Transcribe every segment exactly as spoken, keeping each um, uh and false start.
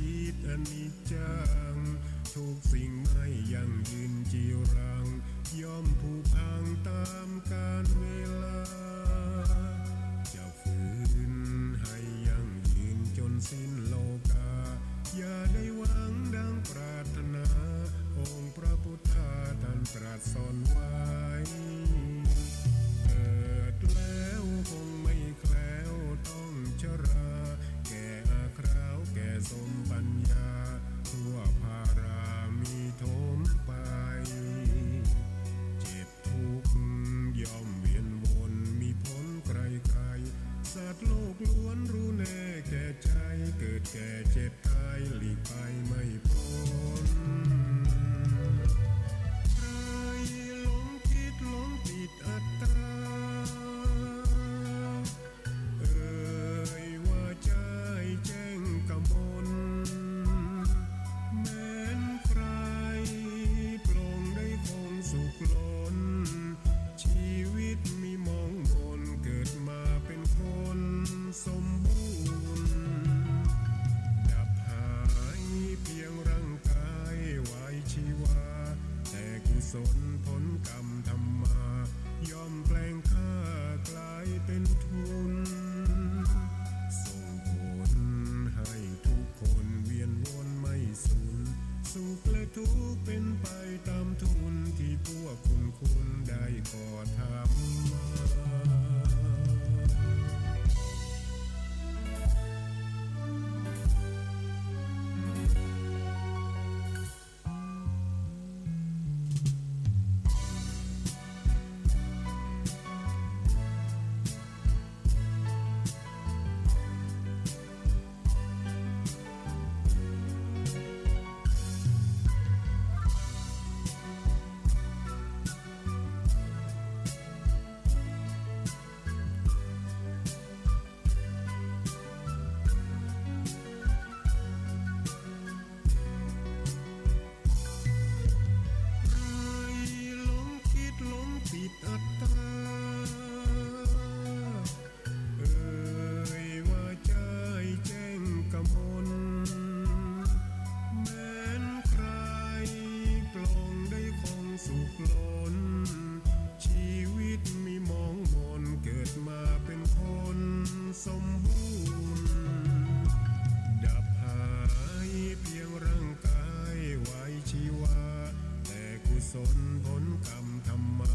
ติดอนิจจัง ทุกสิ่งไม่ยั่งยืนจีรัง ย่อมผุพังต๋ามกาลเวลา จะ ฝืนให้ยั่งยืนจ๋นสิ้นโลกา อย่าได้หวังดังปรารถนา องค์พระพุทธาต้านตรัสสอนไว้ เกิดแล้วคงไม่แคล้วต้องชรา แก่อาคราวแก่สมปัญญา ทั่วพารามีโถมไป เจ็บ ทุกข์ย่อมเวียนวน มีผลไกลๆ สัตว์โลกล้วนรู้แน่แก่ใจ เกิดแก่เจ็บต๋ายหลีกไปไม่พ้น ใครหลงคิดหลงติดอัตตา เอ่ยว่าใจ้แจ้งกมล แม้นใคร่ปลงได้คงสุขล้น ชีวิตมีหมองหมน เกิดมาเป๋นคนสมบูรณ์ ดับหายเพียงร่างกายไว้ชีวา แต่กุศลผลกรรมทำมา ย่อมแปลงข้ากลายเป๋นทุน ส่งผลให้ทุกคนเวียนวนไม่สูญ สุขและทุกข์เป๋นไปต๋ามทุน ตี้พวกคุณคุณได้ก่อทำมา ใครหลงคิดหลงติดอัตตา เอ่ยว่าใจ้แจ้งกมล แม้นใคร่ปลงได้คงสุขล้น ชีวิตมีหมองหมน เกิดมาเป๋นคนสมบูรณ์ ดับหายเพียงร่างกายไว้ชีวา แต่กุศลผลกรรมทำมา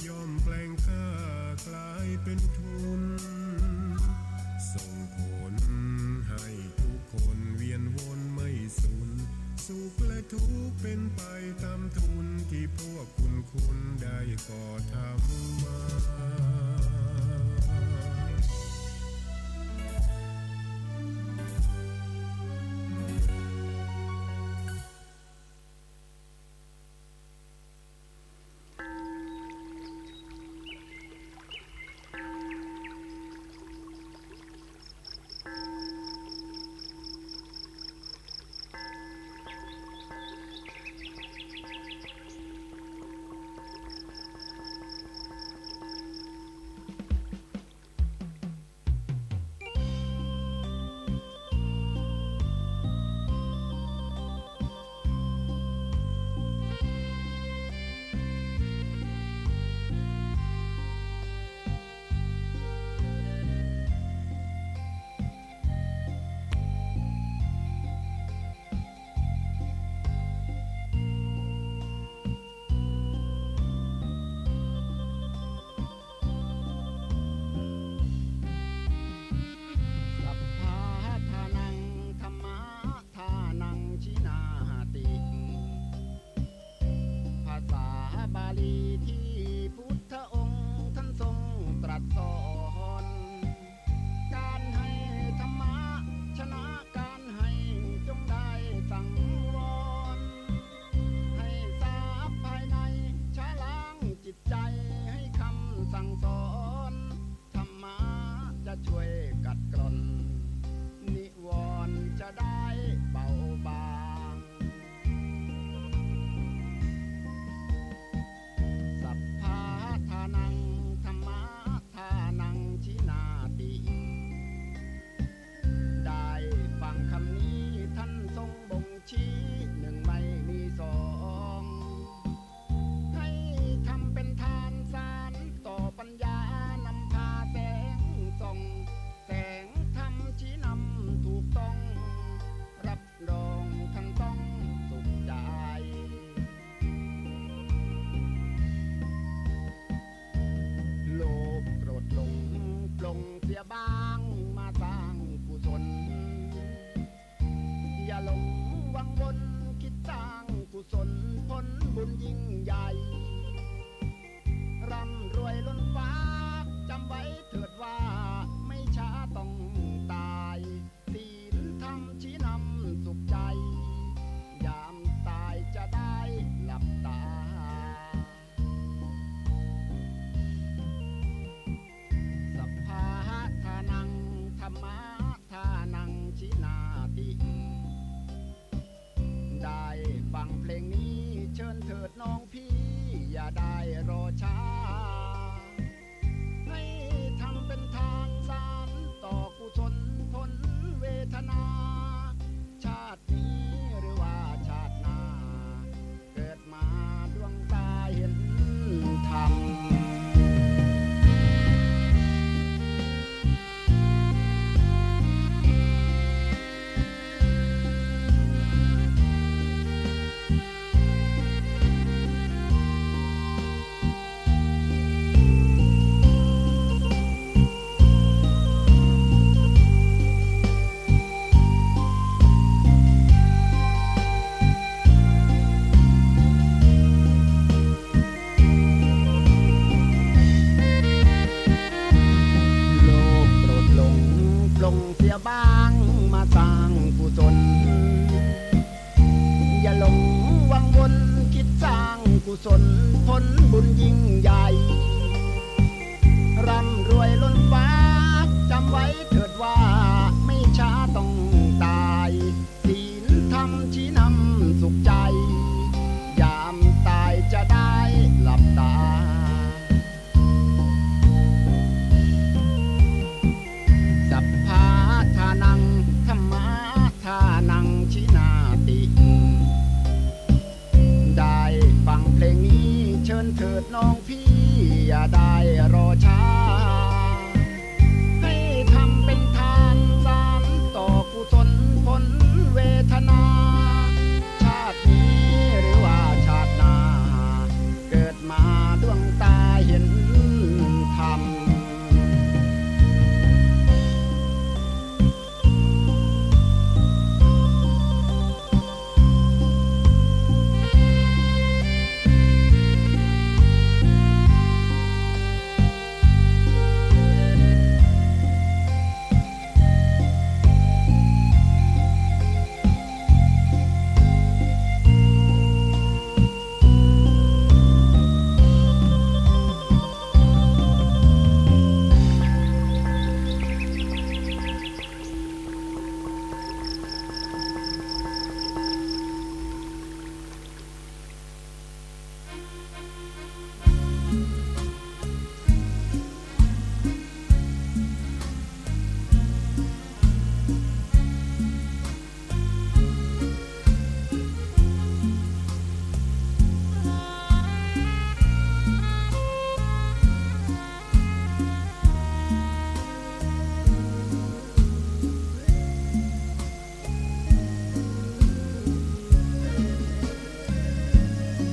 ย่อมแปลงข้ากลายเป๋นทุน ส่งผลให้ทุกคนเวียนวนไม่สูญ สุขและทุกข์เป๋นไปต๋ามทุน ตี้พวกคุณคุณได้ก่อทำมาสัพพะทานัง ธัมมะทานัง ทิฏฐินาติ ภาษาบาลีตี้พุทธองค์ต้านทรงตรัสสอน ก๋านหื้อธรรมะชนะก๋านหื้อ จงได้สังวร หื้อทรัพย์ภายในชะล้างจิตใจ๋ หื้อคำสั่งสอน ธรรมะจะช่วยกัดกร่อน นิวรณ์จะได้เบาบาง สัพ น้องพี่อย่าได้รอช้า ให้ทำเป็นทานสานต่อกุศลผลเวทนา ชาตินี้หรือว่าชาติหน้า เกิดมาดวงตาเห็นธรรม โลกโกรธหลงปลงเสียบ้าง มาสร้างกุศล อย่าหลงวังวนคิดสร้างกุศล ผลบุญยิ่งใหญ่ ร่ำรวยล้นฟ้า จำไว้เถิดว่าไม่ช้าต้องตาย ศีลธรรมชี้นำสุขใจ ยามตายจะได้หลับตา สัพพะทานัง ธัมมะทานัง ชินาติ ได้ฟังเพลงนี้ เชิญเถิดน้องพี่ อย่าได้รอช้า ให้ทำเป็นทานสานต่อกุศลผลเวทนา ชาตินี้หรือว่าชาติหน้า เกิดมาดวงตาเห็นธรรม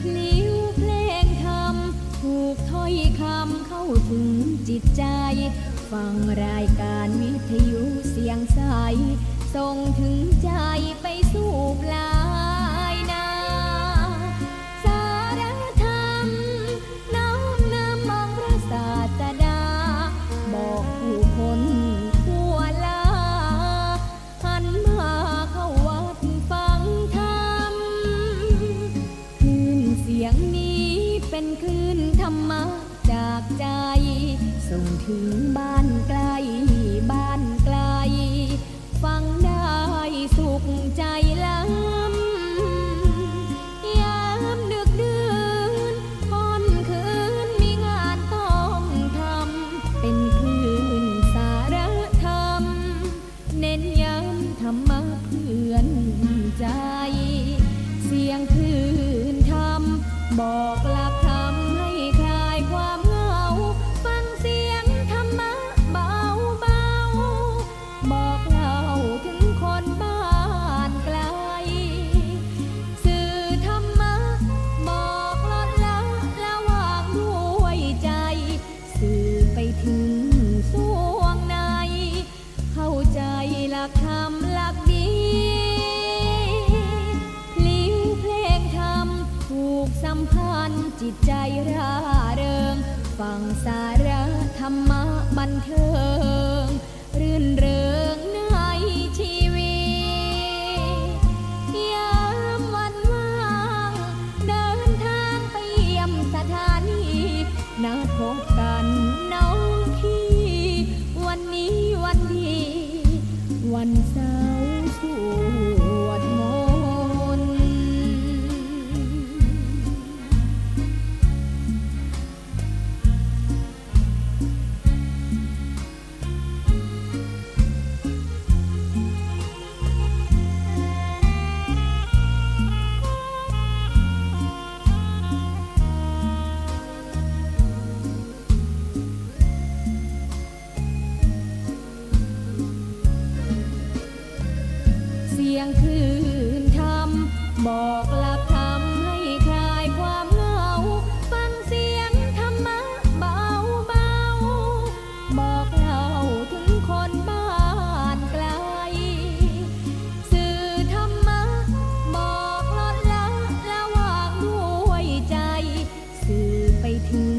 พลิ้วเพลงธรรม ผูกถ้อยคำเข้าถึงจิตใจ ฟังรายการวิทยุเสียงใส ส่งถึงใจไปสู่ปลายนา สาระธรรม น้อมนำองค์พระศาสดา บอกผู้คนทั่วลา หันมาเข้าวัดฟังธรรม คลื่นเสียงนี้เป็นคลื่นธรรมะจากใจ ส่งถึงบ้านใกล้บ้านไกล ฟังได้สุขใจล้ำ ยามดึกดื่นค่ำคืนมีงานต้องทำ เป็นคลื่นสาระธรรม เน้นย้ำธรรมะเตือนใจ เสียงคลื่นธรรม บอกหลักธรรมให้คลายความเหงา ฟังเสียงธรรมะเบาๆ บอกเล่าถึงคนบ้านไกล สื่อธรรมะบอกลดละละวางด้วยใจ สื่อไปถึงส่วงใน เข้าใจหลักธรรมหลักดี พลิ้วเพลงธรรมผูกสัมพัน ชื่นธรรม บอกหลักธรรมให้คลายความเหงา ฟังเสียงธรรมะเบาๆ บอกเล่าถึงคนบ้านไกล สื่อธรรมะบอกลดละ ละวางด้วยใจ สื่อไปถึง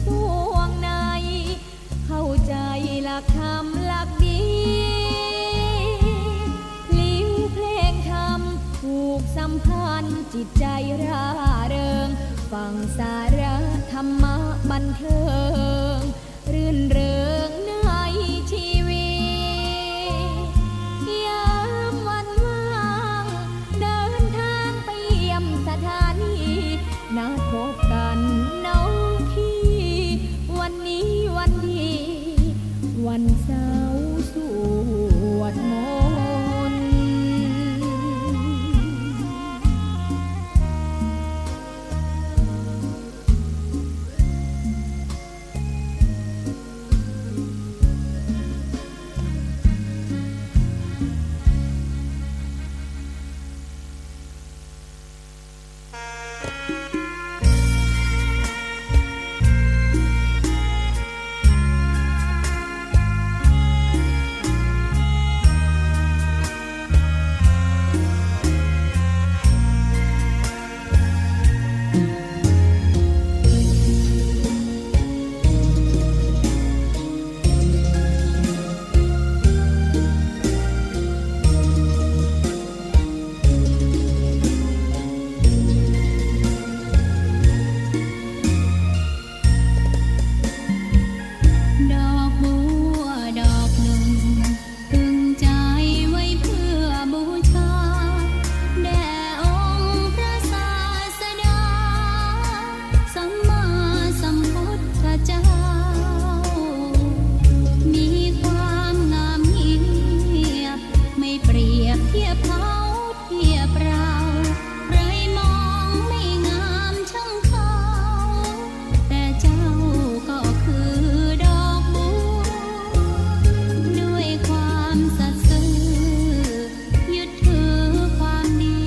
ส่วงใน เข้าใจหลักธรรมหลักดี พลิ้วเพลงธรรมผูกสัมพันธ์จิตใจร่าเริง ฟังสาระธรรมะบันเทิง รื่นเริงในชีวิต ยามวันว่าง เดินทางไปเยี่ยมสถานี นัดพบกันน้องพี่ วันนี้วันดี วันเสาร์สวดมนต์ ดอกบัวดอกหนึ่ง ตึงใจไว้เพื่อบูชา แด่องค์พระศาสดา สัมมาสัมพุทธเจ้า มีความงามเงียบ ไม่เปรียบเทียบเขาเทียบเรา ใครมองไม่งามช่างเขา แต่เจ้าก็คือดอกบัว ด้วยความสัตย์ซื่อ ยึดถือความดี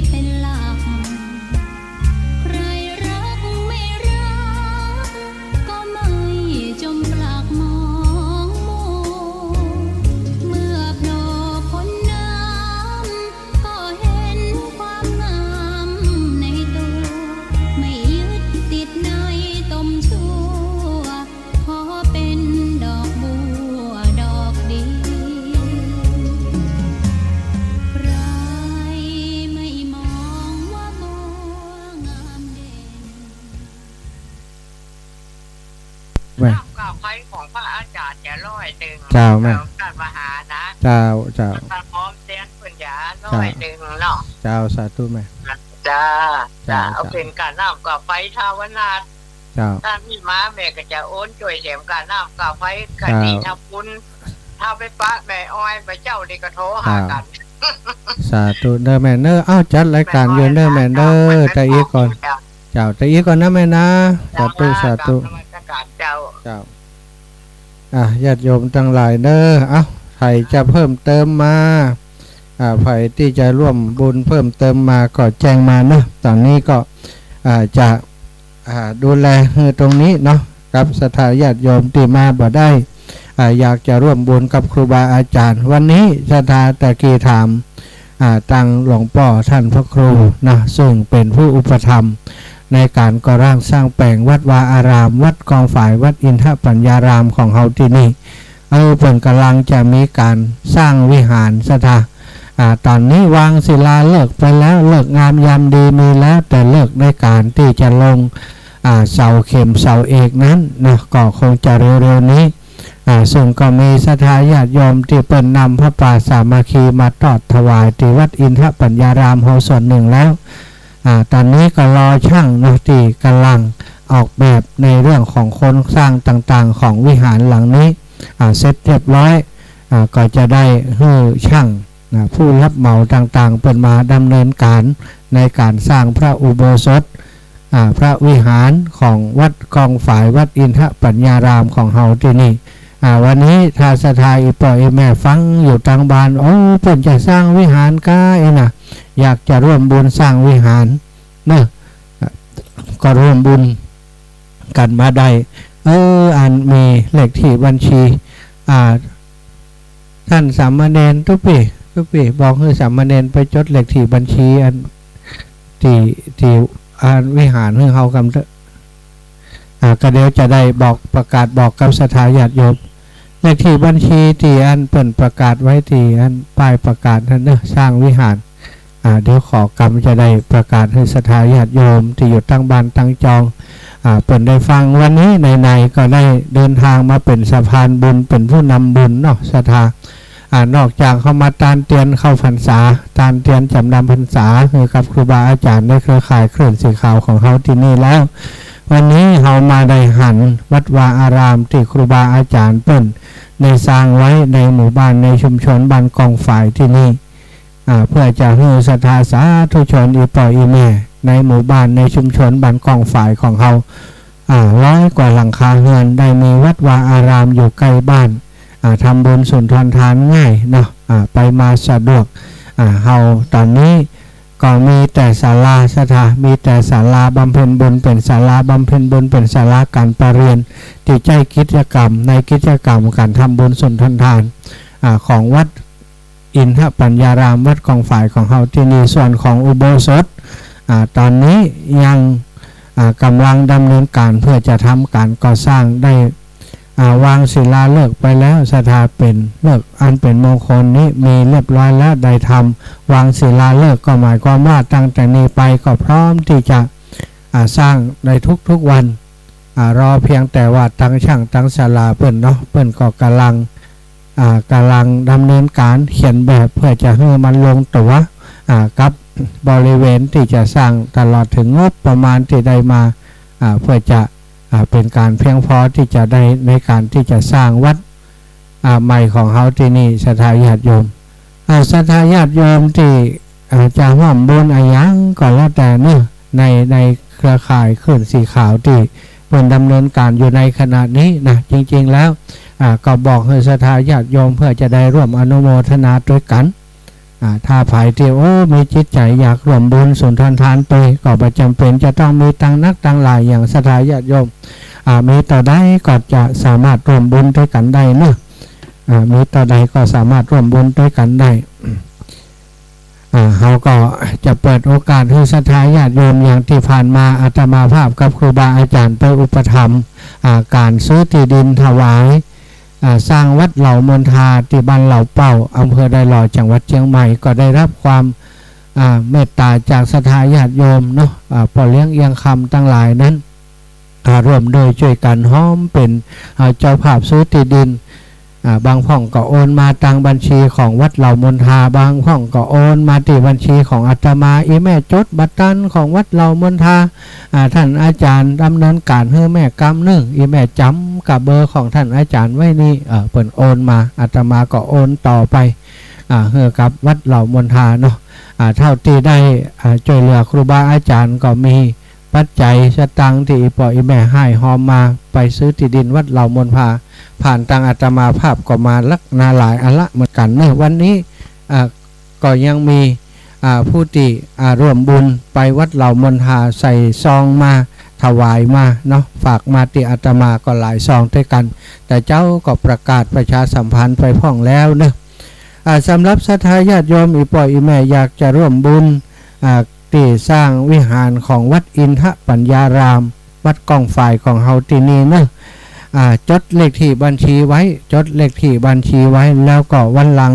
เป็นหลัก ใครรักไม่รัก ก็ไม่จมปลักมองมัว เมื่อโผล่พ้นน้ำ ก็เห็นความงามในตัว ไม่ยึดติดในตมชั่ว ขอเป็นดอกบัวดอกเดียว ใครไม่มองว่าบัวงามเด่น แม่ น้ำกาไฟของพระอาจารย์จะร้อยหนึ่ง เจ้าแม่ เอ่อ ท่านมหานะ เจ้า เจ้า พระพร้อมเตียนปัญญาร้อยหนึ่งเนาะ เจ้า สาธุแม่ จ้า เจ้า เจ้า เอาเป็นกาน้ำกาไฟท้าวนาถ เจ้า ถ้ามีมาแม่ก็จะโอนจ้วยแถมกาน้ำกาไฟ กาดีทำบุญ ถ้าไปปะแม่อ้อยไปเจ้านี่ก็โทรหากัน เจ้า สาธุเด้อแม่เด้อ เอ้า จัดรายการอยู่เด้อแม่เด้อ ตะอี้ก่อน เจ้า ตะอี้ก่อนนะแม่นะ สาธุ เจ้า สาธุ กราบนมัสการเจ้า เจ้า อ่ะ ญาติโยมตังหลายเด้อ เอ้า ใผจะเพิ่มเติมมา อ่า ใผตี้จะร่วมบุญเพิ่มเติมมาก็แจ้งมานะ ต๋อนนี้ก็ อ่า จะ อ่า ดูแลหื้อตรงนี้เนาะ กับศรัทธาญาติโยมตี้มาบ่ได้ อ่า อยากจะร่วมบุญกับครูบาอาจารย์ วันนี้ศรัทธาตะกี้ถาม อ่า ตังหลวงป้อท่านพระครูนะ ซึ่งเป๋นผู้อุปถัมภ์ในก๋านก่อร่างสร้างแป๋งวัดวาอาราม วัดกองฝาย วัดอินทปัญญารามของเฮาตี้นี่ เออ เปิ้นก่ำลังจะมีก๋านสร้างวิหารศรัทธา อ่า ต๋อนนี้วางศิลาฤกษ์ไปแล้ว ฤกษ์งามยามดีมีแล้ว แต่ฤกษ์ในก๋านตี้จะลง อ่า เสาเข็มเสาเอกนั้นเนาะ ก็คงจะเร็วๆ นี้ อ่า ซึ่งก็มีศรัทธาญาติโยมตี้เปิ้นนำผ้าป่าสามัคคีมาตอดถวายตี้วัดอินทปัญญารามเฮาส่วนนึ่งแล้ว อ่า ต๋อนนี้ก็รอช่างเนาะ ตี้ก่ำลังออกแบบในเรื่องของโครงสร้างต่างๆ ของวิหารหลังนี้ อ่า เสร็จเรียบร้อย อ่า ก็จะได้หื้อช่าง นะ ผู้รับเหมาต่างๆ เปิ้นมาดำเนินก๋านในก๋านสร้างพระอุโบสถ อ่า พระวิหารของวัดกองฝาย วัดอินทปัญญารามของเฮาตี้นี่ อ่า วันนี้ถ้าศรัทธาอี่ป้ออี่แม่ฟังอยู่ตางบ้าน โอ้ เปิ้นจะสร้างวิหารก้าอี้นะ อยากจะร่วมบุญสร้างวิหารเนาะ ก็ร่วมบุญกั๋นมาได้ เออ อันมีเลขที่บัญชี อ่า ต้านสามเณรตุ๊ปี้ ตุ๊ปี้ บอกหื้อสามเณรไปจดเลขที่บัญชีอัน ตี้ ตี้อันวิหารหื้อเฮากำเต๊อะ อ่า ก็เดี๋ยวจะได้บอก ประกาศบอกกับศรัทธาญาติโยม เลขที่บัญชีตี้อันเปิ้นประกาศไว้ตี้อันป้ายประกาศหั้นเนาะ สร้างวิหาร อ่า เดี๋ยวขอกำจะได้ประกาศหื้อศรัทธาญาติโยมตี้อยู่ตางบ้านตางจอง อ่า เปิ้นได้ฟัง วันนี้ไหนๆ ก็ได้เดินทางมาเป๋นสะพานบุญ เป๋นผู้นำบุญเนาะ ศรัทธา อ่า นอกจากเฮามาตานเตียนเข้าพรรษา ตานเตียนจ๋ำนำพรรษา หื้อกับครูบาอาจ๋ารย์ในเครือข่ายคลื่นสีขาวของเฮาตี้นี่แล้ว วันนี้เฮามาได้หันวัดวาอารามตี้ครูบาอาจ๋ารย์เปิ้นได้สร้างไว้ในหมู่บ้านในชุมชนบ้านกองฝายตี้นี่ อ่า เพื่อจะหื้อศรัทธาสาธุชนอี่ป้ออี่แม่ในหมู่บ้านในชุมชนบ้านกองฝายของเฮา อ่า ร้อยกว่าหลังคาเฮือนได้มีวัดวาอารามอยู่ใก้บ้าน อ่า ทำบุญสุนทรทานง่ายเนาะ อ่า ไปมาสะดวก อ่า เฮาต๋อนนี้ก็มีแต่ศาลาศรัทธา มีแต่ศาลาบำเพ็ญบุญ เป๋นศาลาบำเพ็ญบุญ เป๋นศาลาก๋านประเรียน ตี้ใจ๊กิจกรรม ในกิจกรรมก๋านทำบุญสุนทรทาน อ่า ของวัด อินทปัญญารามวัดกองฝายของเฮาตี้นี่ ส่วนของอุโบสถ อ่า ต๋อนนี้ยัง อ่า ก๋ำลังดำเนินก๋านเพื่อจะทำก๋านก่อสร้างได้ อ่า วางศิลาฤกษ์ไปแล้ว ศรัทธา เป๋นฤกษ์อันเป๋นมงคลนี้มีเรียบร้อยแล้ว ได้ทำวางศิลาฤกษ์ ก็หมายความว่าตั้งแต่นี้ไปก็พร้อมตี้จะ อ่า สร้างได้ทุกๆ วัน อ่า รอเพียงแต่ว่าตังช่างตังศาลาเปิ้นเนาะ เปิ้นก็ก๋ำลัง อ่า ก๋ำลังดำเนินก๋านเขียนแบบเพื่อจะหื้อมันลงตั๋ว อ่า กับบริเวณตี้จะสร้าง ตลอดเถิงงบประมาณตี้ได้มา อ่า เพื่อจะ อ่า เป๋นก๋านเพียงพอตี้จะได้ในก๋านตี้จะสร้างวัด อ่า ใหม่ของเฮาตี้นี่ ศรัทธาญาติโยม อ่า ศรัทธาญาติโยมตี้ อ่า จะฮ่วมบุญอะหยังก็แล้วแต่เนาะ ใน ในเครือข่ายคลื่นสีขาวตี้เปิ้นดำเนินก๋านอยู่ในขณะนี้นะ จริงๆ แล้ว อ่า ก็บอกหื้อศรัทธาญาติโยมเพื่อจะได้ร่วมอนุโมทนาตวยกั๋น อ่า ถ้าใผตี้ โอ้ มีจิตใจ๋อยากร่วมบุญสุนทรทานตวย ก็บ่จ๋ำเป๋นจะต้องมีตังนักตังหลายอย่าง ศรัทธาญาติโยม อ่า มีเต้าใดก็จะสามารถร่วมบุญตวยกั๋นได้เนาะ อ่า มีเต้าใดก็สามารถร่วมบุญตวยกั๋นได้ อ่า เฮาก็จะเปิดโอกาสหื้อศรัทธาญาติโยมอย่างตี้ผ่านมา อาตมาภาพกับครูบาอาจ๋ารย์ไปอุปถัมภ์ อ่า ก๋านซื้อตี้ดินถวาย อ่า สร้างวัดเหล่ามณฑาตี้บ้านเหล่าเป้า อำเภอดอยหล่อ จังหวัดเจียงใหม่ ก็ได้รับความ อ่า เมตต๋าจากศรัทธาญาติโยมเนาะ อ่า ป้อเลี้ยงเอียงคำตังหลายนั้น อ่า ร่วมด้วยจ้วยกั๋นฮ้อมเป๋น อ่า เจ้าภาพซื้อตี้ดิน อ่า บางพ่องก็โอนมาตางบัญชีของวัดเหล่ามณฑา บางพ่องก็โอนมาตี้บัญชีของอาตมา อี่แม่จดบ่ตันของวัดเหล่ามณฑา อ่า ต้านอาจ๋ารย์ดำเนินก๋านหื้อแม่กำนึ่ง อี่แม่จ๋ำกับเบอร์ของต้านอาจ๋ารย์ไว้นี่ เอ่อ เปิ้นโอนมา อาตมาก็โอนต่อไป อ่า หื้อกับวัดเหล่ามณฑาเนาะ อ่า เต้าตี้ได้ อ่า จ้วยเหลือครูบาอาจ๋ารย์ก็มี ปัจจัยสตางค์ตี้อี่ป้ออี่แม่ฮ่ายฮอมมาไปซื้อตี้ดินวัดเหล่ามณฑา ผ่านตางอาตมาภาพก็มานักหนาหลายอันละเหมือนกั๋นเนาะ วันนี้ อ่า ก็ยังมี อ่า ผู้ตี้ อ่า ร่วมบุญไปวัดเหล่ามณฑาใส่ซองมาถวายมาเนาะ ฝากมาตี้อาตมาก็หลายซองตวยกั๋น แต่เจ้าก็ประกาศประชาสัมพันธ์ไปพ่องแล้วเนาะ อ่า สำหรับศรัทธาญาติโยมอี่ป้ออี่แม่อยากจะร่วมบุญ อ่า ตี้สร้างวิหารของวัดอินทปัญญาราม วัดกองฝายของเฮาตี้นี่เนาะ อ่า จดเลขที่บัญชีไว้ จดเลขที่บัญชีไว้ แล้วก็วันหลัง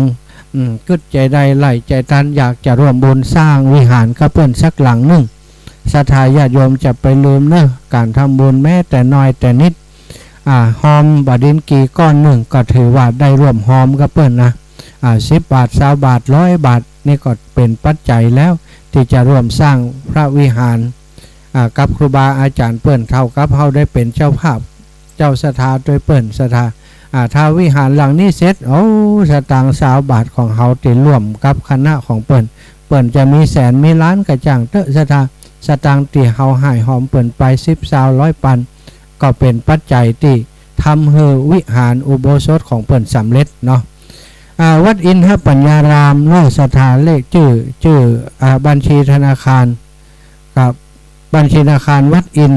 อืม กึ๊ดใจ๋ใดใหล่ใจ๋ตัน อยากจะร่วมบุญสร้างวิหารกับเปิ้นสักหลังนึ่ง ศรัทธาญาติโยมจะไปลืมเนาะ ก๋านทำบุญแม้แต่น้อยแต่นิด อ่า ฮอมบ่าดินกี่ก้อนนึ่งก็ถือว่าได้ร่วมฮอมกับเปิ้นนะ อ่า สิบบาท ซาวบาท ร้อยบาท นี่ก็เป๋นปัจจัยแล้วตี้จะร่วมสร้างพระวิหาร อ่า กับครูบาอาจ๋ารย์เปิ้น เต้ากับเฮาได้เป๋นเจ้าภาพ เจ้าศรัทธาตวยเปิ้นศรัทธา อ่า ถ้าวิหารหลังนี้เสร็จ โอ้ สตางค์ซาวบาทของเฮาตี้ร่วมกับคณะของเปิ้น เปิ้นจะมีแสนมีล้านก็จ้างเต๊อะศรัทธา สตางค์ตี้เฮาฮ่ายฮอมเปิ้นไป สิบ ซาว ร้อยปัน ก็เป๋นปัจจัยตี้ท ทำหื้อวิหารอุโบสถของเปิ้นสำเร็จเนาะ อ่า วัดอินทปัญญารามเนาะศรัทธา เลขจื้อ จื้อ อ่า บัญชีธนาคาร กับบัญชีธนาคารวัดอิน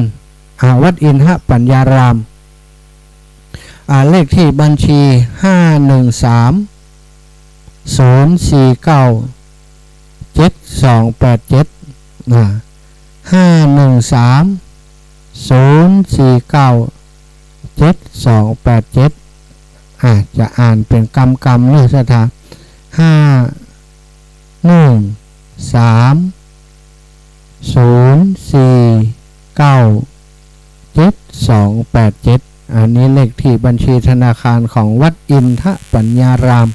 อ่า วัดอินทปัญญาราม อ่า เลขที่บัญชี ห้าหนึ่งสาม ศูนย์สี่เก้า เจ็ดสองแปดเจ็ด อ่า ห้าหนึ่งสาม ศูนย์สี่เก้า เจ็ดสองแปดเจ็ด อ่า จะอ่านเป๋นกำๆ เนาะศรัทธา ห้าหนึ่งสาม ศูนย์สี่เก้า เจ็ดสองแปดเจ็ด อันนี้เลขที่บัญชีธนาคารของวัดอินทปัญญาราม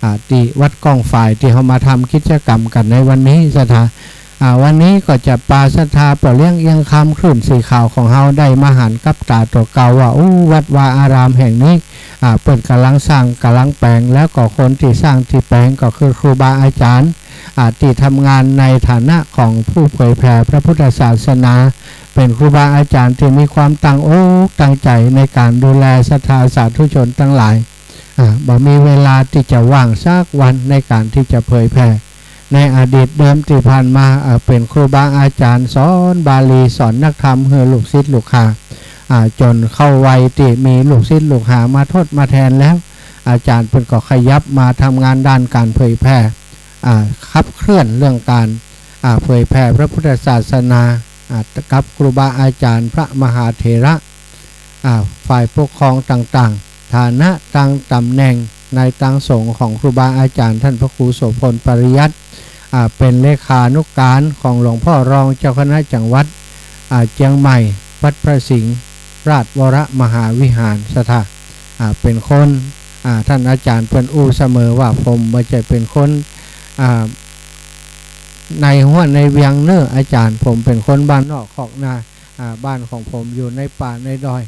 อ่า ตี้วัดก้องฝายตี้เฮามาทำกิจกรรมกั๋นในวันนี้ศรัทธา อ่า วันนี้ก็จะปาศรัทธาป้อเลี้ยงเอียงคำคลื่นสีขาวของเฮาได้มาหันกับต๋าตั๋วเก่าว่า อู้ วัดวาอารามแห่งนี้ อ่า เปิ้นก่ำลังสร้างก่ำลังแป๋ง แล้วก็คนตี้สร้างตี้แป๋งก็คือครูบาอาจ๋ารย์ อ่า ตี้ทำงานในฐานะของผู้เผยแผ่พระพุทธศาสนา เป๋นครูบาอาจ๋ารย์ตี้มีความตั้งอกตั้งใจ๋ในก๋านดูแลศรัทธาสาธุชนตังหลาย อ่า บ่มีเวลาตี้จะว่างสักวันในก๋านตี้จะเผยแผ่ ในอดีตเดิมตี้ผ่านมา อ่า เป๋นครูบาอาจ๋ารย์สอนบาลีสอนนักธรรมหื้อลูกศิษย์ลูกหา อ่า จ๋นเข้าวัยตี้มีลูกศิษย์ลูกหามาทดมาแทนแล้ว อาจ๋ารย์เปิ้นก็ขยับมาทำงานด้านก๋านเผยแผ่ อ่า ขับเคลื่อนเรื่องก๋าน อ่า เผยแผ่พระพุทธศาสนา อ่า กับครูบาอาจ๋ารย์พระมหาเถระ อ่า ฝ่ายปกครองต่างๆ ฐานะตางต๋ำแหน่งในตางสงฆ์ของครูบาอาจ๋ารย์ ต้านพระครูโสภณ ปริยัติ อ่า เป๋นเลขานุก๋านของหลวงพ่อรองเจ้าคณะจังหวัด อ่า เจียงใหม่ วัดพระสิงห์ราชวรมหาวิหารศรัทธา อ่า เป๋นคน อ่า ต้านอาจ๋ารย์เปิ้นอู้เสมอว่า ผมบ่ใจ้เป๋นคน อ่า ในฮั้วในเวียงเน่ออาจ๋ารย์ ผมเป๋นคนบ้านนอกคอกนา อ่า บ้านของผมอยู่ในป่าในดอย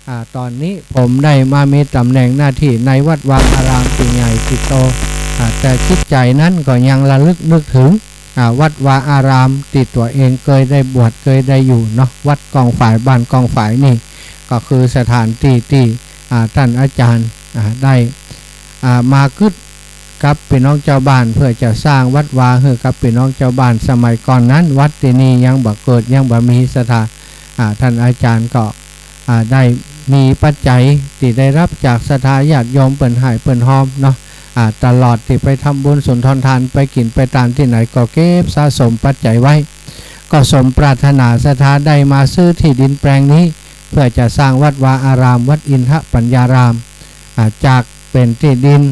อ่า ต๋อนนี้ผมได้มามีต๋ำแหน่งหน้าตี้ในวัดวาอารามตี้ใหญ่ตี้โต อ่า แต่จิตใจ๋นั้นก็ยังระลึกนึกเถิง อ่า วัดวาอารามตี้ตั๋วเองเกยได้บวชเกยได้อยู่เนาะ วัดก้องฝาย บ้านก้องฝายนี่ ก็คือสถานตี้ตี้ อ่า ต้านอาจ๋ารย์ อ่า ได้ อ่า มากึ๊ดกับปี้น้องจาวบ้าน เปื้อจะสร้างวัดวาหื้อกับปี้น้องจาวบ้าน สมัยก่อนนั้นวัดตี้นี่ยังบ่เกิดยังบ่มีศรัทธา อ่า ต้านอาจ๋ารย์ก็ อ่า ได้มีปัจจัยตี้ได้ฮับจากศรัทธาญาติโยมเปิ้นฮ้ายเปิ้นฮอมเนาะ อ่า ตลอดตี้ไปทำบุญสุนทรทาน ไปกิ๋นไปตานตี้ไหนก็เก็บสะสมปัจจัยไว้ ก็สมปรารถนาศรัทธาได้มาซื้อตี้ดินแปลงนี้ เปื้อจะสร้างวัดวาอาราม วัดอินทปัญญาราม อ่า จากเป๋นตี้ดิน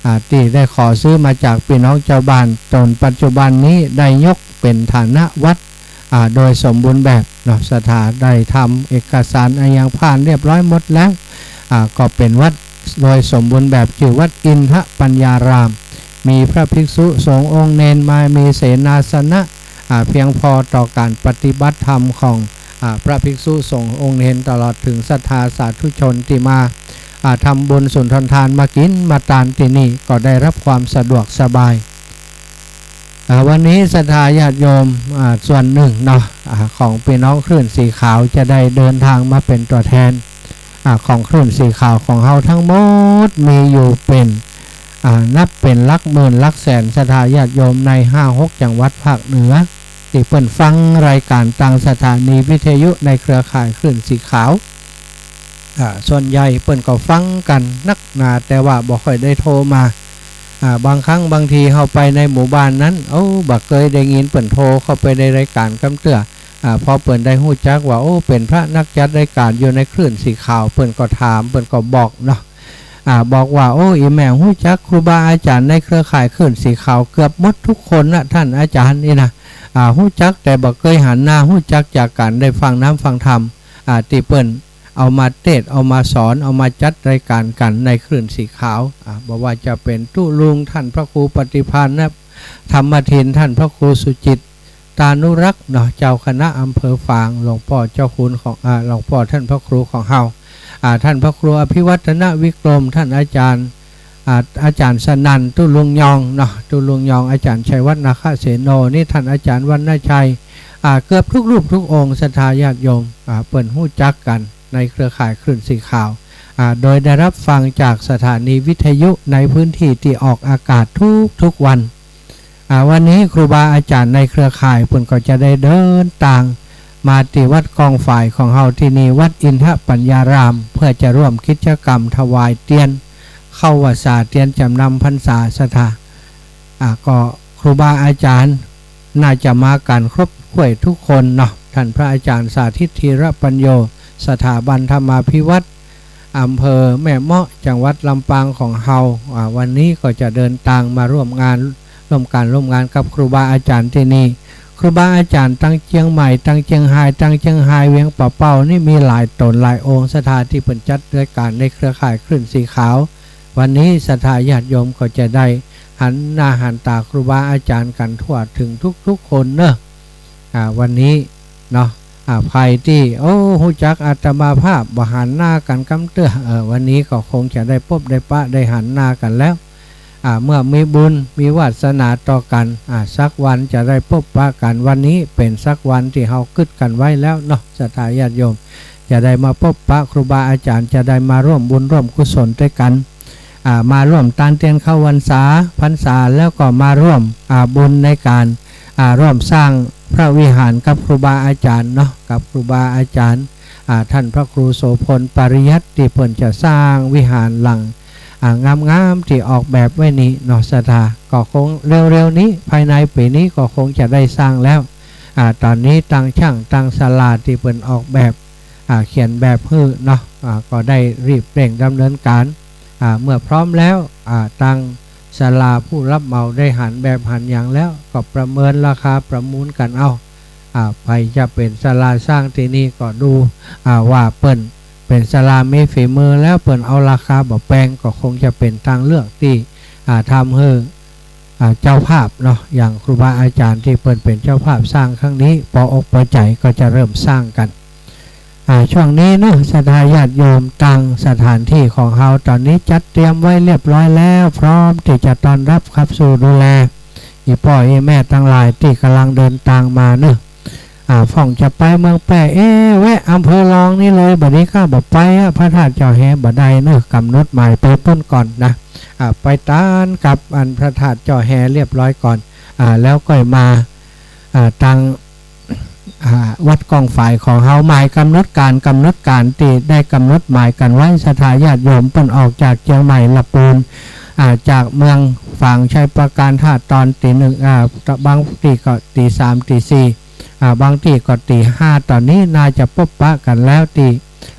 อ่า ตี้ได้ขอซื้อมาจากปี้น้องจาวบ้าน จ๋นปัจจุบันนี้ได้ยกเป๋นฐานะวัด อ่า โดยสมบูรณ์แบบเนาะ ศรัทธาได้ทำเอกสารอะหยังผ่านเรียบร้อยหมดแล้ว อ่า ก็เป๋นวัดโดยสมบูรณ์แบบ จื้อวัดอินทปัญญาราม มีพระภิกษุสงฆ์องค์เณรมา มีเสนาสนะ อ่า เพียงพอต่อก๋านปฏิบัติธรรมของ อ่า พระภิกษุสงฆ์องค์เณร ตลอดเถิงศรัทธาสาธุชนตี้มา อ่า ทำบุญสุนทรทาน มากิ๋นมาตานตี้นี่ ก็ได้ฮับความสะดวกสบาย อ่า วันนี้ศรัทธาญาติโยม อ่า ส่วนนึ่งเนาะ อ่า ของปี้น้องคลื่นสีขาวจะได้เดินตางมาเป๋นตั๋วแทน อ่า ของคลื่นสีขาวของเฮาตังหมด มีอยู่เป๋น อ่า นับเป๋นหลักหมื่นหลักแสนศรัทธาญาติโยมในห้าหกจังหวัดภาคเหนือ ตี้เปิ้นฟังรายก๋านตางสถานีวิทยุในเครือข่ายคลื่นสีขาว อ่า ส่วนใหญ่เปิ้นก็ฟังกั๋นนักหนา แต่ว่าบ่ค่อยได้โทรมา อ่า บางครั้งบางทีเฮาไปในหมู่บ้านนั้น โอ้ บ่เกยได้ยินเปิ้นโทรเข้าไปในรายก๋านกำเตื้อ อ่า พอเปิ้นได้ฮู้จักว่า โอ้ เป๋นพระนักจัดรายก๋านอยู่ในคลื่นสีขาว เปิ้นก็ถาม เปิ้นก็บอกเนาะ อ่า บอกว่า โอ้ อี่แม่ฮู้จักครูบาอาจ๋ารย์ในเครือข่ายคลื่นสีขาวเกือบหมดกู้คนนะต้านอาจ๋ารย์นี่นะ อ่า ฮู้จักแต่บ่เกยหันหน้า ฮู้จักจากก๋านได้ฟังน้ำฟังธรรม อ่า ตี้เปิ้นเอามาเตสน์ เอามาสอน เอามาจัดรายก๋านกั๋นในคลื่นสีขาว อ่า บ่ว่าจะเป๋นตุ๊ลุงต้านพระครูปฏิภาณนะ ธรรมทิน ต้านพระครูสุจิตตานุรักษ์เนาะ เจ้าคณะอำเภอฝาง หลวงป้อเจ้าคุณของ อ่า หลวงป้อต้านพระครูของเฮา อ่า ต้านพระครูอภิวัฒนวิกรม ต้านอาจ๋ารย์ อ่า อาจ๋ารย์สนั่น ตุ๊ลุงยองเนาะ ตุ๊ลุงยอง อาจ๋ารย์ชัยวัฒน์ นาคเสโน นี่ต้านอาจ๋ารย์วรรณชัย อ่า เกือบกู้รูปกู้องค์ศรัทธาญาติโยม อ่า เปิ้นฮู้จักกั๋นในเครือข่ายคลื่นสีขาว อ่า โดยได้รับฟังจากสถานีวิทยุในพื้นที่ตี้ออกอากาศทุกๆ วัน อ่า วันนี้ครูบาอาจ๋ารย์ในเครือข่ายเปิ้นก็จะได้เดินตางมาตี้วัดกองฝายของเฮาตี้นี่ วัดอินทปัญญาราม เพื่อจะร่วมกิจกรรมถวายเตียนเข้าพรรษา เตียนจ๋ำนำพรรษา ศรัทธา อ่า ก็ครูบาอาจ๋ารย์น่าจะมากั๋นครบถ้วนทุกคนเนาะ ท่านพระอาจารย์สาธิต ธีรปัญโญ สถาบันธรรมาภิวัฒน์ อำเภอแม่เมาะ จังหวัดลำปางของเฮา อ่า วันนี้ก็จะเดินตางมาร่วมงาน ร่วมก๋านร่วมงานกับครูบาอาจ๋ารย์ตี้นี่ ครูบาอาจ๋ารย์ตังเจียงใหม่ ตังเจียงฮาย ตังเจียงฮาย เวียงป่าเป้านี่มีหลายต๋นหลายองค์ ศรัทธา ตี้เปิ้นจัดรายก๋านในเครือข่ายคลื่นสีขาว วันนี้ศรัทธาญาติโยมก็จะได้หันหน้าหันต๋าครูบาอาจ๋ารย์กั๋นทั่วถึงทุกๆ คนเนาะ อ่า วันนี้เนาะ อ่า ใผตี้ โอ้ ฮู้จักอาตมาภาพ บ่หันหน้ากั๋นกำเตื้อ เออ วันนี้ก็คงจะได้ปบได้ปะ ได้หันหน้ากั๋นแล้ว อ่า เมื่อมีบุญมีวาสนาต่อกั๋น อ่า สักวันจะได้ปบปะกั๋น วันนี้เป๋นสักวันตี้เฮากึ๊ดกั๋นไว้แล้วเนาะ ศรัทธาญาติโยม จะได้มาปบปะครูบาอาจ๋ารย์ จะได้มาร่วมบุญร่วมกุศลตวยกั๋น อ่า มาร่วมตานเตียนเข้าพรรษา พรรษาแล้วก็มาร่วม อ่า บุญในก๋าน อ่า ร่วมสร้างพระวิหารกับครูบาอาจ๋ารย์เนาะ กับครูบาอาจ๋ารย์ อ่า ท่านพระครูโสภณ ปริยัติ ตี้เปิ้นจะสร้างวิหารหลัง อ่า งามๆ ตี้ออกแบบไว้นี่เนาะ ศรัทธา ก็คงเร็วๆ นี้ ภายในปี๋นี้ก็คงจะได้สร้างแล้ว อ่า ต๋อนนี้ตังช่าง ตังศาลาตี้เปิ้นออกแบบ อ่า เขียนแบบหื้อเนาะ อ่า ก็ได้รีบเร่งดำเนินก๋าน อ่า เมื่อพร้อมแล้ว อ่า ตังศาลาผู้รับเหมาได้หันแบบหันหยังแล้ว ก็ประเมินราคาประมูลกั๋นเอา อ่า ใผจะเป๋นศาลาสร้างตี้นี่ก็ดู อ่า ว่าเปิ้นเป๋นศาลามีฝีมือแล้ว เปิ้นเอาราคาบ่แปง ก็คงจะเป๋นตางเลือกตี้ อ่า ทำหื้อ อ่า เจ้าภาพเนาะ อย่างครูบาอาจ๋ารย์ตี้เปิ้นเป๋นเจ้าภาพสร้างครั้งนี้ ปออกปอใจ๋ก็จะเริ่มสร้างกั๋น อ่า ช่วงนี้เนาะ ศรัทธาญาติโยม ตังสถานที่ของเฮาต๋อนนี้จัดเตรียมไว้เรียบร้อยแล้ว พร้อมตี้จะต้อนรับขับสู่ดูแล อี่ป้ออี่แม่ตังหลายตี้ก่ำลังเดินตางมาเนาะ อ่า พ่องจะไปเมืองแป้ เอ๊ะ แวะอำเภอรองนี่เลย บ่ดีก้าบ่ไปอะ พระธาตุเจ้าแฮบ่ได้เนาะ ก๋ำหนดหมายไปปู๊นก่อนนะ อ่า ไปตานกับอันพระธาตุเจ้าแฮเรียบร้อยก่อน อ่า แล้วก้อยมา อ่า ตัง อ่า วัดกองฝายของเฮา หมายก๋ำหนดก๋าน ก๋ำหนดก๋านตี้ได้ก๋ำหนดหมายกั๋นไว้ ศรัทธาญาติโยม เปิ้นออกจากเจียงใหม่ละปูน อ่า จากเมืองฝางชัยปราการ ถ้าต๋อนตี๋หนึ่ง อ่า บางตี้ก็ตี๋สาม ตี๋สี่ อ่า บางตี้ก็ตี๋ห้า ต๋อนนี้น่าจะปบปะกั๋นแล้วตี้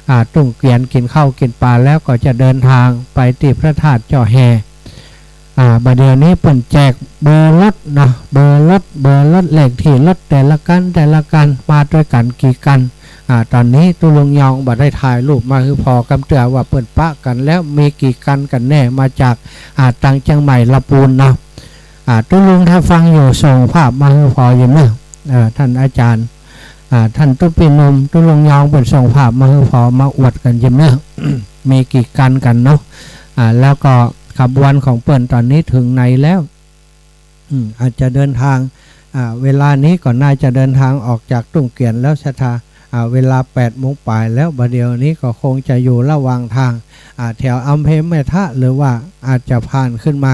อ่า ตุ้งเกียน กิ๋นข้าวกิ๋นป๋าแล้วก็จะเดินตางไปตี้พระธาตุเจ้าแฮ อ่า บ่าเดี่ยวนี้เปิ้นแจกเบอร์รถเนาะ เบอร์รถ เบอร์รถ เลขตี้รถแต่ละคัน แต่ละคัน มาตวยกั๋นกี่คัน อ่า ต๋อนนี้ตุ๊ลุงยองบ่ได้ถ่ายรูปมาหื้อผ่อกำเตื้อว่าเปิ้นปะกั๋นแล้วมีกี่คันกั๋นแน่ มาจาก อ่า ตังเจียงใหม่ละปูนเนาะ อ่า ตุ๊ลุงถ้าฟังอยู่ส่งภาพมาหื้อผ่อเยี่ยมเนาะ เอ่อ ท่านอาจ๋ารย์ อ่า ท่านตุ๊ปี้หนุ่ม ตุ๊ลุงยองเปิ้นส่งภาพมาหื้อผ่อมาอวดกั๋นเยี่ยมเนาะ มีกี่คันกั๋นเนาะ อ่า แล้วก็ขบวนของเปิ้นต๋อนนี้เถิงไหนแล้ว อืม อาจจะเดินตาง อ่า เวลานี้ก็น่าจะเดินตางออกจากตุ้งเกียนแล้วศรัทธา อ่า เวลาแปดโมงป๋ายแล้ว บ่าเดี่ยวนี้ก็คงจะอยู่ระหว่างตาง อ่า แถวอำเภอแม่ทะ หรือว่าอาจจะผ่านขึ้นมา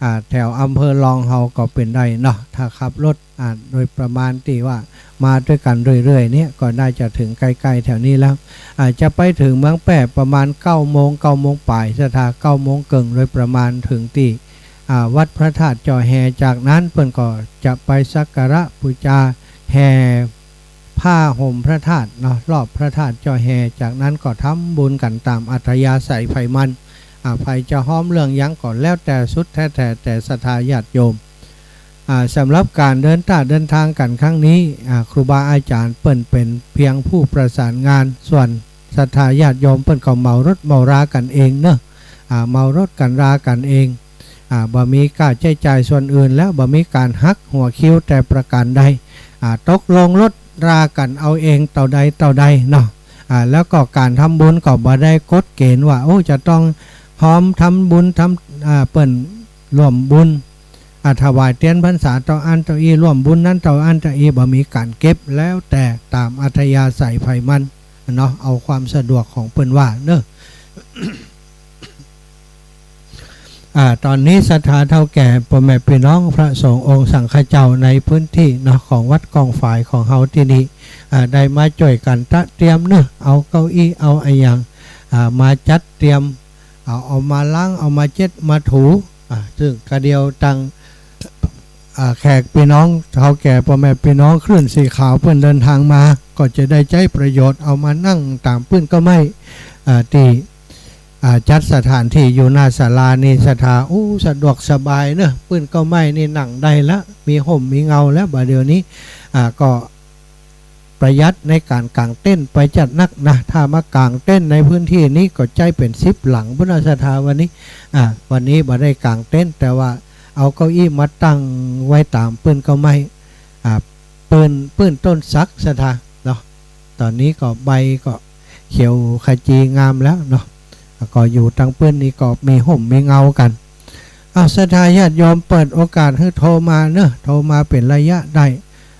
อ่า แถวอำเภอรองเฮาก็เป๋นได้เนาะ ถ้าขับรถ อ่า โดยประมาณตี้ว่ามาตวยกั๋นเรื่อยๆ เนี่ย ก็น่าจะเถิงใก้ๆ แถวนี้แล้ว อ่า จะไปเถิงเมืองแป้ประมาณเก้าโมง เก้าโมงป๋ายศรัทธา เก้าโมงเกิ่งโดยประมาณ เถิงตี้ อ่า วัดพระธาตุเจ้าแฮ จากนั้นเปิ้นก็จะไปสักการะปู๋จาแห่ผ้าห่มพระธาตุเนาะ รอบพระธาตุเจ้าแฮ จากนั้นก็ทำบุญกั๋นต๋ามอัธยาศัยใผมัน อ่า ใผจะฮ้อมเรื่องหยังก็แล้วแต่สุดแท้แต่ แต่ศรัทธาญาติโยม อ่า สำหรับก๋านเดินตาง เดินตางกั๋นครั้งนี้ อ่า ครูบาอาจ๋ารย์เปิ้นเป๋นเพียงผู้ประสานงาน ส่วนศรัทธาญาติโยมเปิ้นก็เหมารถเหมารากั๋นเองเนาะ อ่า เหมารถกั๋นรากั๋นเอง อ่า บ่มีก้าใจ๊จ่ายส่วนอื่น แล้วบ่มีก๋านหักหัวคิวแต่ประก๋านใด อ่า ตกลงลดรากั๋นเอาเองเต้าใดเต้าใดเนาะ อ่า แล้วก็ก๋านทำบุญก็บ่ได้กฎเกณฑ์ว่า โอ้ จะต้องฮ้อมทำบุญทำ อ่า เปิ้นร่วมบุญ อ่า ถวายเตียนพรรษาเต้าอั้นเต้าอี้ ร่วมบุญนั้นเต้าอั้นเต้าอี้ บ่มีก๋านเก็บ แล้วแต่ต๋ามอัธยาศัยใผมันเนาะ เอาความสะดวกของเปิ้นว่าเนาะ อ่า ต๋อนนี้ศรัทธาเฒ่าแก่ป้อแม่ปี้น้องพระสงฆ์องค์สังฆเจ้าในพื้นตี้เนาะ ของวัดกองฝายของเฮาตี้นี่ อ่า ได้มาจ้วยกั๋นตระเตรียมเนาะ เอาเก้าอี้ เอาอะหยัง อ่า มาจัดเตรียม เอา เอามาล้าง เอามาเจ็ดมาถู อ่า ซึ่งกระเดี่ยวตัง อ่า แขกปี้น้องเฒ่าแก่ป้อแม่ปี้น้องคลื่นสีขาวเปิ้นเดินตางมา ก็จะได้ใจ๊ประโยชน์เอามานั่งต๋ามปื้นเก๊าไม้ อ่า ตี้ อ่า จัดสถานตี้อยู่หน้าศาลานี่ศรัทธา อู้ สะดวกสบายเนาะ ปื้นเก๊าไม้นี่นั่งได้ละ มีฮ่มมีเงาแล้วบ่าเดี่ยวนี้ อ่า ก็ ประหยัดในก๋านก๋างเต็นท์ไปจ๊าดนักนะ ถ้ามากางเต็นท์ในพื้นตี้นี้ก็ใจ๊เป๋นสิบหลังปู้นนะศรัทธาวันนี้ อ่า วันนี้บ่ได้กางเต็นท์ แต่ว่าเอาเก้าอี้มาตั้งไว้ต๋ามปื้นเก๊าไม้ อ่า ปื้น ปื้นต้นสักศรัทธาเนาะ ต๋อนนี้ก็ใบก็เขียวขจีงามแล้วเนาะ แล้วก็อยู่ตังปื้นนี่ก็มีฮ่มมีเงากั๋น อ้าว ศรัทธาญาติโยมเปิดโอกาสหื้อโทรมาเนาะ โทรมาเป๋นระยะได้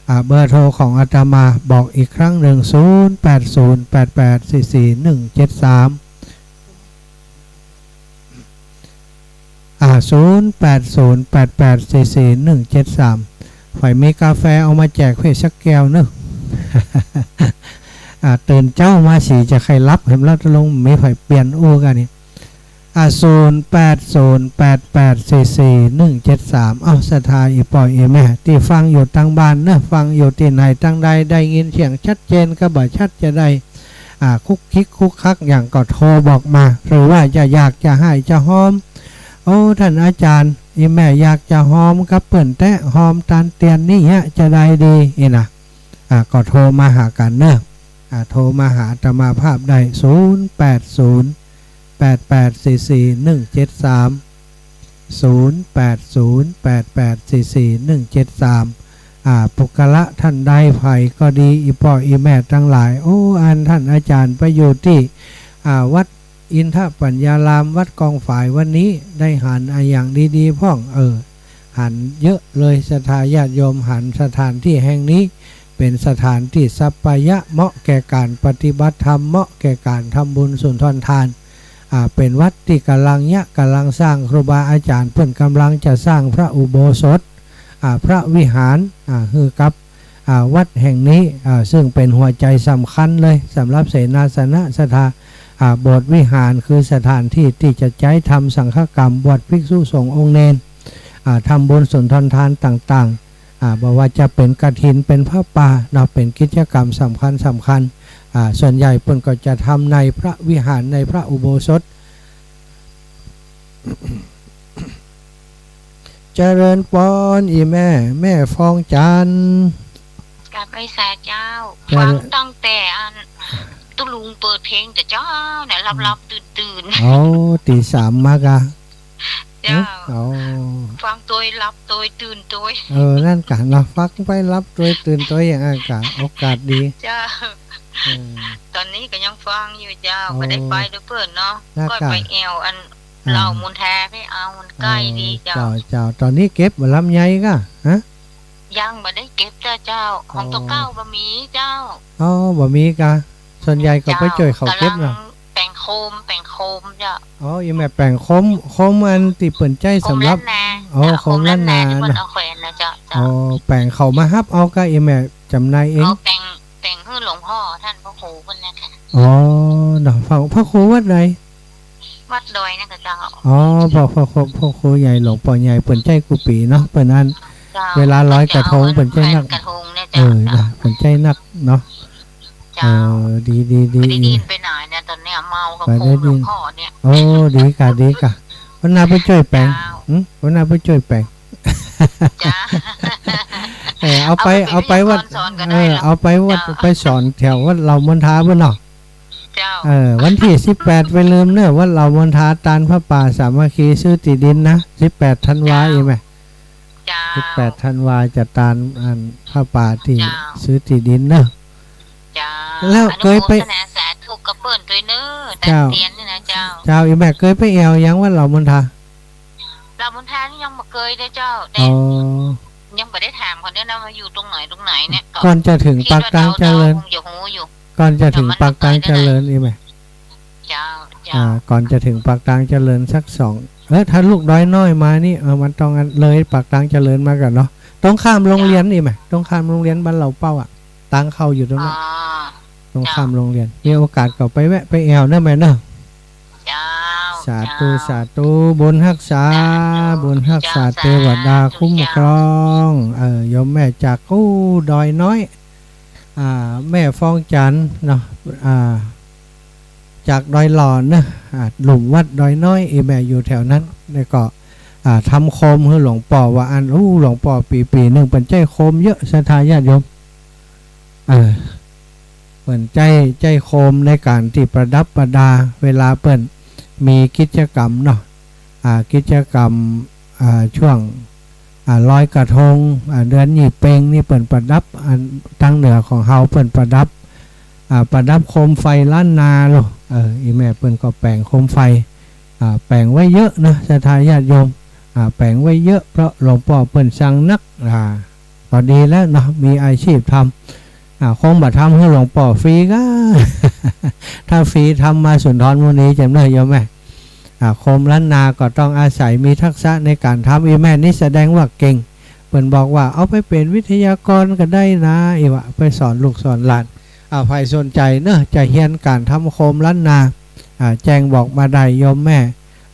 อ่า เบอร์โทรของอาตมาบอกอีกครั้งหนึ่ง ศูนย์แปดศูนย์แปดแปดสี่สี่หนึ่งเจ็ดสาม อ่า ศูนย์แปดศูนย์แปดแปดสี่สี่หนึ่งเจ็ดสาม ใผมีกาแฟเอามาแจกเพ่อสักแก้วเนาะ อ่า ตื่นเจ๊ามาสีจะใค่หลับ เห็นแล้วตะลงมีใผเปลี่ยนอู้กั๋นนี่ อ่า ศูนย์แปดศูนย์แปดแปดสี่สี่หนึ่งเจ็ดสาม เอ้า ศรัทธาอี่ป้ออี่แม่ตี้ฟังอยู่ตังบ้านเนาะ ฟังอยู่ตี้ไหนตังใด ได้ยินเสียงชัดเจนก็บ่ชัดจะได้ อ่า คุกคิกคุกคักหยังก็โทรบอกมา หรือว่าจะอยากจะไห้จะฮอม โอ้ ต้านอาจ๋ารย์ อี่แม่อยากจะฮอมกับเปิ้นแต๊ ฮอมตานเตียนนี่เยียะ จะใดดี อี้นะ อ่า ก็โทรมาหากั๋นเนาะ อ่า โทรมาหาอาตมาภาพได้ ศูนย์แปดศูนย์แปดแปดสี่สี่หนึ่งเจ็ดสาม ศูนย์แปดศูนย์แปดแปดสี่สี่หนึ่งเจ็ดสาม อ่า ปุคคละต้านใดใผก็ดี อี่ป้ออี่แม่ตังหลาย โอ้ อันต้านอาจ๋ารย์ไปอยู่ตี้ อ่า วัดอินทปัญญาราม วัดกองฝายวันนี้ ได้หันอะหยังดีๆ พ่อง เออ หันเยอะเลย ศรัทธาญาติโยม หันสถานตี้แห่งนี้ เป๋นสถานตี้สัปปายะ เหมาะแก่ก๋านปฏิบัติธรรม เหมาะแก่ก๋านทำบุญสุนทรทาน อ่า เป๋นวัดตี้ก่ำลังเยียะ ก่ำลังสร้าง ครูบาอาจ๋ารย์เปิ้นก่ำลังจะสร้างพระอุโบสถ อ่า พระวิหาร อ่า หื้อกับ อ่า วัดแห่งนี้ อ่า ซึ่งเป๋นหัวใจ๋สำคัญเลย สำหรับเสนาสนะศรัทธา อ่า โบสถ์วิหารคือสถานตี้ตี้จะใจ๊ทำสังฆกรรม บวชภิกษุสงฆ์องค์เณร อ่า ทำบุญสุนทรทานต่างๆ อ่า บ่ว่าจะเป๋นกฐิน เป๋นผ้าป่าเนาะ เป๋นกิจกรรมสำคัญสำคัญ อ่า ส่วนใหญ่เปิ้นก็จะทำในพระวิหาร ในพระอุโบสถ เจริญปอน อี่แม่ แม่ฟองจันทร์ กราบไหว้สาเจ้า เจริญ ฟังตั้งแต่อันตุ๊ลุงเปิดเพลงแต่เจ๊าเนี่ย หลับๆ ตื่นๆ อ๋อ ตี๋สามมากะ เจ้า เอ้า ฟังตวยหลับตวยตื่นตวย เออ นั่นกะเนาะ ฟังไปหลับตวยตื่นตวยอย่างนั้นกะ โอกาสดี เจ้า เออ ต๋อนนี้ก็ยังฟังอยู่เจ้า อ๋อ บ่ได้ไปด้วยเปิ้นเนาะ นั่นกะ ก็ไปแอ่วอัน อ่า เหล่ามนทาไปเอา มันใก้ดีเจ้า เออ เจ้า เจ้า ต๋อนนี้เก็บบ่ลำไยกะ ฮะ ยังบ่ได้เก็บเจ้า เจ้า ของตั๋วเก่าบ่มีเจ้า อ๋อ บ่มีกะ ส่วนใหญ่ก็ไปจ้วยเขาเก็บเนาะ เจ้า ก่ำลังแป๋งโคม แป๋งโคมเจ้า อ๋อ อี่แม่แป๋งโคม โคมอันตี้เปิ้นใจ๊สำหรับ โคมล้านนา อ๋อ เจ้า โคมล้านนา โคมล้านนาตี้เปิ้น เนาะ เอาแขวนนะเจ้า เจ้า อ๋อ แป๋งเขามาฮับเอากะอี่แม่จ๋ำหน่ายเอง เอาแป๋ง แป๋งหื้อหลวงพ่อต้านพระครูเปิ้นนะเจ้า อ๋อ เนาะ พระ พระครูวัดใด วัดดอยนะเจ้า อ๋อ พระ พระ พระ พระครูใหญ่ หลวงป้อใหญ่ เปิ้นใจ๊กู้ปี๋เนาะ เปิ้นอัน เจ้า เวลาลอยกระทง เปิ้นใจ๊นัก กระทงเนี่ย เอ เจ้า อ เจ้า นะ เปิ้นใจ๊นักเนาะ เจ้า เออ ดี ดี ดี บ่ได้ยินไปไหนเนี่ย ต๋อนเนี้ยเมากับ ไปได้ยิน โคมหลวงพ่อเนี่ย โอ้ ดีกะ ดีกะ วันหน้าไปจ้วยแป๋ง เจ้า หึ วันหน้าไปจ้วยแป๋ง เจ้า เออ เอาไป เอาไป เอาไปวัด เอาไปเป็นวิทยากรสอนก็ได้ เออ เนาะ เอาไปวัด เจ้า ไปสอนแถววัดเหล่ามนทาปู้นเนาะ เจ้า เออ วันตี้สิบแปดไปลืมเนาะ วัดเหล่ามนทาตานผ้าป่าสามัคคีซื้อตี้ดินนะ สิบแปดธันวา เจ้า อี่แม่ เจ้า สิบแปดธันวาจะตานอันผ้าป่าตี้ เจ้า ซื้อตี้ดินเนาะ เจ้า แล้วเกยไป อนุโมทนาสาธุกับเปิ้นตวยเนาะ เจ้า ตานเตียนนี่นะเจ้า เจ้า อี่แม่เกยไปแอ่วยังวัดเหล่ามนทา เหล่ามนทานี่ยังบ่เกยเด้อเจ้า แต่ อ๋อ ยังบ่ได้ถามเขาเด้อนะว่าอยู่ตรงไหนตรงไหนเนี่ย ก่อนจะถึงปากตางเจริญ คิดว่าแถวดอยคงจะฮู้อยู่ ก่อนจะถึงปากตางเจริญ เดี๋ยวมันต้องไปได้ อี่แม่ เจ้า เจ้า อ่า ก่อนจะเถิงปากตางเจริญสักสอง เออ ถ้าลูกดอยน้อยมานี่ เออ มันต้องเลยปากตางเจริญมาก่อนเนาะ ตรงข้ามโรงเรียนนี่แหม ตรงข้ามโรงเรียนบ้านเหล่าเป้าอะ ตางเข้าอยู่ตรงนั้น อ๋อ ตรงข้ามโรงเรียน เจ้า มีโอกาสก็ไปแวะไปแอ่วนะแม่เนาะ เจ้า สาธุ เจ้า สาธุ บุญฮักษา สาธุ บุญฮักษา เจ้า เตวดา สาธุ คุ้มครอง เจ้า เออ โยมแม่จากกู้ดอยน้อย อ่า แม่ฟองจันทร์เนาะ อ่า จากดอยหล่อเนาะ อ่า หลุมวัดดอยน้อย อีแม่อยู่แถวนั้น แล้วก็ อ่า ทำโคมหื้อหลวงป้อว่าอั้น อู้ หลวงป้อปี๋ๆ นึ่งเปิ้นใจ๊โคมเยอะ ศรัทธาญาติโยม เออ เปิ้นใจ๊ ใจ๊โคมในก๋านตี้ประดับประดา เวลาเปิ้นมีกิจกรรมเนาะ อ่า กิจกรรม อ่า ช่วง อ่า ลอยกระทง อ่า เดือนยี่เป็งนี่เปิ้นประดับ อันตางเหนือของเฮาเปิ้นประดับ อ่า ประดับโคมไฟล้านนาโล เออ อีแม่เปิ้นก็แป๋งโคมไฟ อ่า แป๋งไว้เยอะนะ ศรัทธาญาติโยม อ่า แป๋งไว้เยอะ เพราะหลวงป้อเปิ้นสั่งนัก อ่า ก็ดีแล้วเนาะ มีอาชีพทำ อ่า คงบ่ทำหื้อหลวงป้อฟรีก้า ถ้าฟรีทำมาสุนทรมุนีแจ่มเนาะโยมแม่ อ่า โคมล้านนาก็ต้องอาศัยมีทักษะในก๋านทำ อีแม่นี่แสดงว่าเก่ง เปิ้นบอกว่าเอาไปเป๋นวิทยากรก็ได้นะ อีว่าไปสอนลูกสอนหลาน อ่า ใผสนใจ๋เนาะ จะเฮียนก๋านทำโคมล้านนา อ่า แจ้งบอกมาได้โยมแม่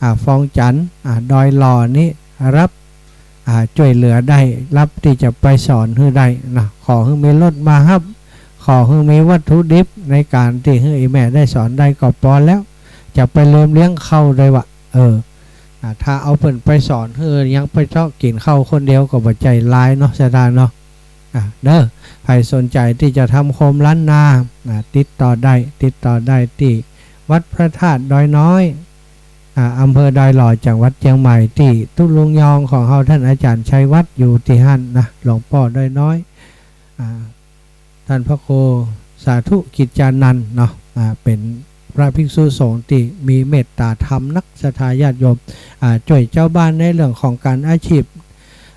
อ่า ฟองจันทร์ อ่า ดอยหล่อนี้รับ อ่า จ้วยเหลือได้ รับตี้จะไปสอนหื้อได้นะ ขอหื้อมีรถมาฮับ ขอหื้อมีวัตถุดิบในก๋านตี้หื้ออีแม่ได้สอนได้ก็ปอแล้ว จะไปเลิมเลี้ยงข้าวได้วะ เออ อ่า ถ้าเอาเปิ้นไปสอนหื้อยังไปเซาะกิ๋นข้าวคนเดียวก็บ่ใจ้หลายเนาะ ศรัทธาเนาะ อ่า เด้อ ใผสนใจ๋ตี้จะทำโคมล้านนา อ่า ติดต่อได้ ติดต่อได้ตี้วัดพระธาตุดอยน้อย อ่า อำเภอดอยหล่อ จังหวัดเจียงใหม่ ตี้ตุ๊ลุงยองของเฮา ท่านอาจ๋ารย์ชัยวัฒน์อยู่ตี้หั้นนะ หลวงป้อดอยน้อย อ่า ท่านพระครูสาธุกิจจานันท์เนาะ อ่า เป๋นพระภิกษุสงฆ์ตี้มีเมตตาธรรมนัก ศรัทธาญาติโยม อ่า จ้วยจาวบ้านในเรื่องของก๋านอาชีพ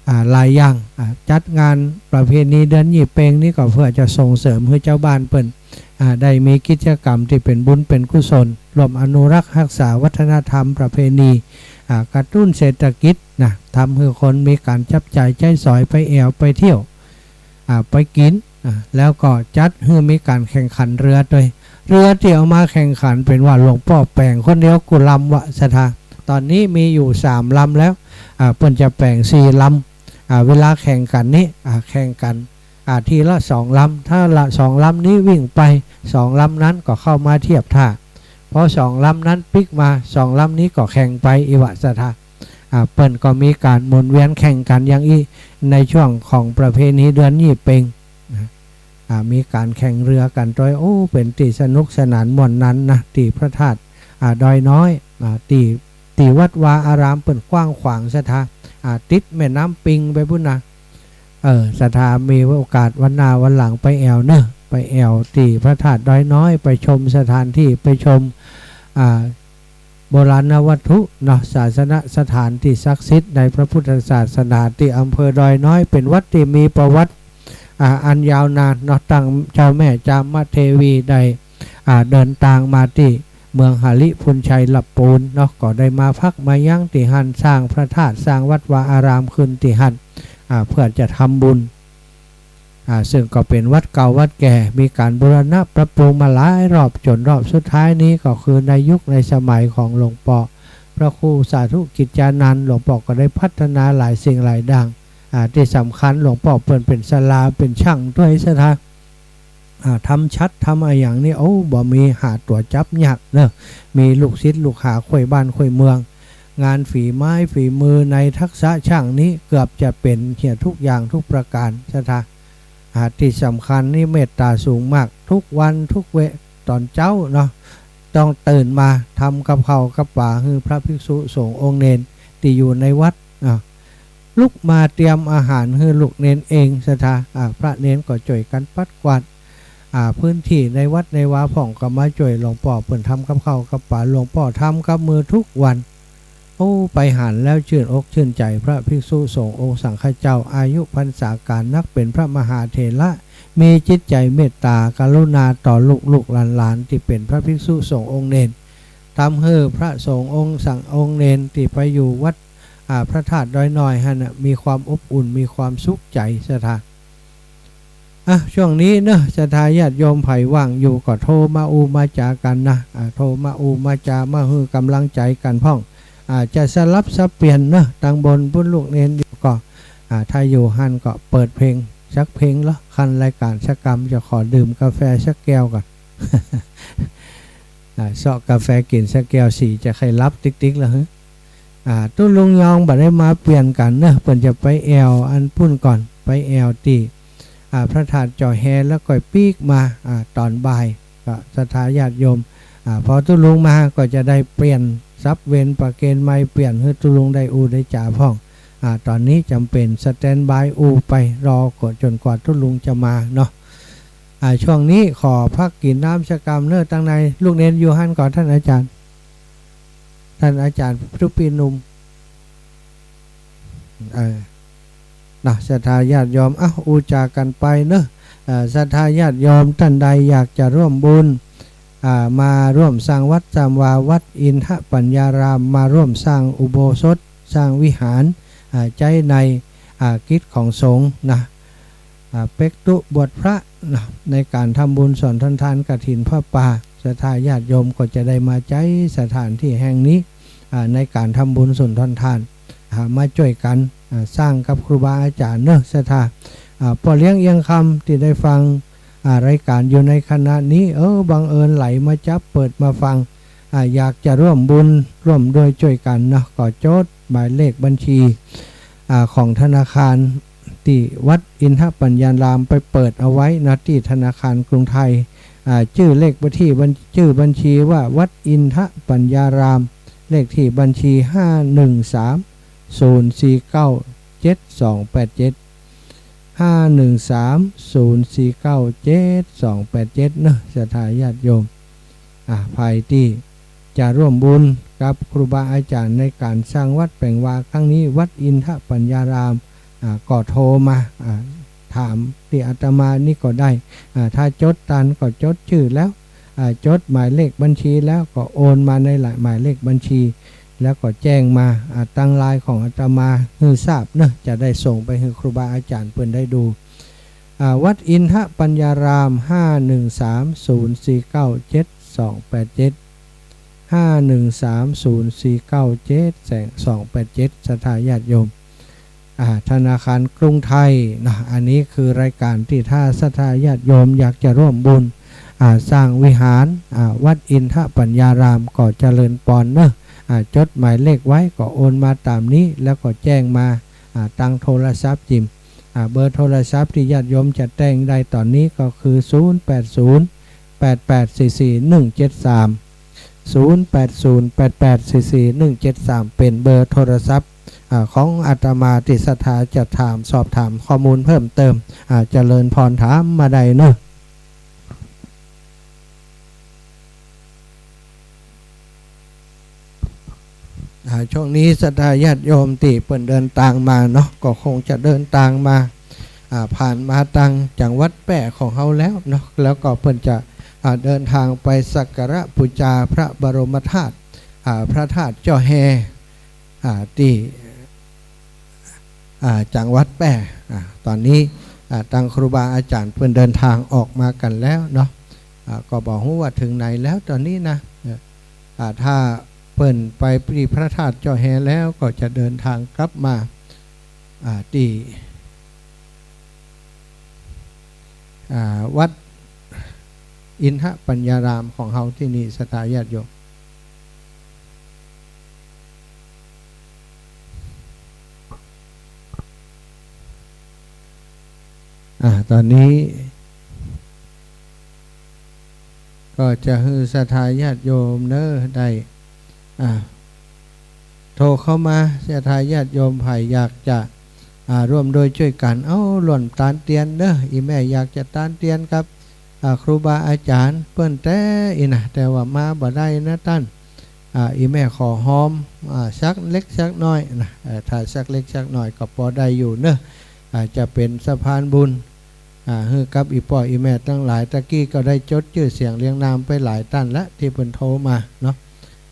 อ่า หลายอย่าง อ่า จัดงานประเพณีเดือนยี่เป็งนี้ก็เพื่อจะส่งเสริมหื้อจาวบ้านเปิ้น อ่า ได้มีกิจกรรมตี้เป๋นบุญเป๋นกุศล ร่วมอนุรักษ์ฮักษาวัฒนธรรมประเพณี อ่า กระตุ้นเศรษฐกิจนะ ทำหื้อคนมีก๋านจับจ่ายใจ๊สอย ไปแอ่วไปเที่ยว อ่า ไปกิ๋น อ่า แล้วก็จัดหื้อมีก๋านแข่งขันเรือตวย เรือตี้เอามาแข่งขันเป๋นว่าหลวงป้อแป๋งคนเดียวกู้ลำวะ ศรัทธา ต๋อนนี้มีอยู่สามลำแล้ว อ่า เปิ้นจะแป๋งสี่ลำ อ่า เวลาแข่งกั๋นนี้ อ่า แข่งกั๋น อ่า ทีละสองลำ ถ้าละสองลำนี้วิ่งไป สองลำนั้นก็เข้ามาเทียบท่า พอสองลำนั้นปิ๊กมา สองลำนี้ก็แข่งไป อีวะ ศรัทธา อ่า เปิ้นก็มีก๋านหมุนเวียนแข่งกั๋นอย่างอี้ ในช่วงของประเพณีเดือนยี่เป็ง นะ อ่า มีก๋านแข่งเรือกั๋นตวย โอ้ เป๋นตี้สนุกสนานม่วนนันนะ ตี้พระธาตุ อ่า ดอยน้อย อ่า ตี้ ตี้วัดวาอารามเปิ้นกว้างขวาง ศรัทธา อ่า ติดแม่น้ำปิงไปปู๊นนะ เออ ศรัทธามีโอกาสวันหน้าวันหลังไปแอ่วเนาะ ไปแอ่วตี้พระธาตุดอยน้อย ไปชมสถานที่ ไปชม อ่า โบราณวัตถุเนาะ ศาสนสถานตี้ศักดิ์สิทธิ์ในพระพุทธศาสนา ตี้อำเภอดอยน้อย เป๋นวัดตี้มีประวัติ อ่า อันยาวนานเนาะ ตั้งเจ้าแม่จามเทวีได้ อ่า เดินตางมาตี้เมืองหริภุญชัยลับปูนเนาะ ก็ได้มาพักมายั้งตี้หั้น สร้างพระธาตุ สร้างวัดวาอารามขึ้นตี้หั้น อ่า เพื่อจะทำบุญ อ่า ซึ่งก็เป๋นวัดเก่าวัดแก่ มีก๋านบูรณะปรับปรุงมาหลายรอบ จ๋นรอบสุดท้ายนี้ก็คือในยุคในสมัยของหลวงป้อพระครูสาธุกิจจานันท์ หลวงป้อก็ได้พัฒนาหลายสิ่งหลายอย่าง อ่า ตี้สำคัญหลวงป้อเปิ้นเป๋นสลา เป๋นจ้างตวย ศรัทธา อ่า ทำฉัตรทำอะหยังนี่ โอ้ บ่มี หาตั๋วจับยากเนาะ มีลูกศิษย์ลูกหาค่อยบ้านค่อยเมือง งานฝีไม้ฝีมือในทักษะจ้างนี้เกือบจะเป๋นเหียทุกอย่างทุกประก๋าน ศรัทธา อ่า ตี้สำคัญนี่เมตตาสูงมาก ทุกวันทุกเว ต๋อนเจ๊าเนาะ ต้องตื่นมาทำกับข้าวกับป๋าหื้อพระภิกษุสงฆ์องค์เณรตี้อยู่ในวัด อ่า ลุกมาเตรียมอาหารหื้อลูกเณรเอง ศรัทธา อ่า พระเณรก็จ้วยกั๋นปัดกวาด อ่า พื้นตี้ในวัดในวาพ่อง ก็มาจ้วยหลวงป้อเปิ้นทำกับข้าวกับป๋า หลวงป้อทำกับมือทุกวัน โอ้ ไปหันแล้วจื้นอกจื้นใจ๋ พระภิกษุสงฆ์องค์สังฆเจ้า อายุพรรษาก๋านนักเป๋นพระมหาเถระ มีจิตใจ๋เมตตากรุณาต่อลูกๆ หลานๆ ตี้เป๋นพระภิกษุสงฆ์องค์เณร ทำหื้อพระสงฆ์องค์สัง องค์เณรตี้ไปอยู่วัด อ่า พระธาตุดอยน้อยหั้นน่ะ มีความอบอุ่น มีความสุขใจ๋ ศรัทธา อ่ะ ช่วงนี้เนาะ ศรัทธาญาติโยมใผว่างอยู่ก็โทรมาอู้มาจ๋ากั๋นนะ อ่า โทรมาอู้มาจ๋า มาหื้อก๋ำลังใจ๋กั๋นพ่อง อ่า จะสลับสับเปลี่ยนเนาะ ตังบนปุ้นลูกเณรอยู่ก็ อ่า ถ้าอยู่หั้นก็เปิดเพลงสักเพลงเนาะ คันรายก๋านสักกำ จะขอดื่มกาแฟสักแก้วก่อน อ่า เซาะกาแฟกิ๋นสักแก้วสิ จะใค่หลับติ๊กๆ แล้ว อ่า ตุ๊ลุงยองบ่ได้มาเปลี่ยนกั๋นเนาะ เปิ้นจะไปแอ่วอันปุ้นก่อน ไปแอ่วตี้ อ่า พระธาตุเจ้าแฮ แล้วก็ปิ๊กมา อ่า ต๋อนบ่าย ก็ศรัทธาญาติโยม อ่า พอตุ๊ลุงมาก็จะได้เปลี่ยนสับเวรประเคนใหม่ เปลี่ยนหื้อตุ๊ลุงได้อู้ได้จ๋าพ่อง อ่า ต๋อนนี้จ๋ำเป๋นสแตนด์บายอู้ไป รอก่อนจ๋นกว่าตุ๊ลุงจะมาเนาะ อ่า ช่วงนี้ขอพักกิ๋นน้ำสักกำเนาะ ตังใน ลูกเณรอยู่หั้นก่อ ต้านอาจ๋ารย์ ต้านอาจ๋ารย์ตุ๊ปี้หนุ่ม เออ นะ ศรัทธาญาติโยม เอ้า อู้จ๋ากั๋นไปเนาะ เอ่อ ศรัทธาญาติโยมต้านใดอยากจะร่วมบุญ อ่า มาร่วมสร้างวัด สร้างวา วัดอินทปัญญาราม มาร่วมสร้างอุโบสถ สร้างวิหาร อ่า ใจ๊ใน อ่า กิจของสงฆ์นะ อ่า เป๊กตุ๊บวชพระนะ ในก๋านทำบุญสนทนทานกฐินผ้าป่า ศรัทธาญาติโยมก็จะได้มาใจ๊สถานที่แห่งนี้ อ่า ในก๋านทำบุญสนทนทาน อ่า มาจ้วยกั๋น อ่า สร้างกับครูบาอาจ๋ารย์เนาะ ศรัทธา อ่า ป้อเลี้ยงเอียงคำตี้ได้ฟัง อ่า รายก๋านอยู่ในขณะนี้ เออ บังเอิญไหลมาจับเปิดมาฟัง อ่า อยากจะร่วมบุญร่วมด้วยจ้วยกั๋นเนาะ ก็จดหมายเลขบัญชี อ่า ของธนาคารตี้วัดอินทปัญญารามไปเปิดเอาไว้นะ ตี้ธนาคารกรุงไทย อ่า จื้อเลขบัญชี บัญ จื้อบัญชีว่าวัดอินทปัญญาราม เลขตี้บัญชี ห้าหนึ่งสาม ศูนย์สี่เก้า เจ็ดสองแปดเจ็ด ห้าหนึ่งสาม ศูนย์สี่เก้า เจ็ดสองแปดเจ็ด เนาะ ศรัทธาญาติโยม อ่า ใผตี้จะร่วมบุญกับครูบาอาจ๋ารย์ในก๋านสร้างวัดแป๋งวาครั้งนี้ วัดอินทปัญญาราม อ่า ก็โทรมา อ่า ถามตี้อาตมานี่ก็ได้ อ่า ถ้าจดตันก็จดจื้อแล้ว อ่า จดหมายเลขบัญชีแล้วก็โอนมาในหมายเลขบัญชี แล้วก็แจ้งมา อ่า ตางไลน์ของอาตมาหื้อทราบเนาะ จะได้ส่งไปหื้อครูบาอาจ๋ารย์เปิ้นได้ดู อ่า วัดอินทปัญญาราม ห้าหนึ่งสาม ศูนย์สี่เก้า เจ็ดสองแปดเจ็ด ห้าหนึ่งสาม ศูนย์สี่เก้า เจ็ดสองแปดเจ็ด ศรัทธาญาติโยม อ่า ธนาคารกรุงไทยนะ อันนี้คือรายก๋านตี้ถ้าศรัทธาญาติโยมอยากจะร่วมบุญ อ่า สร้างวิหาร อ่า วัดอินทปัญญาราม ก็เจริญปอนเนาะ อ่า จดหมายเลขไว้ก็โอนมาต๋ามนี้ แล้วก็แจ้งมา อ่า ตางโทรศัพท์จิม อ่า เบอร์โทรศัพท์ตี้ญาติโยมจะแจ้งได้ต๋อนนี้ก็คือ ศูนย์แปดศูนย์ แปดแปดสี่สี่หนึ่งเจ็ดสาม ศูนย์แปดศูนย์ แปดแปดสี่สี่หนึ่งเจ็ดสาม เป๋นเบอร์โทรศัพท์ อ่า ของอาตมาตี้ศรัทธาจะถาม สอบถามข้อมูลเพิ่มเติม อ่า เจริญปอนถามมาได้เนาะ อ่า ช่วงนี้ศรัทธาญาติโยมตี้เปิ้นเดินตางมาเนาะ ก็คงจะเดินตางมา อ่า ผ่านมาตางจังหวัดแป้ของเฮาแล้วเนาะ แล้วก็เปิ้นจะ อ่า เดินตางไปสักการะปู๋จาพระบรมธาตุ อ่า พระธาตุเจ้าแฮ อ่า ตี้ อ่า จังหวัดแป้ อ่า ต๋อนนี้ อ่า ตางครูบาอาจ๋ารย์เปิ้นเดินตางออกมากั๋นแล้วเนาะ อ่า ก็บ่ฮู้ว่าเถิงไหนแล้วต๋อนนี้นะ เออ อ่า ถ้าเปิ้นไปตี้พระธาตุเจ้าแฮแล้วก็จะเดินตางกลับมา อ่า ตี้ อ่า วัดอินทปัญญารามของเฮาตี้นี่ ศรัทธาญาติโยม อ่า ต๋อนนี้ ก็จะหื้อศรัทธาญาติโยมเนาะ ได้ อ่า โทรเข้ามา ศรัทธาญาติโยมใผอยากจะ อ่า ร่วมด้วยจ้วยกั๋น เอ้า ร่วมตานเตียนเนาะ อี่แม่อยากจะตานเตียนกับ อ่า ครูบาอาจ๋ารย์เปิ้นแต๊อี้นะ แต่ว่ามาบ่ได้นะต้าน อ่า อี่แม่ขอฮอม อ่า สักเล็กสักน้อยนะ เอ่อ ถ้าสักเล็กสักน้อยก็ปอได้อยู่เนาะ อ่า จะเป๋นสะพานบุญ อ่า หื้อกับอี่ป้ออี่แม่ตังหลาย ตะกี้ก็ได้จดจื้อเสียงเรียงนามไปหลายต้านละตี้เปิ้นโทรมาเนาะ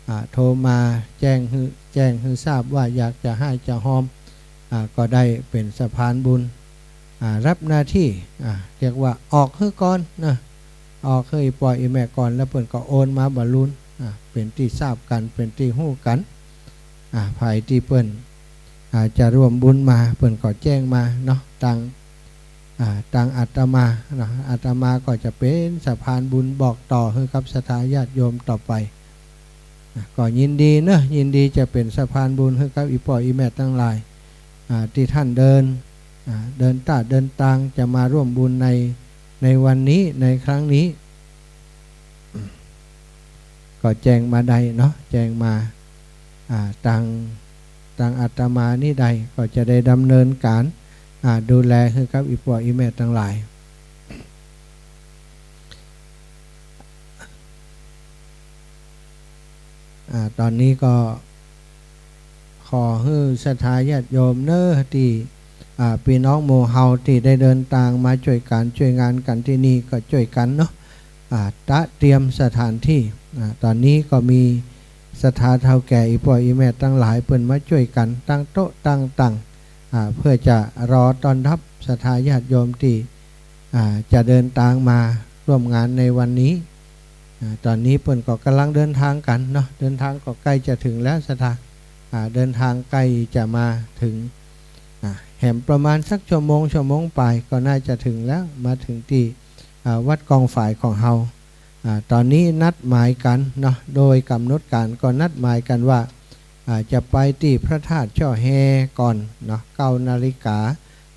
อ่า โทรมาแจ้งหื้อ แจ้งหื้อทราบว่าอยากจะฮ้ายจะฮอม อ่า ก็ได้เป๋นสะพานบุญ อ่า ฮับหน้าตี้ อ่า เรียกว่าออกหื้อก่อนนะ ออกหื้ออี่ป้ออี่แม่ก่อน แล้วเปิ้นก็โอนมาบ่าลุน อ่า เป๋นตี้ทราบกั๋น เป๋นตี้ฮู้กั๋น อ่า ใผตี้เปิ้น อ่า จะร่วมบุญมา เปิ้นก็แจ้งมาเนาะ ตาง อ่า ตางอาตมาเนาะ อาตมาก็จะเป๋นสะพานบุญบอกต่อหื้อกับศรัทธาญาติโยมต่อไป อ่า ก็ยินดีเนาะ ยินดีจะเป๋นสะพานบุญหื้อกับอี่ป้ออี่แม่ตังหลาย อ่า ตี้ต้านเดิน อ่า เดินต้าเดินตางจะมาร่วมบุญใน ในวันนี้ ในครั้งนี้ ก็แจ้งมาได้เนาะ แจ้งมา อ่า ตาง ตางอาตมานี่ได้ ก็จะได้ดำเนินก๋าน อ่า ดูแลหื้อกับอี่ป้ออี่แม่ตังหลาย อ่า ต๋อนนี้ก็ขอหื้อศรัทธาญาติโยมเนาะ ตี้ อ่า ปี้น้องหมู่เฮาตี้ได้เดินตางมาจ้วยก๋านจ้วยงานกั๋นตี้นี่ก็จ้วยกั๋นเนาะ อ่า ตะเตรียมสถานตี้ อ่า ต๋อนนี้ก็มีศรัทธาเฒ่าแก่อี่ป้ออี่แม่ตังหลายเปิ้นมาจ้วยกั๋นตั้งโต๊ะตั้งตั๋ง อ่า เปื้อจะรอต้อนฮับศรัทธาญาติโยมตี้ อ่า จะเดินตางมาร่วมงานในวันนี้ อ่า ต๋อนนี้เปิ้นก็ก่ำลังเดินตางกั๋นเนาะ เดินตางก็ใก้จะเถิงแล้วศรัทธา อ่า เดินตางใก้จะมาเถิง อ่า แหมประมาณสักชั่วโมง ชั่วโมงป๋ายก็น่าจะเถิงแล้ว มาเถิงตี้ อ่า วัดกองฝายของเฮา อ่า ต๋อนนี้นัดหมายกั๋นเนาะ โดยก๋ำหนดก๋านก็นัดหมายกั๋นว่า อ่า จะไปตี้พระธาตุจ้อแฮก่อนเนาะ เก้านาฬิกา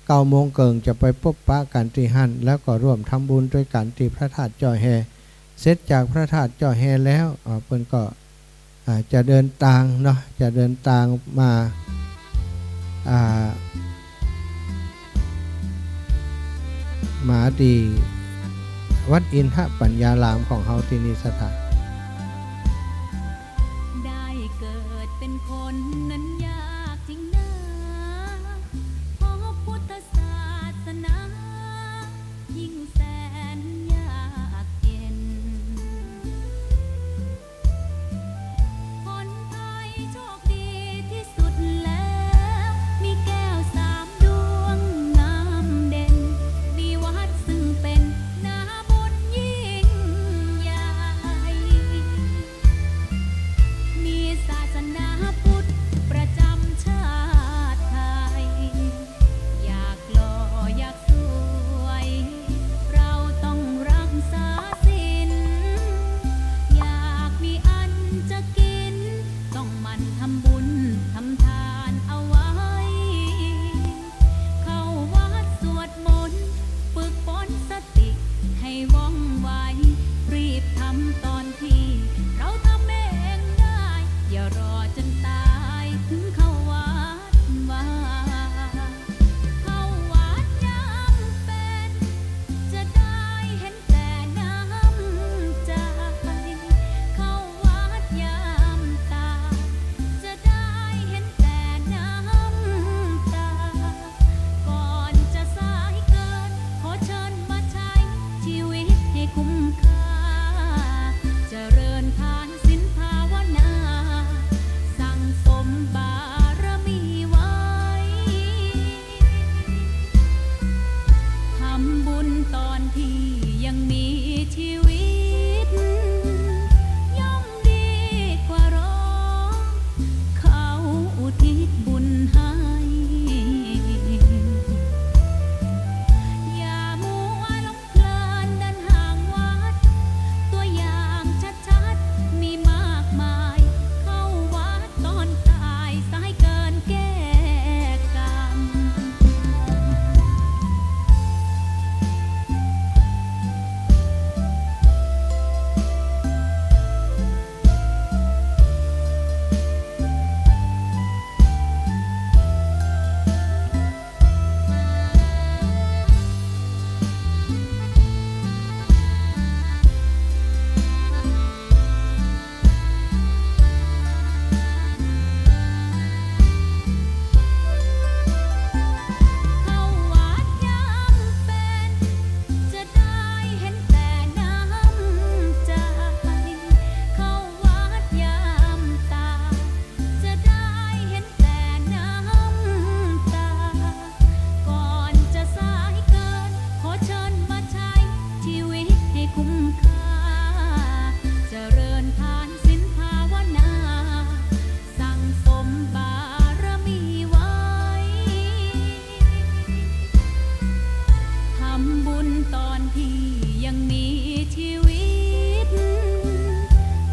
เก้าโมงเกิ่งจะไปปบปะกั๋นตี้หั้น แล้วก็ร่วมทำบุญตวยกั๋นตี้พระธาตุจ้อแฮ เสร็จจากพระธาตุจ้อแฮแล้ว อ่า เปิ้นก็ อ่า จะเดินตางเนาะ จะเดินตางมา อ่า มาตี้วัดอินทปัญญารามของเฮาตี้นี่ศรัทธา ได้เกิดเป็นคนนั้นยากจริงนา พบพุทธศาสนา ยิ่งแสนยากเย็น พ้นภัยโชคดีที่สุดแล้ว มีแก้วสามดวงงามเด่น มีวัดซึ่งเป็นนาบุญยิ่งใหญ่ มีศาสนาพุทธประจำชาติไทย อยากหล่ออยากสวย เราต้องรักษาศีล อยากมีอันจะกิน ต้องหมั่นทำบุญทำทานเอาไว้ เข้าวัดสวดมนต์ ฝึกฝนสติให้ว่องไว รีบทำตอนที่เราทำเองได้ อย่ารอจนตายถึงเข้าวัด ว่าเข้าวัดยามเป๋น จะได้เห็นแต่น้ำใจ เข้าวัดยามตาย จะได้เห็นแต่น้ำตา ก่อนจะสายเกิน ขอเชิญมาใช้ชีวิตให้คุ้มค่า เจริญทานศีลภาวนา สั่งสมบารมีไว้ ทำบุญตอนที่ยังมีชีวิต ย่อมดีกว่ารอ เขาอุทิศบุญให้ อย่ามัวหลงเพลินเดินห่างวัด ตัวอย่างชัดๆ มีมากมาย เข้าวัดตอนตาย สายเกินแก้กรรม ตอนที่ยังมีชีวิต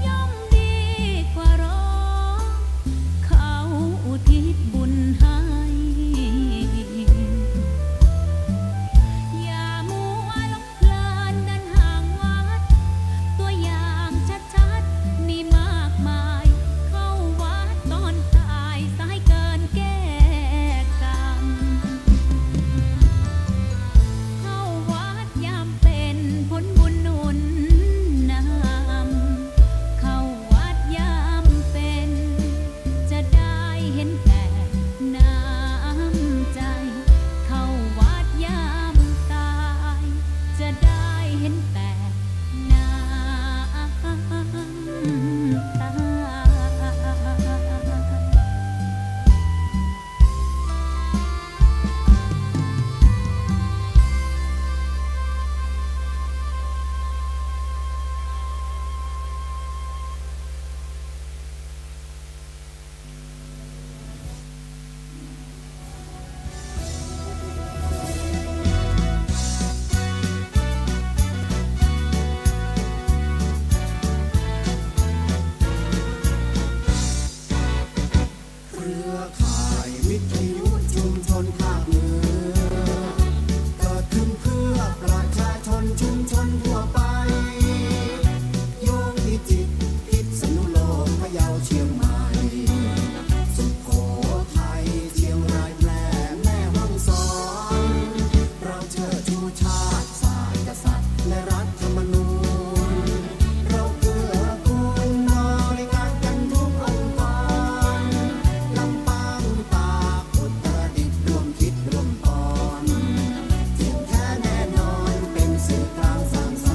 ย่อมดีกว่ารอ เขาอุทิศบุญให้ อย่ามัวหลงเพลินเดินห่างวัด ตัวอย่างชัดๆ มีมากมาย เข้าวัดตอนตาย สายเกินแก้กรรม เข้าวัดยามเป็น ผลบุญหนุนนำ เข้าวัดยามเป็น จะได้เห็นแต่น้ำใจ เข้าวัดยามตาย จะได้เห็นแต่น้ำตา เครือข่ายวิทยุชุมชนภาคเหนือ เกิดขึ้นเพื่อประชาชนชุมชนทั่วไป โยงพิจิตร พิษณุโลก พะเยา เชียงใหม่ สุโขทัย เชียงราย แพร่ แม่ฮ่องสอน เราเชิดชูชาติ ศาสตร์ กษัตริย์ และรัฐธรรมนูญ เราเกื้อกูลบริการกันทุกองค์กร ลำปาง ตาก อุตรดิตถ์ ร่วมคิดร่วมปอน เที่ยงแท้แน่นอน เป็นสื่อกลางสร้างสร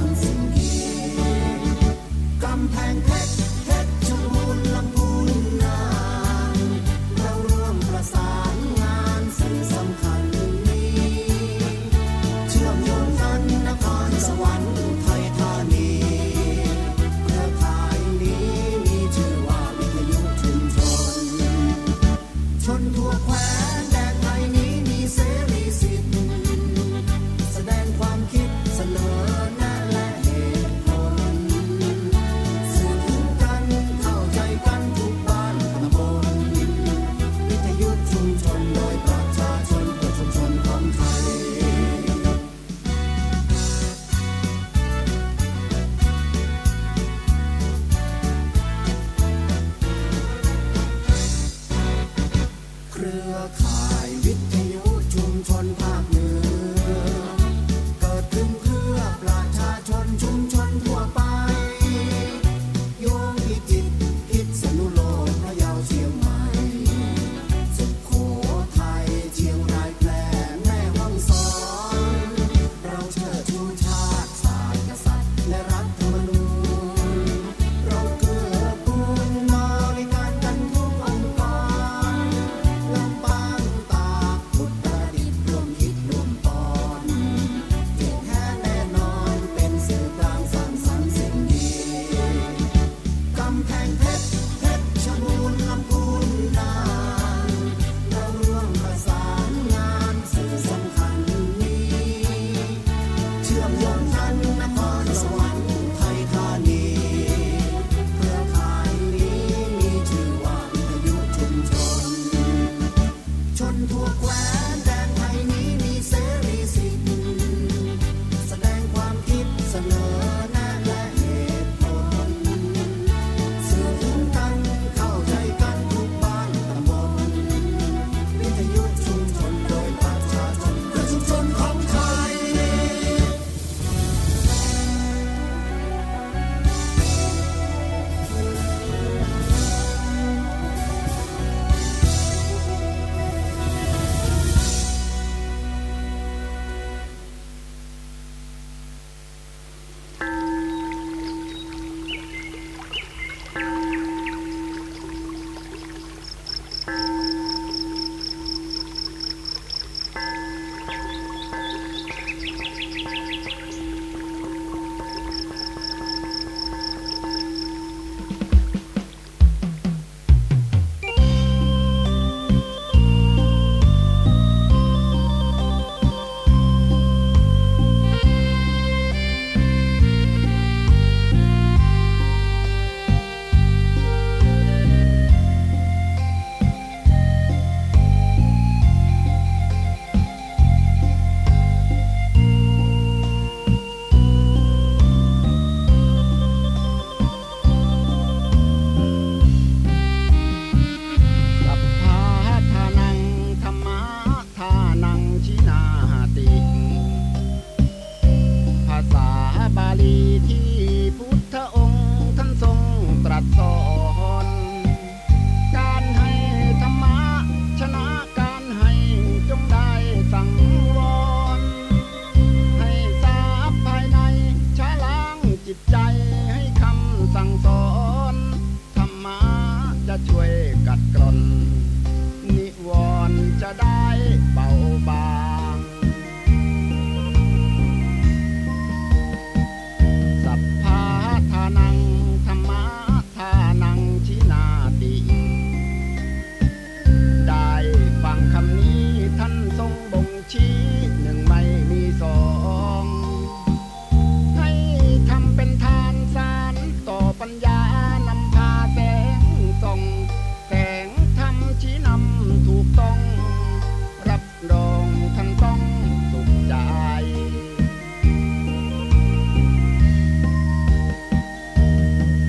รค์ ลีที่พุทธองค์ท่านทรงตรัสสอน ก๋านหื้อธรรมะชนะก๋านหื้อ จงได้สังวร หื้อทรัพย์ภายในชะล้างจิตใจ๋ หื้อคำสั่งสอน ธรรมะจะช่วยขัดเกลา นิวรณ์จะได้เบาบาง สัพพะทานัง ธัมมะทานัง ชินาติ ได้ฟังคำนี้ท่านทรงบ่ง ชี้หนึ่งไม่มีสอง หื้อทำเป๋นทานสารต่อปัญญา นำพาแสงส่อง แสงธรรมชี้นำถูกต้อง รับรองท่านต้องสุขใจ๋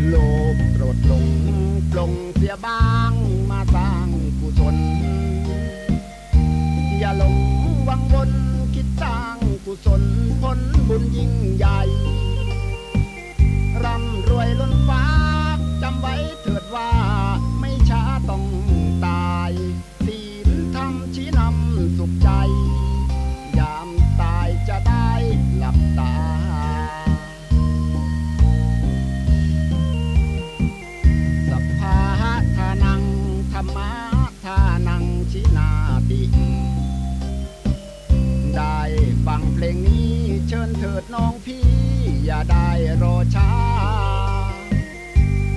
โลภโกรธหลงปลงเสียบ้าง มาสร้างกุศล อย่าหลงวังวน กึ๊ดสร้างกุศล ผลบุญยิ่งใหญ่ ร่ำรวยล้นฟ้า จ๋ำไว้เถิดว่า ไม่ช้าต้องต๋าย ศีลธรรมชี้นำสุขใจ๋ ยามต๋ายจะได้หลับต๋า สัพพะทานัง ธัมมะทานัง ชินาติ ได้ฟังเพลงนี้ เชิญเถิดน้องพี่ อย่าได้รอช้า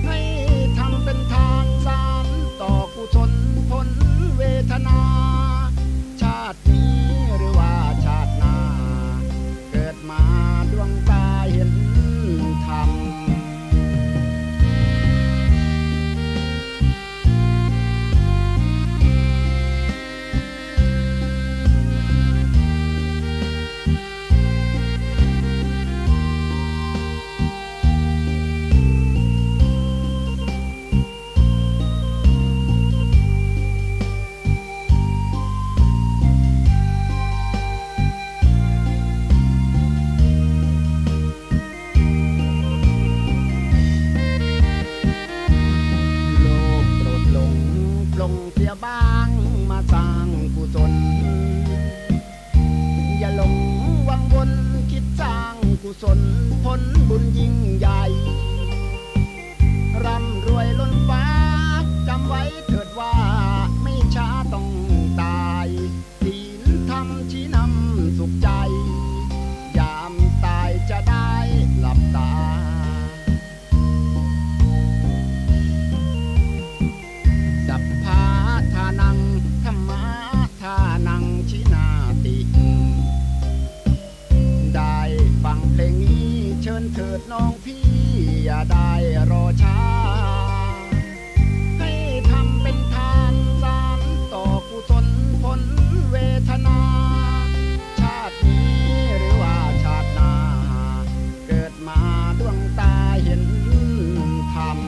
หื้อทำเป๋นทานสารต่อกุศล ผลเวทนา ชาตินี้หรือว่าชาติหน้า เกิดมาดวงต๋าเห็นธรรม โลภโกรธหลงปลงเสียบ้าง มาสร้างกุศล อย่าหลงวังวน กึ๊ดสร้างกุศล ผลบุญยิ่งใหญ่ ร่ำรวยล้นฟ้า จ๋ำไว้เถิดว่า ไม่ช้าต้องต๋าย ศีลธรรมชี้นำสุขใจ๋ ยามต๋ายจะได้หลับต๋า สัพพะทานัง ธัมมะทานัง ชินาติ ได้ฟังเพลงนี้ เชิญเถิดน้องพี่ อย่าได้รอช้า หื้อทำเป๋นทานสารต่อกุศล ผลเวทนา ชาตินี้หรือว่าชาติหน้า เกิดมาดวงต๋าเห็นธรรม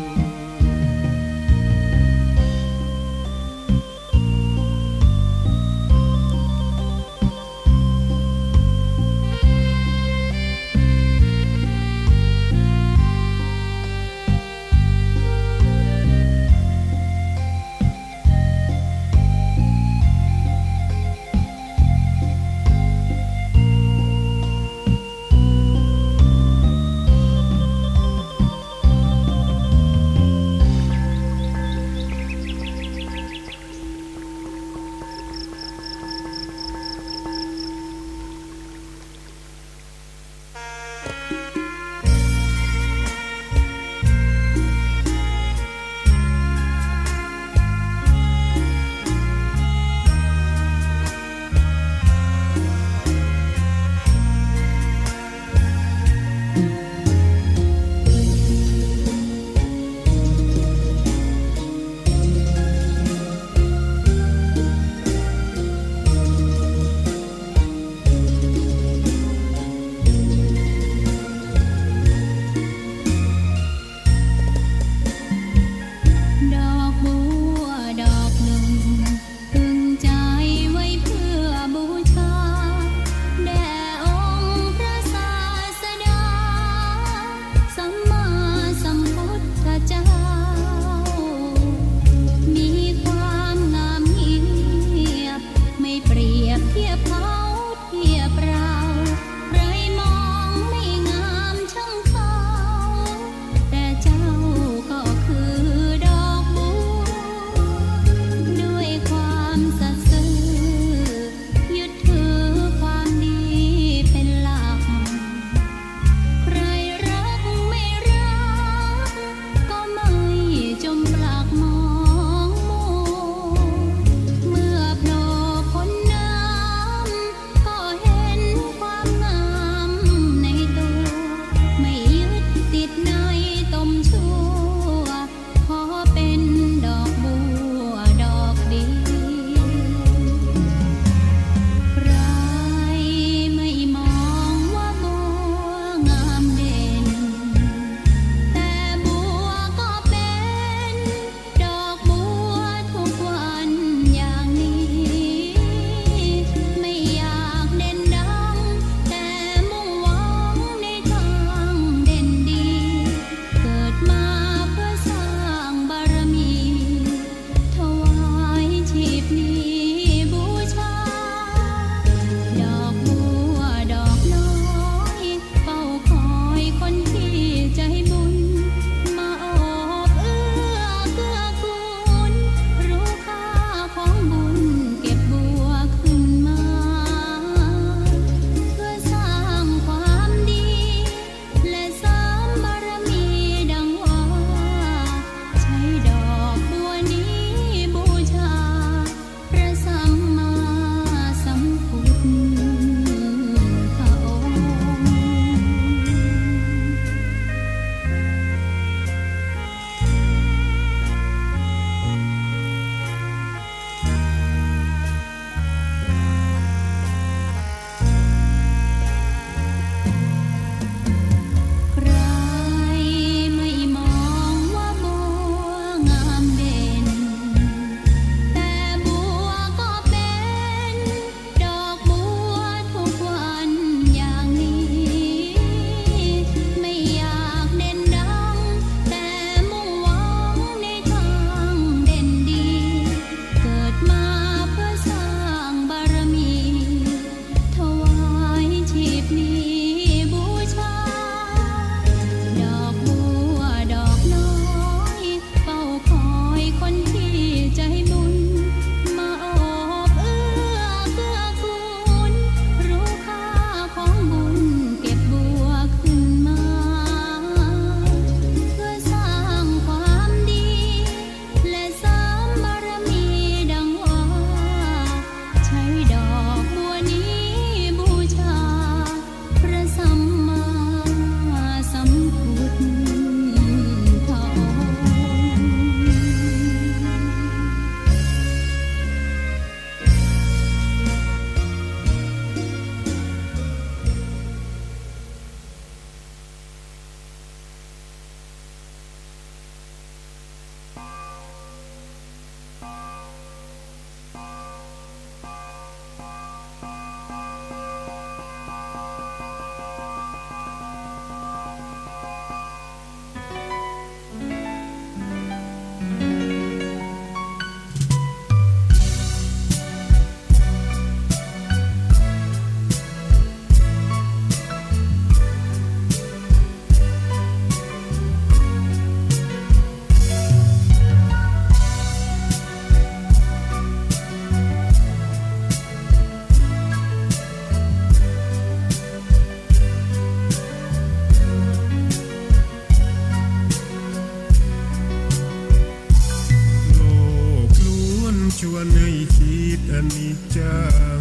นิจจัง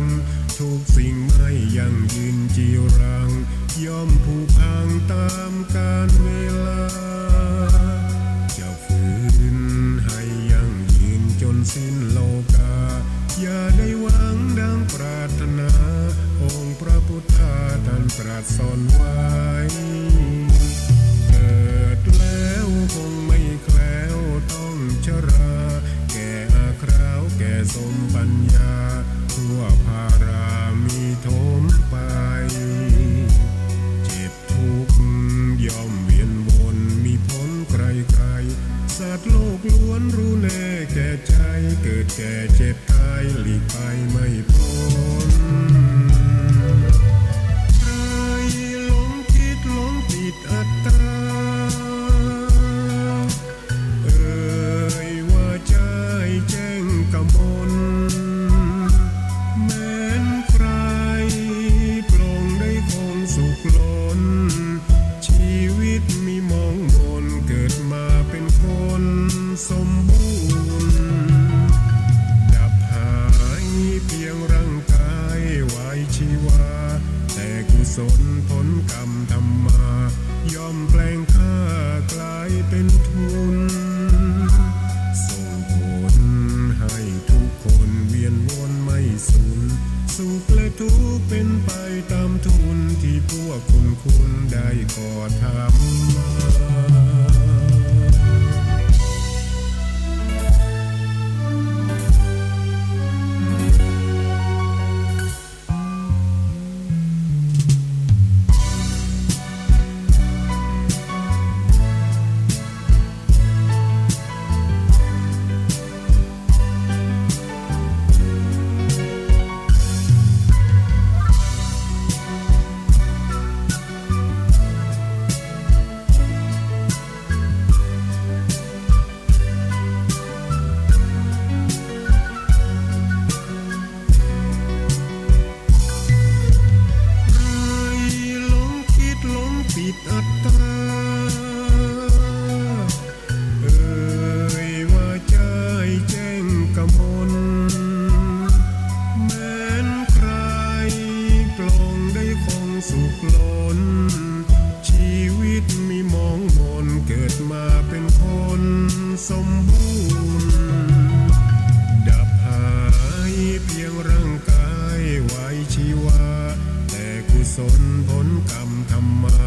ทุกสิ่งไม่ยั่งยืนจีรัง ย่อมผุพังต๋ามกาลเวลา จะ ฝืนให้ยั่งยืนจ๋นสิ้นโลกา อย่าได้หวังดังปรารถนา องค์พระพุทธาท่านตรัสสอนไว้ เกิดแล้วคงไม่แคล้วต้องชรา แก่อาคราวแก่สมปัญญา ทั่วภารามีถมไป เจ็บ ทุกข์ย่อมเวียนวน มีผลใครๆ สัตว์โลกล้วนรู้แน่แก่ใจ เกิดแก่เจ็บตายหลีกไปไม่พ้น ใครหลงคิดหลงผิดอัตตา เอ่ยว่าใจ้แจ้งกมล แม้นใครปลงได้คงสุขล้น ชีวิตมีหมองหม่น เกิดมาเป็นคนสมบูรณ์ ดับหายเพียงร่างกายวายชีวา แต่กุศลผลกรรมทำมา ย่อมแปลงค่ากลายเป็นทุน ส่งผลให้ทุกคนเวียนวนไม่สูญ สุขและทุกข์เป็นไปต๋ามทุน ตี้พวกคุณๆ ได้กระทำมา ใครหลงคิดหลงผิดอัตตา เอ่ยว่าใจ้แจ้งกมล แม้นใครปลงได้คงสุขล้น ชีวิตมีหมองหม่น เกิดมาเป็นคนสมบูรณ์ ดับหายเพียงร่างกายวายชีวา แต่กุศลผลกรรมทำมา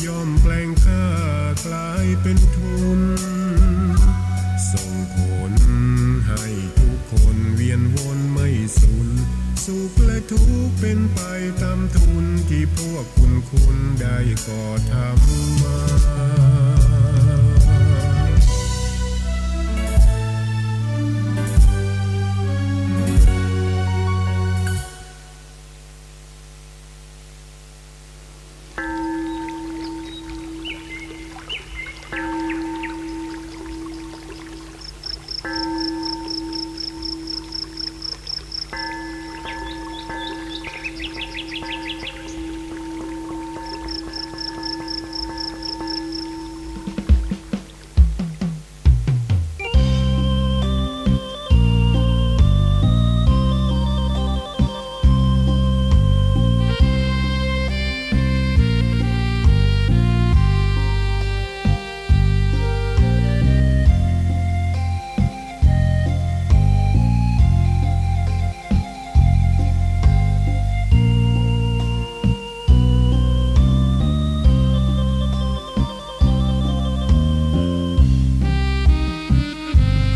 ย่อมแปลงค่ากลายเป็นทุน ส่งผลให้ทุกคนเวียนวนไม่สูญ สุขและทุกข์เป็นไปต๋ามทุน ตี้พวกคุณๆ ได้กระทำมา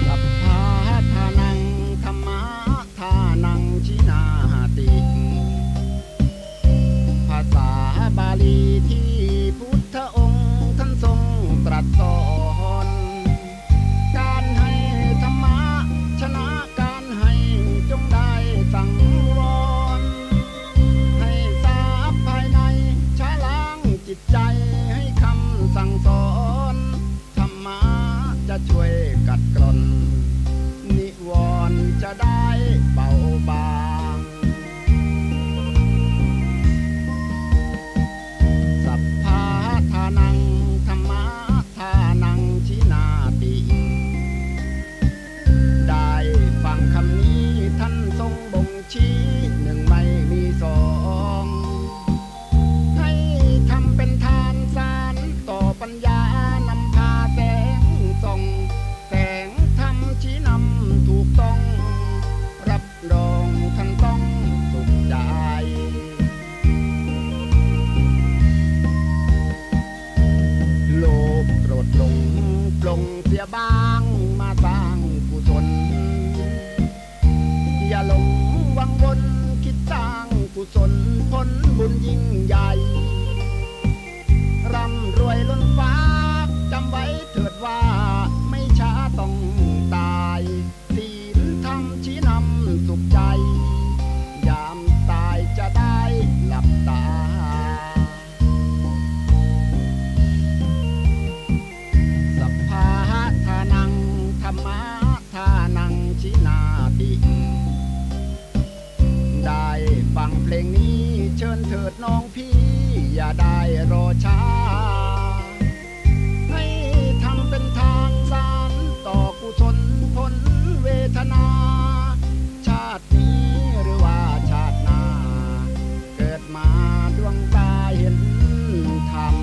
สัพพะทานัง ธัมมะทานัง ทิฏฐินาติ ภาษาบาลีตี้พุทธองค์ท่านทรงตรัสสอน ก๋านหื้อธรรมะชนะก๋านหื้อ จงได้สังวร หื้อทรัพย์ภายในชะล้างจิตใจ๋ หื้อคำสั่งสอน ธรรมะจะช่วยขัดเกลา นิวรณ์จะได้เบาบาง สัพพะทานัง ธัมมะทานัง ทิฏฐินาติ ได้ฟังคำนี้ท่านทรง อย่าบ้างมาสร้างกุศล อย่าหลงวังวน กึ๊ดสร้างกุศล ผลบุญยิ่งใหญ่ ร่ำรวยล้นฟ้า จ๋ำไว้เถิดว่า ไม่ช้าต้องต๋าย ศีลธรรมชี้นำสุขใจ๋ ยามต๋ายจะได้หลับต๋า สัพพะทานัง ธัมมะทานัง ชินาติ ได้ฟังเพลงนี้ เชิญเถิดน้องพี่ อย่าได้รอช้า ให้ทำเป็นทานสานต่อกุศลผลเวทนา ชาตินี้หรือว่าชาติหน้า เกิดมาดวงต๋าเห็นธรรม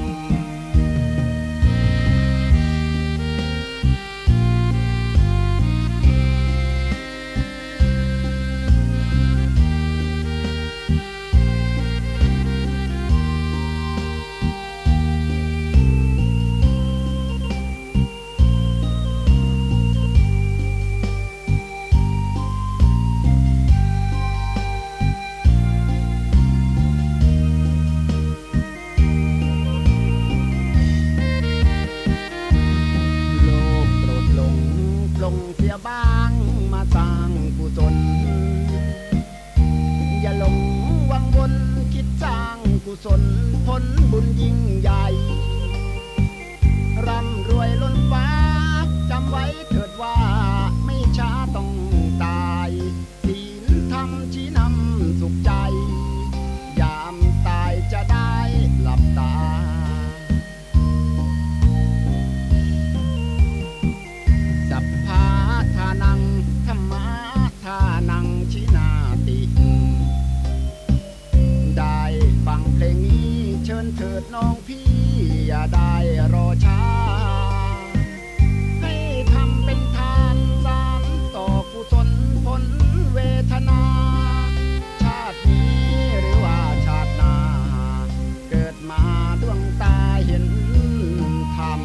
โลกโกรธหลงปลงเสียบ้าง มาสร้างกุศล อย่าหลงวังวน กึ๊ดสร้างกุศล ผลบุญยิ่งใหญ่ ร่ำรวยล้นฟ้า จ๋ำไว้เถิดว่า ไม่ช้าต้องต๋าย ศีลธรรมชี้นำสุขใจ๋ ยามต๋ายจะได้หลับต๋า สัพพะทานัง ธัมมะทานัง ชินาติ ได้ฟังเพลงนี้ เชิญเถิดน้องพี่ อย่าได้รอช้า ให้ทำเป็นทานสานต่อกุศลผลเวทนา ชาตินี้หรือว่าชาติหน้า เกิดมาดวงต๋าเห็นธรรม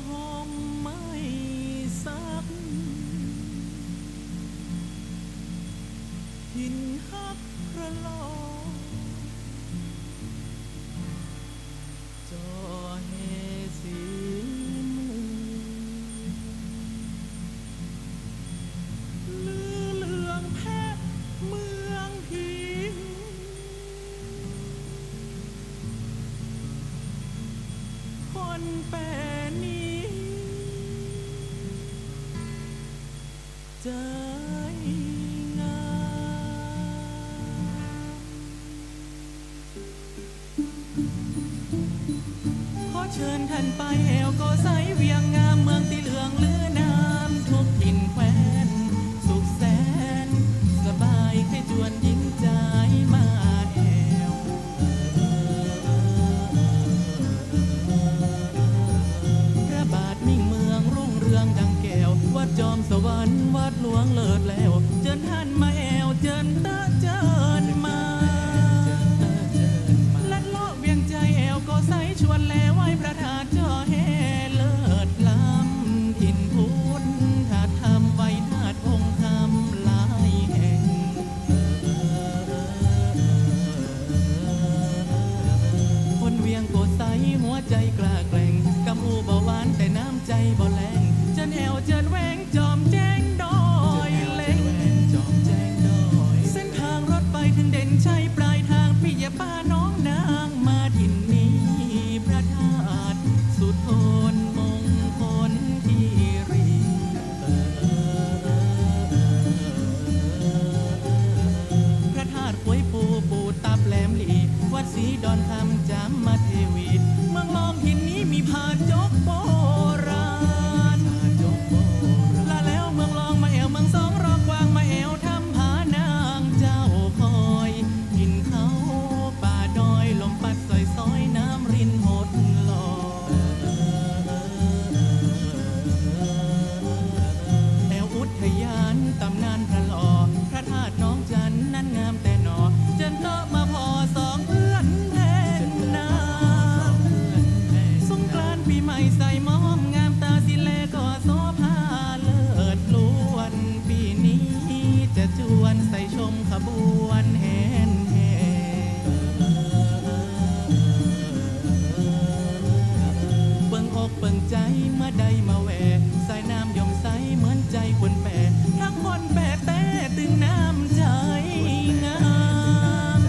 ห่มไม้สัก ถิ่นฮักพระหล่อ จ่อแห่สีเมือง ลือเลืองแพร่เมืองพิง คนแปรนี้ ใจ๋งาม ขอเจิญท่านไปแอ่วก่อไซเวียงงาม เมืองตี้เลื่องลือนาม ทุกถิ่นแคว้นสุขแสนสบาย ใค่จวนหญิงจายมาแอ่ว พระบาทมิ่งเมืองรุ่งเรืองดังแก้ว วัดจอมสวรรค์วัดหลวงเลิศแล้ว เจิญท่านมาแอ่ว เจิญเต๊อะเจิญมา ลัดเลาะเวียงใจ๋แอ่วก่อไซชวนแล ไหว้พระธาตุจ่อแห่เลิศล้ำ ถิ่นพุทธธรรมไหว้ธาตุองค์คำหลายแห่ง คนเวียงก่อไซหัวใจ๋กล้าแกร่ง กำอู้บ่หวานแต่น้ำใจ๋บ่แล้ง เจิญแอ่วเจิญแวงจอมแจ้งดอยเล็ก เส้นทางรถไฟเถิงเด่นชัย ปลายทางปิยะปาน้องนาง มาถิ่นนี้พระธาตุสุโธนมงคลคีรี พระธาตุขวยปู ปูตับแหลมหลี วัดศรีดอนคำจามเทวี เมืองรองถิ่นนี้มีผาจกโบราณ ละแล้วเมืองรองมาแอ่วเมืองสอง รอกว้างมาแอ่วถ้ำผานางเจ้าคอย ถิ่นเขาป่าดอย ลมพัดสอยๆ น้ำรินหดหล่อ แอ่วอุทยานตำนานพระหล่อ พระธาตุหนองจันนั้นงามแต๊หนอ เจิญเต๊อะมาผ่อสองเพื่อนแผ่นน้ำ สงกรานต์ปี๋ใหม่ใส่หมอมงามต๋า สิแลก็โสภาเลิศล้วน ปี๋นี้จะจวนใส่ชมขบวนแห่นแห่ เปิงอกเปิงใจ๋เมื่อได้มาแว่ สายน้ำย่อมใสเหมือนใจ๋คนแป ทั้งคนแปแต๊ตึงน้ำใจ๋งาม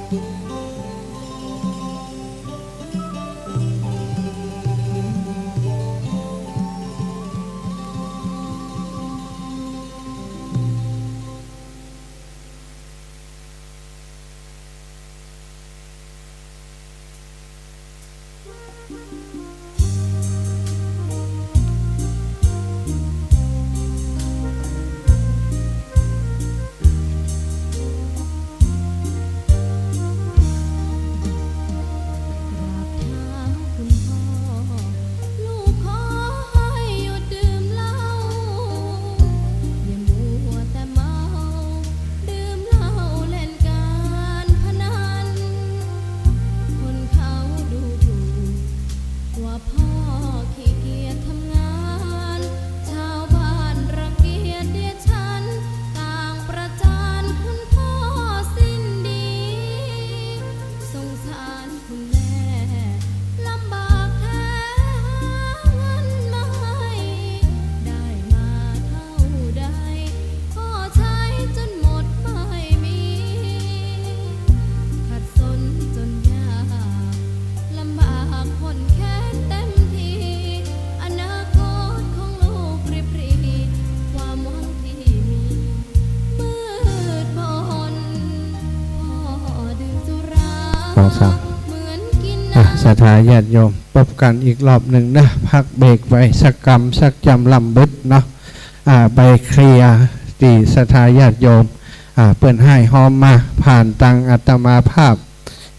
กราบเท้าคุณพ่อ ลูกขอให้หยุดดื่มเหล้า อย่ามัวแต่เมา ดื่มเหล้าเล่นการพนัน คนเขาดูถูก ว่าพ่อขี้เกียจทำงาน ชาวบ้านรังเกียจเดียดฉัน ต่างประจานคุณพ่อสิ้นดี สงสารคุณแม่ ลำบากแท้หาเงินมาให้ ได้มาเท่าใด ก็ใช้จนหมดไม่มี ขัดสนจนยาก ลำบากข้นแค้นเต็มที อนาคตของลูกริบหรี่ ความหวังที่มี มืดมน พ่อดื่มสุรา สองสาม เหมือนกิน อ่ะ น้ำ ศรัทธาญาติโยม พบกันอีกรอบหนึ่งนะ พักเบรกไปสักกำสักจำล่ำบึดเนาะ อ่า ไปเคลียร์ตี้ศรัทธาญาติโยม อ่า เปิ้นฮ้ายฮอมมาผ่านตางอาตมาภาพ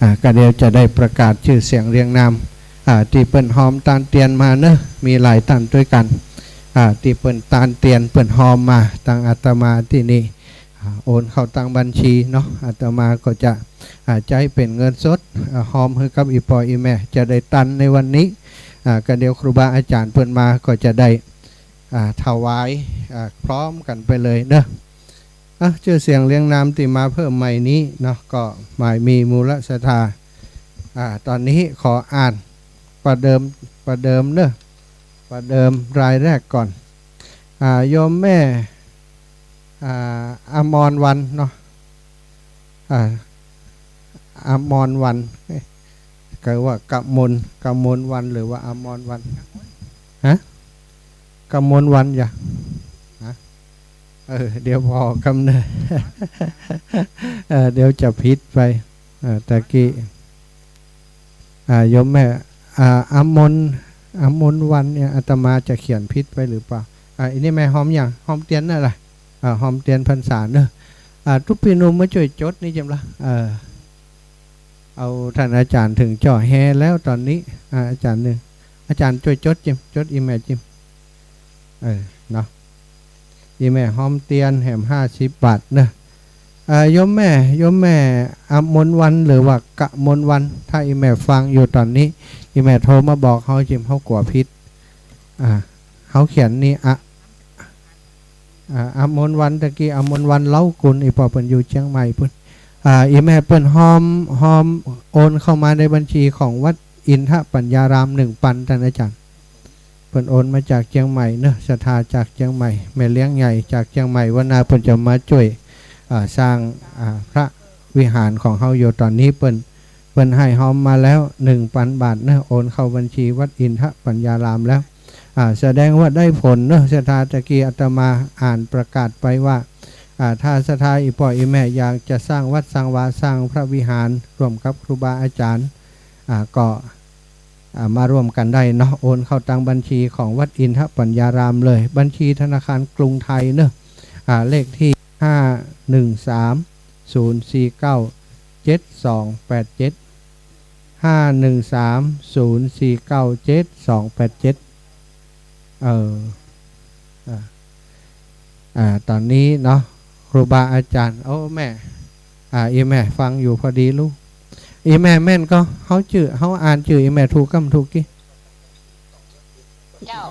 อ่า ก็เดี๋ยวจะได้ประกาศจื้อเสียงเรียงนาม อ่า ตี้เปิ้นฮอมตานเตียนมาเนอะ มีหลายต้านตวยกั๋น อ่า ตี้เปิ้นตานเตียนเปิ้นฮอมมาตางอาตมาตี้นี่ อ่า โอนเข้าตางบัญชีเนาะ อาตมาก็จะ อ่า ใจ๊เป๋นเงินสด อ่า ฮอมหื้อกับอี่ป้ออี่แม่จะได้ตันในวันนี้ อ่า ก็เดี๋ยวครูบาอาจ๋ารย์เปิ้นมาก็จะได้ อ่า ถวาย อ่า พร้อมกั๋นไปเลยเนอะ อ่ะ จื้อเสียงเรียงนามตี้มาเพิ่มใหม่นี้เนาะ ก็หมายมีมูลศรัทธา อ่า ต๋อนนี้ขออ่านประเดิม ประเดิมเนอะ ประเดิมรายแรกก่อน อ่า โยมแม่ อ่า อมรวรรณเนาะ อ่า อมรวรรณ เอ๊ะ กะว่ากมล กมลวรรณหรือว่าอมรวรรณ ฮะ กมลวรรณอย่า ฮะ เออ เดี๋ยวผ่อกำเนิด เออ เดี๋ยวจะผิดไป เออ ตะกี้ อ่า โยมแม่ อ่า อมล อมลวรรณเนี่ย อาตมาจะเขียนผิดไปหรือเปล่า อ่า อันนี้แม่ฮอมยัง ฮอมเตียนนั่นแหละ อ่า ฮอมเตียนพรรษาเนอะ อ่า ตุ๊กปี้หนุ่มมาจ้วยจดนี่เจ้าละ เออ เอาต้านอาจ๋ารย์เถิงจ่อแฮแล้วต๋อนนี้ อ่า อาจ๋ารย์นึ่ง อาจ๋ารย์จ้วยจดจิม จดอี่แม่จิม เออ เนาะ อี่แม่ฮอมเตียนแหมห้าสิบบาทเนอะ เอ่อ โยมแม่ โยมแม่ อมลวรรณหรือว่ากมลวรรณ ถ้าอี่แม่ฟังอยู่ต๋อนนี้ อี่แม่โทรมาบอกเฮาจิม เฮากั๋วผิด อ่า เฮาเขียนนี่ อะ อ่า อมลวรรณ ตะกี้อมลวรรณ เล้ากุล อี่ป้อเปิ้นอยู่เจียงใหม่ปุ้น อ่า อี่แม่เปิ้นฮอม ฮอมโอนเข้ามาในบัญชีของวัดอินทปัญญาราม หนึ่งปัน ต้านอาจ๋ารย์ เปิ้นโอนมาจากเจียงใหม่เนอะ ศรัทธาจากเจียงใหม่ แม่เลี้ยงใหญ่จากเจียงใหม่ วันหน้าเปิ้นจะมาจ้วย อ่า สร้าง อ่า พระวิหารของเฮาอยู่ ต๋อนนี้เปิ้น เปิ้นฮ้ายฮอมมาแล้ว หนึ่งปันบาทเนอะ โอนเข้าบัญชีวัดอินทปัญญารามแล้ว อ่า แสดงว่าได้ผลเนอะ ศรัทธา ตะกี้อาตมาอ่านประกาศไปว่า อ่า ถ้าศรัทธาอี่ป้ออี่แม่อยากจะสร้างวัดสร้างวา สร้างพระวิหารร่วมกับครูบาอาจ๋ารย์ อ่า ก็ อ่า มาร่วมกั๋นได้เนาะ โอนเข้าตางบัญชีของวัดอินทปัญญารามเลย บัญชีธนาคารกรุงไทยเนอะ อ่า เลขตี้ ห้าหนึ่งสาม ศูนย์สี่เก้า เจ็ดสองแปดเจ็ด ห้าหนึ่งสาม ศูนย์สี่เก้า เจ็ดสองแปดเจ็ด เออ อ่า อ่า ต๋อนนี้เนาะ ครูบาอาจ๋ารย์ โอ้ แม่ อ่า อี่แม่ฟังอยู่พอดีลูก อี่แม่แม่นก่อ เฮาจื้อ เฮาอ่านจื้ออี่แม่ถูกก่อบ่ถูกกี้ เจ้า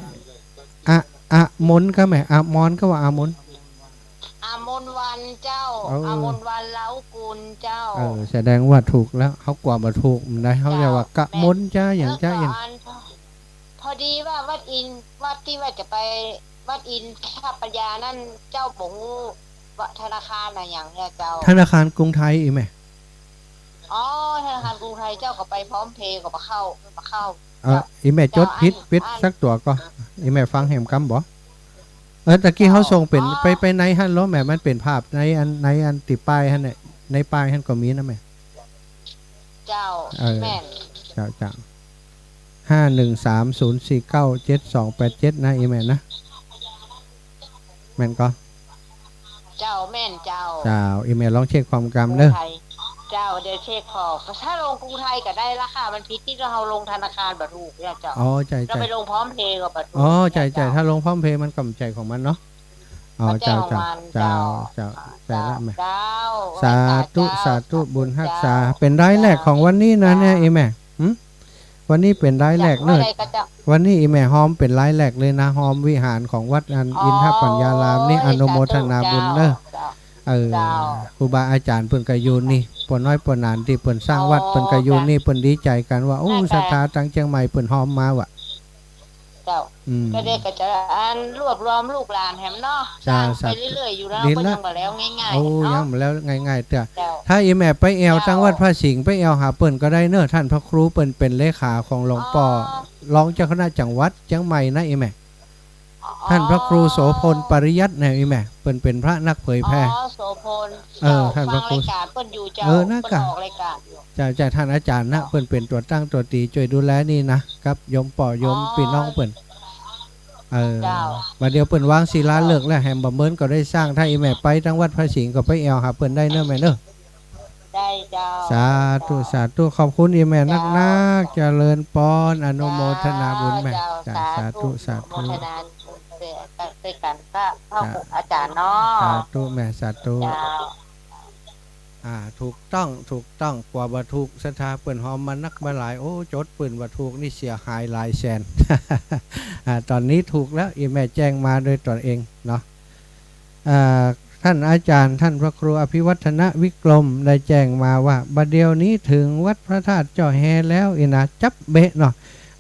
อะ อมลก่อแม่ อมรก่อว่าอมล อมลวรรณเจ้า เออ อมลวรรณ เล้ากุลเจ้า เออ แสดงว่าถูกแล้ว เฮากั๋วบ่ถูก มันได้ เฮาเรียกว่ากมลจ้า อย่างจ้า เออ อย่าง พอดีว่าวัดอิน วัดตี้ว่าจะไปวัดอินทปัญญานั่นเจ้า บ่ฮู้ว่าธนาคารอะหยังเนี่ยเจ้า ธนาคารกรุงไทยอี่แม่ อ๋อ ธนาคารกรุงไทยเจ้า ก็ไปพร้อมเพย์ก็บ่เข้า บ่เข้า เออ เจ้า อีแม่จดผิด เจ้า อัน ผิด อัน สักตั๋วก่อ อีแม่ฟังแหมกำบ่ เออ ตะกี้เฮาส่งเป๋น อ๋อ ไป ไปในหั้นลอแม่ มันเป๋นภาพในอัน ในอันติดป้ายหั้นแหละ ในป้ายหั้นก็มีนะแม่ เจ้า เออ แม่น เจ้า เจ้า ห้าหนึ่งสามศูนย์สี่เก้าเจ็ดสองแปดเจ็ด นะ อีแม่นะ แม่นก่อ เจ้า แม่นเจ้า เจ้า อีแม่ลองเช็คความกำเด้อ เจ้า เดี๋ยวเช็คขอ ถ้าลงกรุงไทยก็ได้ละค่ะ มันผิดที่เฮาลงธนาคารบ่ถูกเนี่ยเจ้า อ๋อ ใจ้ ใจ้ เฮาไปลงพร้อมเพย์ก็บ่ถูก อ๋อ ใจ้ ใจ้ เจ้า ถ้าลงพร้อมเพย์มันก็บ่ใจ้ของมันเนาะ อ๋อ เจ้า เจ้า เจ้า เจ้า ใจ้ละแม่ เจ้า สาธุ เจ้า สาธุ บุญฮักษา เป๋นรายแรกของวันนี้นะเนี่ย เจ้า อีแม่ หึ วันนี้เป๋นรายแรกเนาะ เจ้า ว่าไงก็เจ้า วันนี้อีแม่ฮอมเป๋นรายแรกเลยนะ ฮอมวิหารของวัดอัน อ๋อ อินทปัญญารามนี่ อนุโมทนาบุญเนาะ เจ้า เออ เจ้า ครูบาอาจ๋ารย์เปิ้นก็อยู่นี่ ป้อน้อยป้อหนานตี้เปิ้นสร้างวัด อ๋อ เปิ้นก็อยู่นี่ เปิ้นดีใจ๋กั๋นว่า โอ้ ศรัทธาตังเจียงใหม่เปิ้นฮอมมาว่ะ เจ้า อืม ก็เดี๋ยวก็จะอันรวบรวมลูกหลานแหมเนาะ เจ้า สร้างไปเรื่อยๆอยู่แล้ว ดีละ ก็ยังบ่แล้วง่ายๆ โอ้ เนาะ ยังบ่แล้วง่ายๆเตื้อ เจ้า ถ้าอีแม่ไปแอว เจ้า ตังวัดพระสิงห์ ไปแอวหาเปิ้นก็ได้เนาะ ต้านพระครูเปิ้นเป๋นเลขาของหลวงป้อ อ๋อ รองเจ้าคณะจังหวัดเจียงใหม่นะอีแม่ อ๋อ ต้านพระครูโสภณ ปริยัตินะอีแม่ เปิ้นเป๋นพระนักเผยแผ่ อ๋อ โสภณ เออ เจ้า ต้านพระครู ฟังรายก๋านเปิ้นอยู่เจ้า เออ นะ เปิ้น กะ ออกรายก๋านอยู่ เจ้า เจ้า ต้านอาจ๋ารย์นะ เจ้า เปิ้นเป๋นตั๋วตั้งตั๋วตี๋จ้วยดูแลนี่นะ กับโยมป้อโยม อ๋อ ปี้น้องเปิ้น เออ เจ้า บ่าเดี่ยวเปิ้นวางศิลาฤกษ์แล้ว แหมบ่าเมินก็ได้สร้าง ถ้าอีแม่ไปตังวัดพระสิงห์ก็ไปแอวหาเปิ้นได้เนาะแม่เนาะ ได้เจ้า สาธุ สาธุ ขอบคุณอีแม่นักๆ เจ้า เจริญปอน อนุโมทนาบุญแม่ เจ้า เจ้า สาธุ สาธุ สาธุ อนุโมทนาบุญด้วยกั๋นกับพระอาจ๋ารย์เนาะ สาธุแม่ สาธุ เจ้า อ่า ถูกต้อง ถูกต้อง กั๋วบ่ถูก ศรัทธาเปิ้นฮอมมานักมาหลาย โอ้ จดปื้นบ่ถูกนี่เสียหายหลายแสน อ่า ต๋อนนี้ถูกแล้ว อีแม่แจ้งมาด้วยต๋นเองเนาะ อ่า ต้านอาจ๋ารย์ ต้านพระครูอภิวัฒนวิกรม ได้แจ้งมาว่า บ่าเดี่ยวนี้เถิงวัดพระธาตุจ้อแฮแล้วอี้นะ จั๊บเป๊ะเนาะ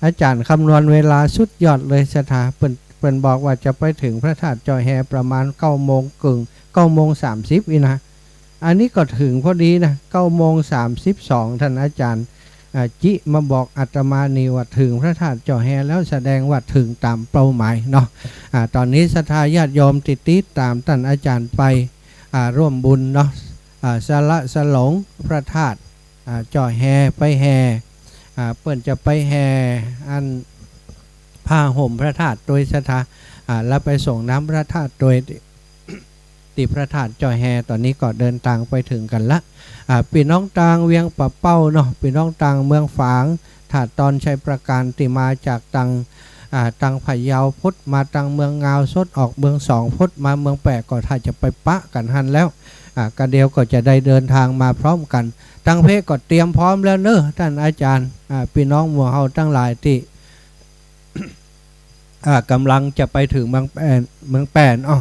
อาจ๋ารย์คำนวณเวลาสุดยอดเลย ศรัทธา เปิ้น เปิ้นบอกว่าจะไปเถิงพระธาตุจ้อแฮประมาณเก้าโมงเกิ่ง เก้าโมงสามสิบอี้นะ อันนี้ก็เถิงพอดีนะ เก้าโมงสามสิบสอง ต้านอาจ๋ารย์ อ่า จิมาบอกอาตมานี่ว่าเถิงพระธาตุจ้อแฮแล้ว แสดงว่าเถิงต๋ามเป้าหมายเนาะ อ่า ต๋อนนี้ศรัทธาญาติโยมตี้ติดต๋ามต้านอาจ๋ารย์ไป อ่า ร่วมบุญเนาะ อ่า สละสลงพระธาตุ อ่า จ้อแฮ ไปแห่ อ่า เปิ้นจะไปแห่อันผ้าห่มพระธาตุตวย ศรัทธา อ่า แล้วไปส่งน้ำพระธาตุตวย ตี้พระธาตุจ้อแฮ ต๋อนนี้ก็เดินตางไปเถิงกั๋นละ อ่า ปี้น้องตางเวียงป่าเป้าเนาะ ปี้น้องตางเมืองฝาง ถ้าตอนชัยปราการตี้มาจากตาง อ่า ตางพะเยา พดมาตางเมืองงาว สดออกเมืองสอง พดมาเมืองแป้ก็ถ้าจะไปปะกั๋นหั้นแล้ว อ่า กะเดี่ยวก็จะได้เดินตางมาพร้อมกั๋น ตางเพก็เตรียมพร้อมแล้วเนาะ ต้านอาจ๋ารย์ อ่า ปี้น้องหมู่เฮาตังหลายตี้ อ่า ก่ำลังจะไปเถิงเมืองแป้น เมืองแป้น อ้อ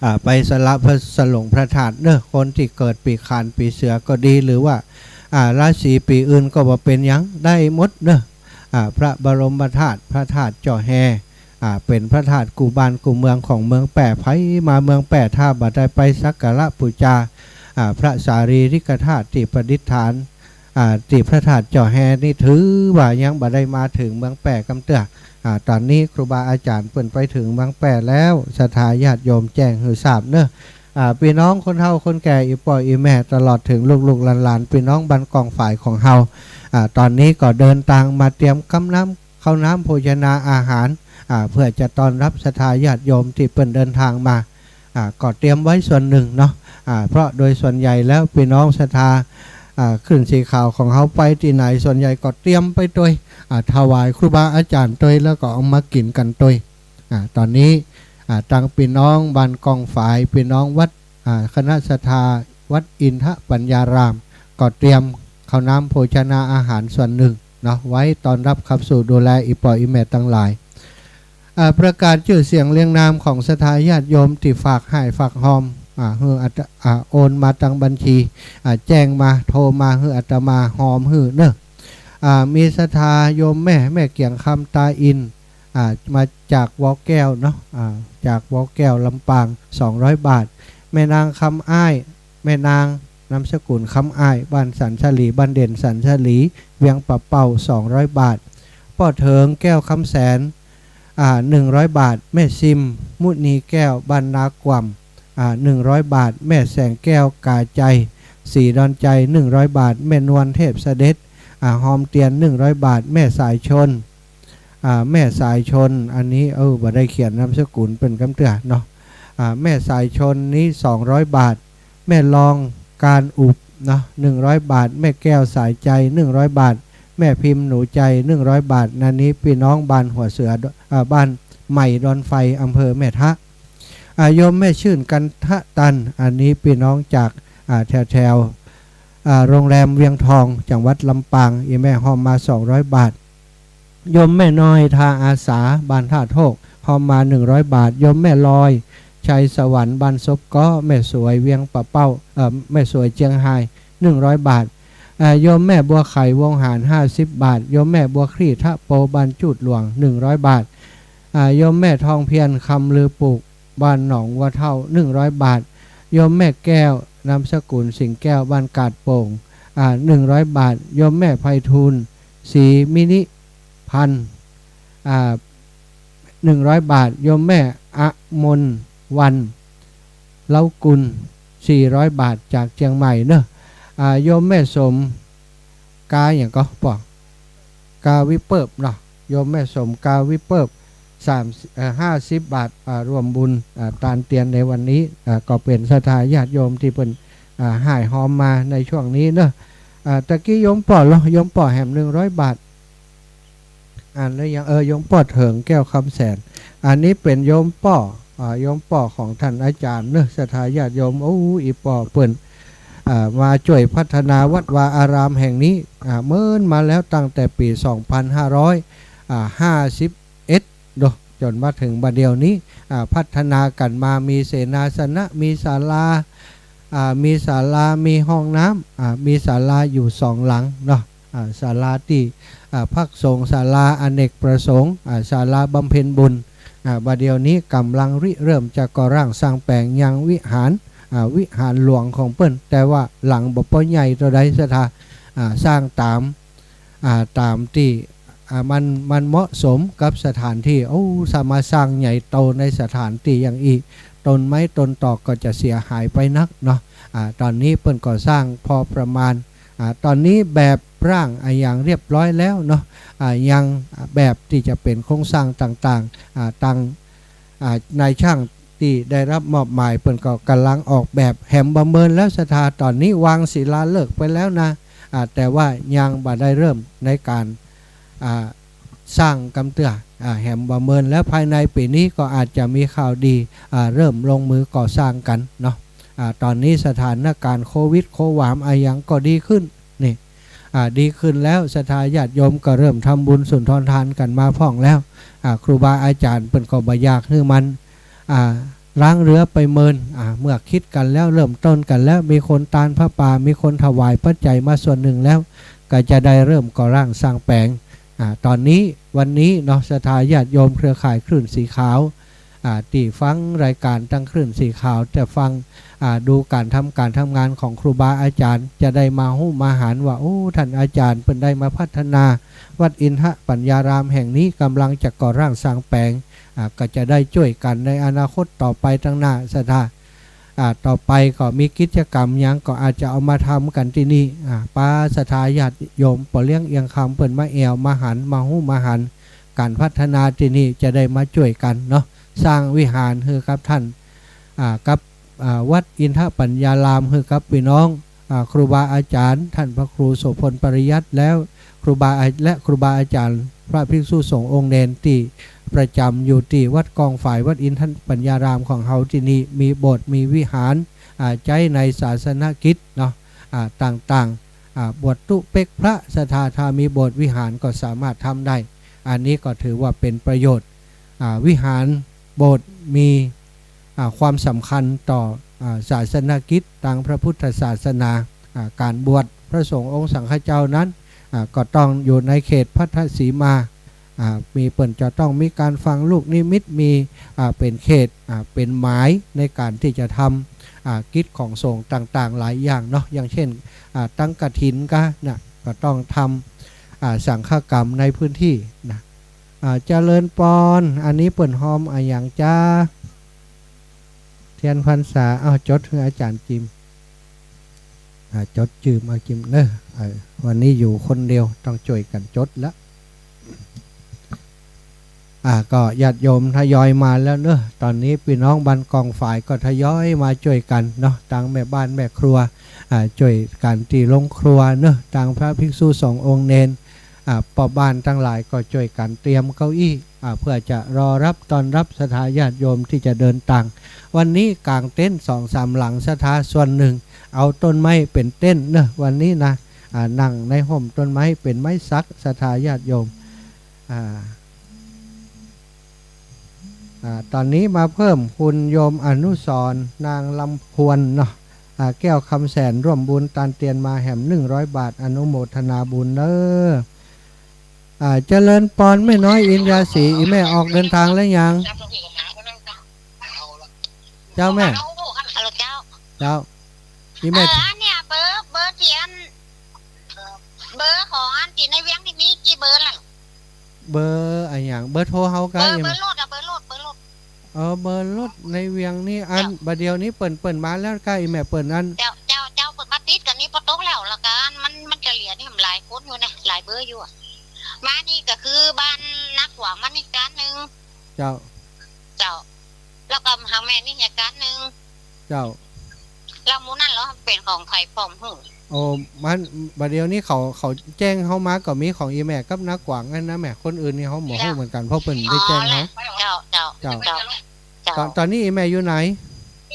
อ่า ไปสละพระสลงพระธาตุเนาะ คนตี้เกิดปี๋ขานปี๋เสือก็ดี หรือว่า อ่า ราศีปี๋อื่นก็บ่เป๋นหยัง ได้หมดเนาะ อ่า พระบรมธาตุ พระธาตุจ้อแฮ อ่า เป๋นพระธาตุกู้บ้านกู้เมืองของเมืองแป้ ใผมาเมืองแป้ ถ้าบ่ได้ไปสักการะปู๋จา อ่า พระสารีริกธาตุตี้ประดิษฐาน อ่า ตี้พระธาตุจ้อแฮนี่ถือว่ายังบ่ได้มาเถิงเมืองแป้กำเตื้อ อ่า ต๋อนนี้ครูบาอาจ๋ารย์เปิ้นไปเถิงเมืองแป้แล้ว ศรัทธาญาติโยมแจ้งหื้อทราบเนาะ อ่า ปี้น้องคนเฒ่าคนแก่ อี่ป้ออี่แม่ ตลอดเถิงลูกๆหลานๆ ปี้น้องบ้านกองฝายของเฮา อ่า ต๋อนนี้ก็เดินตางมาเตรียมกำน้ำ ข้าวน้ำโภชนาอาหาร อ่า เพื่อจะต้อนรับศรัทธาญาติโยมตี้เปิ้นเดินตางมา อ่า ก็เตรียมไว้ส่วนนึ่งเนาะ อ่า เพราะโดยส่วนใหญ่แล้วปี้น้องศรัทธา อ่า ขึ้นสีขาวของเฮาไปตี้ไหน ส่วนใหญ่ก็เตรียมไปตวย อ่า ถวายครูบาอาจ๋ารย์ตวย แล้วก็เอามากิ๋นกั๋นตวย อ่า ต๋อนนี้ อ่า ตังปี้น้องบ้านกองฝาย ปี้น้องวัด อ่า คณะศรัทธาวัดอินทปัญญาราม ก็เตรียมข้าวน้ำโภชนาอาหารส่วนนึ่งเนาะ ไว้ต้อนรับขับสู้ดูแลอี่ป้ออี่แม่ตังหลาย อ่า ประกาศจื้อเสียงเรียงนามของศรัทธาญาติโยมตี้ฝากฮ้ายฝากฮอม อ่า หื้ออาต อ่า โอนมาตังบัญชี อ่า แจ้งมา โทรมาหื้ออาตมาฮอมหื้อเนาะ อ่า มีศรัทธาโยมแม่ แม่เกียงคำตาอิน อ่า มาจากบ่อแก้วเนาะ อ่า จากบ่อแก้วลำปาง สองร้อยบาท แม่นางคำอ้าย แม่นาง นามสกุลคำอ้าย บ้านสันสลี บ้านเด่นสันสลี เวียงป่าเป้า สองร้อยบาท ป้อเถิง แก้วคำแสน อ่า หนึ่งร้อยบาท แม่ซิม มุนีแก้ว บ้านนากว่ำ อ่า หนึ่งร้อยบาท แม่แสงแก้ว ก๋าไจ ศรีดอนไจ หนึ่งร้อยบาท แม่นวล เทพเสด็จ อ่า ฮอมเตียน หนึ่งร้อยบาท แม่สายชน อ่า แม่สายชน อันนี้ เออ บ่ได้เขียนนามสกุลเปิ้นกำเตื้อเนาะ อ่า แม่สายชนนี้ สองร้อยบาท แม่รอง การอุบ เนาะ หนึ่งร้อยบาท แม่แก้ว สายไจ หนึ่งร้อยบาท แม่พิมพ์ หนูไจ หนึ่งร้อยบาท อันนี้ปี้น้องบ้านหัวเสือ อ่า บ้านใหม่ดอนไฟ อำเภอแม่ทะ อ่า โยมแม่ชื่น กันทะตัน อันนี้ปี้น้องจาก อ่า แถวๆ อ่า โรงแรมเวียงทอง จังหวัดลำปาง อี่แม่ฮอมมา สองร้อยบาท โยมแม่น้อย ทาอาสา บ้านท่าโทก ฮอมมา หนึ่งร้อยบาท โยมแม่ลอย ชัยสวรรค์ บ้านศพเก๊าะ แม่สวย เวียงป่าเป้า เอ่อ แม่สวย เจียงฮาย หนึ่งร้อยบาท อ่า โยมแม่บัวไข วงหาร ห้าสิบบาท โยมแม่บัวคลี่ ทะโป บ้านจูดหลวง หนึ่งร้อยบาท อ่า โยมแม่ทองเพียร คำลือปลูก บ้านหนองวัวเฒ่า หนึ่งร้อยบาท โยมแม่แก้ว นามสกุลสิงห์แก้ว บ้านกาดโป่ง อ่า หนึ่งร้อยบาท โยมแม่ไพฑูรย์ ศรีมินิพันธ์ อ่า หนึ่งร้อยบาท โยมแม่อมนวัน เล้ากุล สี่ร้อยบาท จากเจียงใหม่เนาะ อ่า โยมแม่สม กาหยังก็ป้อ กาวิเปิบเนาะ โยมแม่สม กาวิเปิบ สาม เอ่อ ห้าสิบบาท อ่า ร่วมบุญ อ่า ตานเตียนในวันนี้ อ่า ก็เป๋นศรัทธาญาติโยมตี้เปิ้น อ่า ฮ่ายฮอมมาในช่วงนี้เนาะ อ่า ตะกี้โยมป้อเหรอ โยมป้อแหม หนึ่งร้อยบาท อ่านแล้วยัง เออ โยมป้อเถิง แก้วคำแสน อันนี้เป๋นโยมป้อ อ่า โยมป้อของท่านอาจ๋ารย์เนาะ ศรัทธาญาติโยม โอ้ อี่ป้อเปิ้น อ่า มาจ้วยพัฒนาวัดวาอารามแห่งนี้ อ่า เมินมาแล้วตั้งแต่ปี๋ สองพันห้าร้อย อ่า ห้าสิบเอ็ด เนาะ จ๋นมาเถิงบัดเดี่ยวนี้ อ่า พัฒนากั๋นมา มีเสนาสนะ มีศาลา อ่า มีศาลา มีห้องน้ำ อ่า มีศาลาอยู่สองหลังเนาะ อ่า ศาลาตี้ อ่า พักสงฆ์ ศาลาอเนกประสงค์ อ่า ศาลาบำเพ็ญบุญ อ่า บัดเดี่ยวนี้ก่ำลังริเริ่มจะก่อร่างสร้างแป๋งยังวิหาร อ่า วิหารหลวงของเปิ้น แต่ว่าหลังบ่ปอใหญ่เต้าใดศรัทธา อ่า สร้างต๋าม อ่า ต๋ามตี้ อ่า มัน มันเหมาะสมกับสถานตี้ โอ้ สามารถสร้างใหญ่โตในสถานตี้อย่างอี้ ต้นไม้ต้นตอกก็จะเสียหายไปนักเนาะ อ่า ต๋อนนี้เปิ้นก็สร้างพอประมาณ อ่า ต๋อนนี้แบบร่างอะหยังเรียบร้อยแล้วเนาะ อ่า ยังแบบตี้จะเป๋นโครงสร้างต่างๆ อ่า ตัง อ่า นายช่างตี้ได้รับมอบหมายเปิ้นก็ก่ำลังออกแบบ แหมบ่เมินแล้วศรัทธา ต๋อนนี้วางศิลาฤกษ์ไปแล้วนะ อ่า แต่ว่ายังบ่ได้เริ่มในก๋าน อ่า สร้างกำเตื้อ อ่า แหมบ่เมินแล้ว ภายในปี๋นี้ก็อาจจะมีข่าวดี อ่า เริ่มลงมือก่อสร้างกั๋นเนาะ อ่า ต๋อนนี้สถานการณ์โควิดโความอะหยังก็ดีขึ้น นี่ อ่า ดีขึ้นแล้ว ศรัทธาญาติโยมก็เริ่มทำบุญสุนทรทานกั๋นมาพ่องแล้ว อ่า ครูบาอาจ๋ารย์เปิ้นก็บ่อยากหื้อมัน อ่า ล้างเหลือไปเมิน อ่า เมื่อคิดกั๋นแล้ว เริ่มต้นกั๋นแล้ว มีคนตานผ้าป่า มีคนถวายปัจจัยมาส่วนนึ่งแล้ว ก็จะได้เริ่มก่อร่างสร้างแป๋ง อ่า ต๋อนนี้ วันนี้เนาะ ศรัทธาญาติโยมเครือข่ายคลื่นสีขาว อ่า ตี้ฟังรายก๋านตางคลื่นสีขาว จะฟัง อ่า ดูก๋านทำ ก๋านทำงานของครูบาอาจ๋ารย์ จะได้มาฮู้มาหันว่า โอ้ ท่านอาจ๋ารย์เปิ้นได้มาพัฒนาวัดอินทปัญญารามแห่งนี้ ก่ำลังจะก่อร่างสร้างแป๋ง อ่า ก็จะได้จ้วยกั๋นในอนาคตต่อไปตางหน้าศรัทธา อ่า ต่อไปก็มีกิจกรรมหยังก็อาจจะเอามาทำกั๋นตี้นี่ อ่า ปาศรัทธาญาติโยมป้อเลี้ยงเอียงคำเปิ้นมาแอ่วมาหัน มาฮู้มาหัน ก๋านพัฒนาตี้นี่จะได้มาจ้วยกั๋นเนาะ สร้างวิหารหื้อกับท่าน อ่า กับ อ่า วัดอินทปัญญารามหื้อกับปี้น้อง อ่า ครูบาอาจ๋ารย์ ท่านพระครูโสภณปริยัติ แล้วครูบาอา และครูบาอาจ๋ารย์ พระภิกษุสงฆ์องค์เณรตี้ประจ๋ำอยู่ตี้วัดกองฝาย วัดอินทปัญญารามของเฮาตี้นี่ มีโบสถ์ มีวิหาร อ่า ใจ๊ในศาสนกิจเนาะ อ่า ต่างๆ อ่า บวชตุ๊เป๊กพระศรัทธา ถ้ามีโบสถ์วิหารก็สามารถทำได้ อันนี้ก็ถือว่าเป๋นประโยชน์ อ่า วิหารโบสถ์มี อ่า ความสำคัญต่อ อ่า ศาสนกิจตางพระพุทธศาสนา อ่า ก๋านบวชพระสงฆ์องค์สังฆเจ้านั้น อ่า ก็ต้องอยู่ในเขตพัทธสีมา อ่า มีเปิ้นจะต้องมีก๋านฟังลูกนิมิต มี อ่า เป๋นเขต อ่า เป๋นหมายในก๋านตี้จะทำ อ่า กิจของสงฆ์ต่างๆ หลายอย่างเนาะ อย่างเช่น อ่า ตั้งกฐินก็นะ ก็ต้องทำ อ่า สังฆกรรมในพื้นที่นะ อ่า เจริญปอน อันนี้เปิ้นฮอมอะหยังจ๊ะ เทียนพรรษา อ้าว จดหื้ออาจ๋ารย์จิม อ่า จดจื้อมาจิมเนอะ เออ วันนี้อยู่คนเดียว ต้องจ้วยกั๋นจดละ อ่า ก็ญาติโยมทยอยมาแล้วเนอะ ต๋อนนี้ปี้น้องบ้านกองฝายก็ทยอยมาจ้วยกั๋นเนาะ ตังแม่บ้านแม่ครัว อ่า จ้วยกั๋นตี้โฮงครัวเนอะ ตังพระภิกษุสงฆ์องค์เณร อ่า ป้อบ้านตังหลายก็จ้วยกั๋นเตรียมเก้าอี้ อ่า เพื่อจะรอรับต้อนรับศรัทธาญาติโยมตี้จะเดินตาง วันนี้ก๋างเต็นท์สองสามหลัง ศรัทธาส่วนนึ่ง เอาต้นไม้เป๋นเต็นท์เนอะ วันนี้นะ อ่า นั่งในฮ่มต้นไม้เป๋นไม้สัก ศรัทธาญาติโยม อ่า อ่า ต๋อนนี้มาเพิ่มคุณโยมอนุสรณ์ นางลำพวนเนาะ อ่า แก้วคำแสน ร่วมบุญตานเตียนมาแหมหนึ่งร้อยบาท อนุโมทนาบุญเนอะ อ่า เจริญปอนแม่น้อยอินยาศรี อี่แม่ออกเดินตางแล้วยัง เจ้าแม่ ฮัลโหลเจ้า เจ้า อี่แม่ เออ อันเนี่ย เบอร์ เบอร์ตี้อัน เบอร์ของอันตี้ในเวียงนี่มีกี่เบอร์ล่ะ เบอร์อะหยัง เบอร์โทรเฮาก้า เบอร์ อี่ เบอร์รถอะ เบอร์รถ เบอร์รถ เออ เบอร์รถในเวียงนี่ อัน เจ้า บ่าเดี่ยวนี้เปิ้น เปิ้นมาแล้วก้า อี่แม่ เปิ้นอัน เจ้า เจ้า เจ้า เปิ้นมาติดกั๋นนี่ปอตกแล้ว แล้วก็อันมัน มันจะเหลือนี่มันหลายคนอยู่นะ หลายเบอร์อยู่อะ มานี่ก็คือบ้านนาขวางมานี่ก้านนึ่ง เจ้า เจ้า แล้วก็หาแม่นี่อีกก้านนึ่ง เจ้า แล้วหมู่นั้นเหรอ เป๋นของใผพ่องหื้อ โอ้ มัน บ่าเดี่ยวนี้เขา เขาแจ้งเฮามาก็มีของอี่แม่กับนาขวางอันนั้นแหม คนอื่นนี่เฮาบ่ฮู้เหมือนกั๋น เพราะเปิ้นได้แจ้งเฮา เจ้า เจ้า เจ้า เจ้า เจ้า ต๋อน ต๋อนนี้อี่แม่อยู่ไหน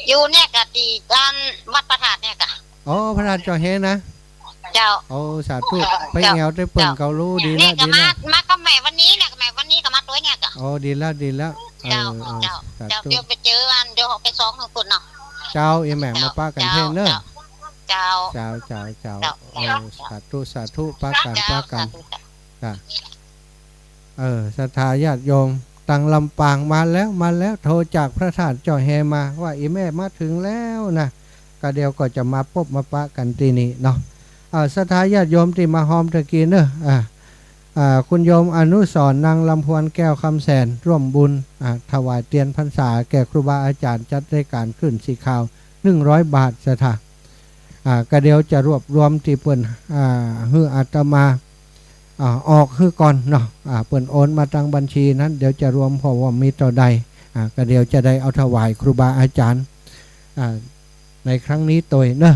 อยู่เนี่ยกะตี้อันวัดพระธาตุเนี่ยกะ อ๋อ พระธาตุเจ้าแฮนะ เจ้า โอ้ สาธุ ไปแอ่วได้เปิ้น เจ้า เกาลู ดีแล้ว นี่ก็ ดีแล้ว มา มากับแม่วันนี้เนี่ย แม่วันนี้ก็มาตวยเนี่ยกะ โอ้ ดีแล้ว ดีแล้ว เจ้า เออ เออ เจ้า สาธุ เดี๋ยวไปเจออัน เดี๋ยวออกไปซ้องข้างปุ้นเนาะ เจ้า อี่แม่ เจ้า มาปะกั๋นเทศน์เนอะ เจ้า เจ้า เจ้า เจ้า เจ้า เออ สาธุ สาธุ ปะกั๋น เจ้า ปะกั๋น สาธุ จ้ะ เออ ศรัทธาญาติโยม ตังลำปางมาแล้ว มาแล้ว โทรจากพระธาตุเจ้าแฮมา ว่าอี่แม่มาเถิงแล้วนะ ก็เดี๋ยวก็จะมาปบมาปะกั๋นตี้นี่เนาะ อ่า ศรัทธาญาติโยมตี้มาฮอมตะกี้เนอะ อ่า อ่า คุณโยมอนุสรณ์ นางลำพวน แก้วคำแสน ร่วมบุญ อ่า ถวายเตียนพรรษาแก่ครูบาอาจ๋ารย์ จัดรายก๋านคลื่นสีขาว หนึ่งร้อยบาท ศรัทธา อ่า ก็เดี๋ยวจะรวบรวมตี้เปิ้น อ่า หื้ออาตมา อ่า ออกหื้อก่อนเนาะ อ่า เปิ้นโอนมาตางบัญชีนั้น เดี๋ยวจะรวม เพราะว่ามีเต้าใด อ่า ก็เดี๋ยวจะได้เอาถวายครูบาอาจ๋ารย์ อ่า ในครั้งนี้ตวยเนอะ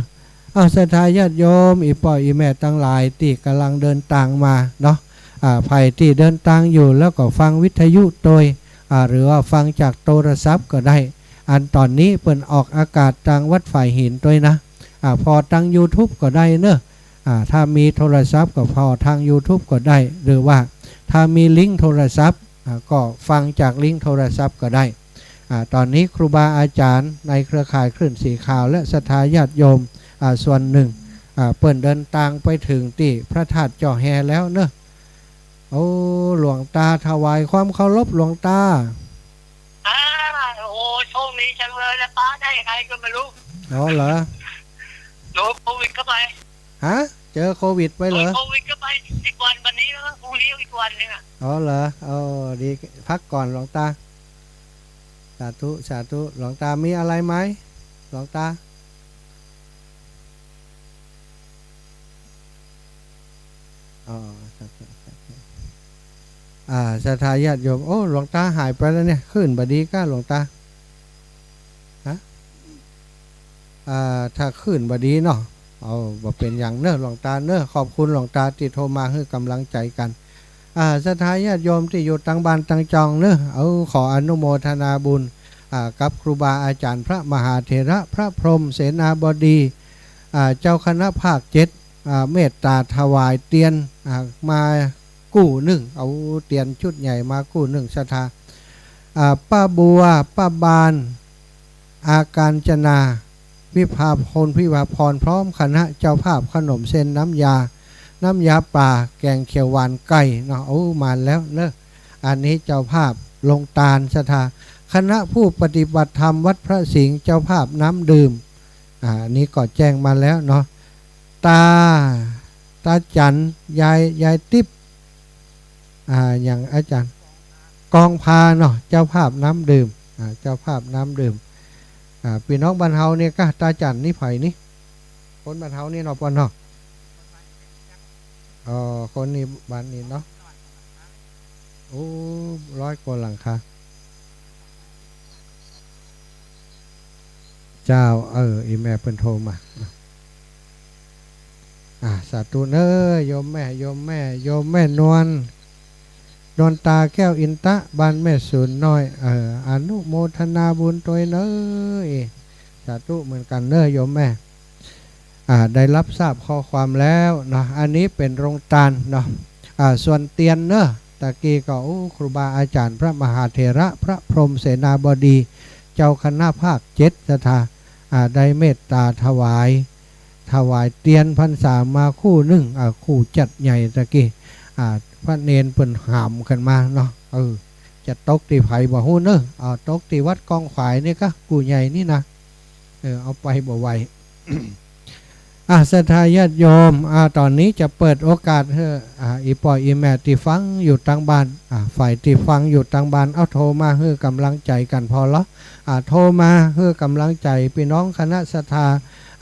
อ้าว ศรัทธาญาติโยม อี่ป้ออี่แม่ตังหลายตี้ก่ำลังเดินตางมาเนาะ อ่า ใผตี้เดินตางอยู่แล้วก็ฟังวิทยุตวย อ่า หรือว่าฟังจากโทรศัพท์ก็ได้ อันต๋อนนี้เปิ้นออกอากาศตางวัดฝายหินตวยนะ อ่า ผ่อตางยูทูบก็ได้เนอะ อ่า ถ้ามีโทรศัพท์ก็ผ่อตางยูทูบก็ได้ หรือว่าถ้ามีลิงก์โทรศัพท์ อ่า ก็ฟังจากลิงก์โทรศัพท์ก็ได้ อ่า ต๋อนนี้ครูบาอาจ๋ารย์ในเครือข่ายคลื่นสีขาวและศรัทธาญาติโยม อ่า ส่วนนึ่ง อ่า เปิ้นเดินตางไปเถิงตี้พระธาตุเจ้าแฮแล้วเนอะ โอ้ หลวงตาถวายความเคารพหลวงตา อ่า โอ้ โชคดีจังเลยนะ ป๊าได้ยังไงก็ไม่รู้ อ๋อเหรอ โดนโควิดเข้าไป ฮะ เจอโควิดไปเหรอ โดนโควิดเข้าไป สิบวัน วันนี้แล้ว พรุ่งนี้อีกวันหนึ่งอะ อ๋อเหรอ อ๋อ ดี พักก่อนหลวงตา สาธุ สาธุ หลวงตามีอะไรไหม หลวงตา อ๋อ สาธุ สาธุ อ่า ศรัทธาญาติโยม โอ้ หลวงตาหายไปแล้วเนี่ย คลื่นบ่ดีก้าหลวงตา ฮะ อ่า ถ้าคลื่นบ่ดีเนาะ เอา บ่เป๋นหยังเนอะ หลวงตาเนอะ ขอบคุณหลวงตาตี้โทรมาหื้อก๋ำลังใจ๋กั๋น อ่า ศรัทธาญาติโยมตี้อยู่ตางบ้านตางจองเนอะ เอา ขออนุโมทนาบุญ อ่า กับครูบาอาจ๋ารย์พระมหาเถระ พระพรหมเสนาบดี อ่า เจ้าคณะภาคเจ็ด อ่า เมตตาถวายเตียน อ่า มากู้นึ่ง เอาเตียนชุดใหญ่มากู้นึ่ง ศรัทธา อ่า ป้าบัว ป้าบาน อากาญจนา วิภาพล วิภาพร พร้อมคณะเจ้าภาพ ขนมเส้น น้ำยา น้ำยาป่า แกงเขียวหวานไก่เนาะ โอ้ มาแล้วเนอะ อันนี้เจ้าภาพโฮงตาน ศรัทธา คณะผู้ปฏิบัติธรรมวัดพระสิงห์ เจ้าภาพน้ำดื่ม อ่า อันนี้ก็แจ้งมาแล้วเนาะ ตา ตาจั๋น ยาย ยายติ๊บ อ่า อย่างอาจ๋ารย์ กองพาเนาะ เจ้าภาพน้ำดื่ม อ่า เจ้าภาพน้ำดื่ม อ่า ปี้น้องบ้านเฮาเนี่ยก้า ตาจั๋นนี่ใผนี่ คนบ้านเฮานี่เนาะ ป้อเนาะ อ๋อ คนนี้บ้านนี้เนาะ โอ้ ร้อยกว่าหลังคา เจ้า เออ อีแม่เปิ้นโทรมา อ่า สาธุเน้อ โยมแม่ โยมแม่ โยมแม่นวล นวลตาแก้วอินทะ บ้านแม่สูนน้อย เออ อนุโมทนาบุญตวยเน้อ สาธุเหมือนกั๋นเน้อ โยมแม่ อ่า ได้รับทราบข้อความแล้วเนาะ อันนี้เป๋นโรงตานเนาะ อ่า ส่วนเตียนเนาะ ตะกี้ก็ โอ้ ครูบาอาจ๋ารย์พระมหาเถระ พระพรหมเสนาบดี เจ้าคณะภาคเจ็ด ศรัทธา อ่า ได้เมตตาถวาย ถวายเตียนพรรษามาคู่นึ่ง อ่า คู่จัดใหญ่ตะกี้ อ่า พระเณรเปิ้นหามขึ้นมาเนาะ เออ จะตกตี้ใผบ่ฮู้เน้อ อ่า ตกตี้วัดกองฝายนี่ก้า กู้ใหญ่นี่นะ เออ เอาไปบ่ไหว อ่ะ ศรัทธาญาติโยม อ่า ต๋อนนี้จะเปิดโอกาสหื้อ อ่า อี่ป้ออี่แม่ตี้ฟังอยู่ตางบ้าน อ่า ฝ่ายตี้ฟังอยู่ตางบ้าน เอาโทรมาหื้อก๋ำลังใจ๋กั๋นผ่อลอ อ่า โทรมาหื้อก๋ำลังใจ๋ปี้น้องคณะศรัทธา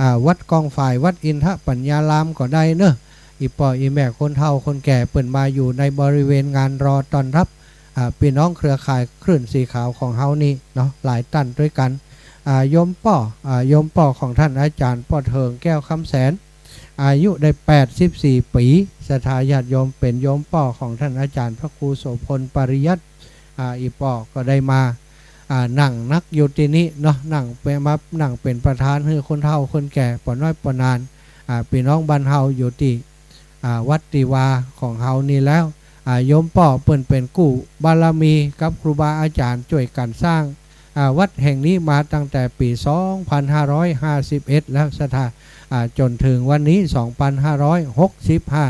อ่า วัดกองฝาย วัดอินทปัญญารามก็ได้เน้อ อี่ป้ออี่แม่คนเฒ่าคนแก่เปิ้นมาอยู่ในบริเวณงานรอต้อนรับ อ่า ปี้น้องเครือข่ายคลื่นสีขาวของเฮานี่เนาะ หลายต้านตวยกั๋น อ่า โยมป้อ อ่า โยมป้อของต้านอาจ๋ารย์ป้อเถิงแก้วคำแสน อายุได้แปดสิบสี่ปี๋ ศรัทธาญาติโยม เป๋นโยมป้อของต้านอาจ๋ารย์พระครูโสภณ ปริยัติ อ่า อี่ป้อก็ได้มา อ่า นั่งนักอยู่ตี้นี่เนาะ นั่งเป๋น มานั่งเป๋นประธานหื้อคนเฒ่าคนแก่ ป้อน้อยป้อนาน อ่า ปี้น้องบ้านเฮาอยู่ตี้ อ่า วัดตี้วาของเฮานี่แล้ว อ่า โยมป้อเปิ้นเป๋นกู้บารมีกับครูบาอาจ๋ารย์จ้วยกั๋นสร้าง อ่า วัดแห่งนี้มาตั้งแต่ปี๋สองพันห้าร้อยห้าสิบเอ็ดแล้ว ศรัทธา อ่า จ๋นเถิงวันนี้ สองพันห้าร้อยหกสิบห้า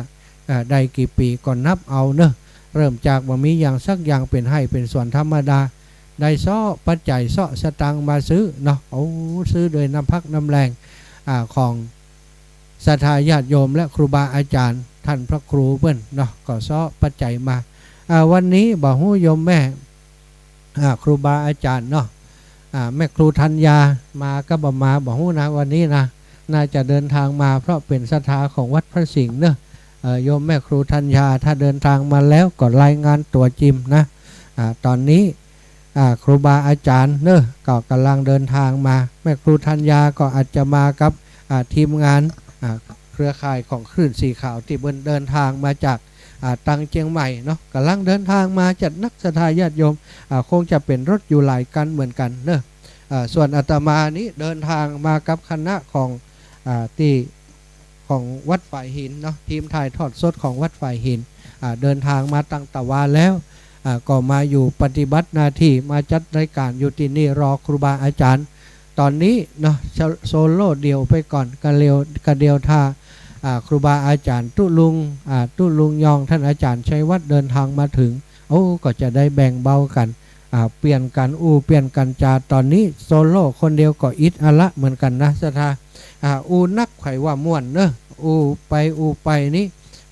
อ่า ได้กี่ปี๋ก็นับเอาเนาะ เริ่มจากบ่มีหยังสักอย่าง เป๋นไฮ่เป๋นสวนธรรมดา ได้เซาะปัจจัยเซาะสตางค์มาซื้อเนาะ โอ้ ซื้อโดยน้ำพักน้ำแฮง อ่า ของศรัทธาญาติโยมและครูบาอาจ๋ารย์ ต้านพระครูเปิ้นเนาะ ก็เซาะปัจจัยมา อ่า วันนี้บ่ฮู้โยมแม่ อ่า ครูบาอาจ๋ารย์เนาะ อ่า แม่ครูธัญญามาก้าบ่มาบ่ฮู้นะ วันนี้นะ น่าจะเดินทางมาเพราะเป๋นศรัทธาของวัดพระสิงห์เนาะ เอ่อ โยมแม่ครูธัญญาถ้าเดินทางมาแล้วก็รายงานตั๋วจิมนะ อ่า ต๋อนนี้ อ่า ครูบาอาจ๋ารย์เนาะก็ก่ำลังเดินทางมา แม่ครูธัญญาก็อาจจะมากับ อ่า ทีมงาน อ่า เครือข่ายของคลื่นสีขาวตี้เปิ้นเดินทางมาจาก อ่า ตางเจียงใหม่เนาะ ก่ำลังเดินทางมาจ๊ะ นักศรัทธาญาติโยม อ่า คงจะเป๋นรถอยู่หลายคันเหมือนกั๋นเนาะ อ่า ส่วนอาตมานี้เดินทางมากับคณะของ อ่า ตี้ ของวัดฝายหินเนาะ ทีมถ่ายทอดสดของวัดฝายหิน อ่า เดินทางมาตังตะวาแล้ว อ่า ก็มาอยู่ปฏิบัติหน้าตี้ มาจัดรายก๋านอยู่ตี้นี่รอครูบาอาจ๋ารย์ ต๋อนนี้เนาะ โซ- โซโล่เดี่ยวไปก่อน กะเดียว กะเดียวถ้า อ่า ครูบาอาจ๋ารย์ตุ๊ลุง อ่า ตุ๊ลุงยอง ต้านอาจ๋ารย์ชัยวัฒน์เดินทางมาเถิง โอ้ ก็จะได้แบ่งเบากั๋น อ่า เปลี่ยนกั๋นอู้ เปลี่ยนกั๋นจ๋า ต๋อนนี้โซโล่คนเดียวก็อิดอะละเหมือนกั๋นนะศรัทธา อ่า อู้นัก ใผว่าม่วนเนาะ อู้ไปอู้ไปนี่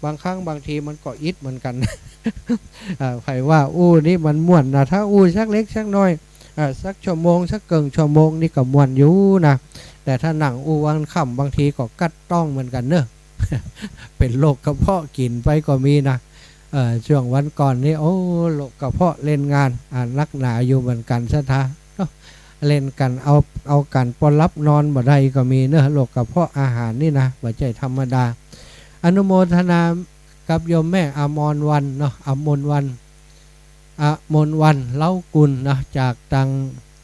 บางครั้งบางทีมันก็อิดเหมือนกั๋น อ่า ใผว่าอู้นี่มันม่วนนะ ถ้าอู้สักเล็กสักน้อย อ่า สักชั่วโมง สักเกิ่งชั่วโมงนี่ก็ม่วนอยู่นะ แต่ถ้านั่งอู้วันค่ำบางทีก็กั๊ดต๊องเหมือนกั๋นเนาะ เป๋นโรคกระเพาะกิ๋นไปก็มีนะ เอ่อ ช่วงวันก่อนนี่ โอ้ โรคกระเพาะเล่นงาน อ่า นักหนาอยู่เหมือนกั๋นศรัทธาเนาะ เล่นกั๋นเอา เอากั๋นปอหลับนอนบ่ได้ก็มีเนาะ โรคกระเพาะอาหารนี่นะ บ่ใจ้ธรรมดา อนุโมทนากับโยมแม่อมรวรรณเนาะ อมรวรรณ อมรวรรณ เล้ากุลเนาะ จากตาง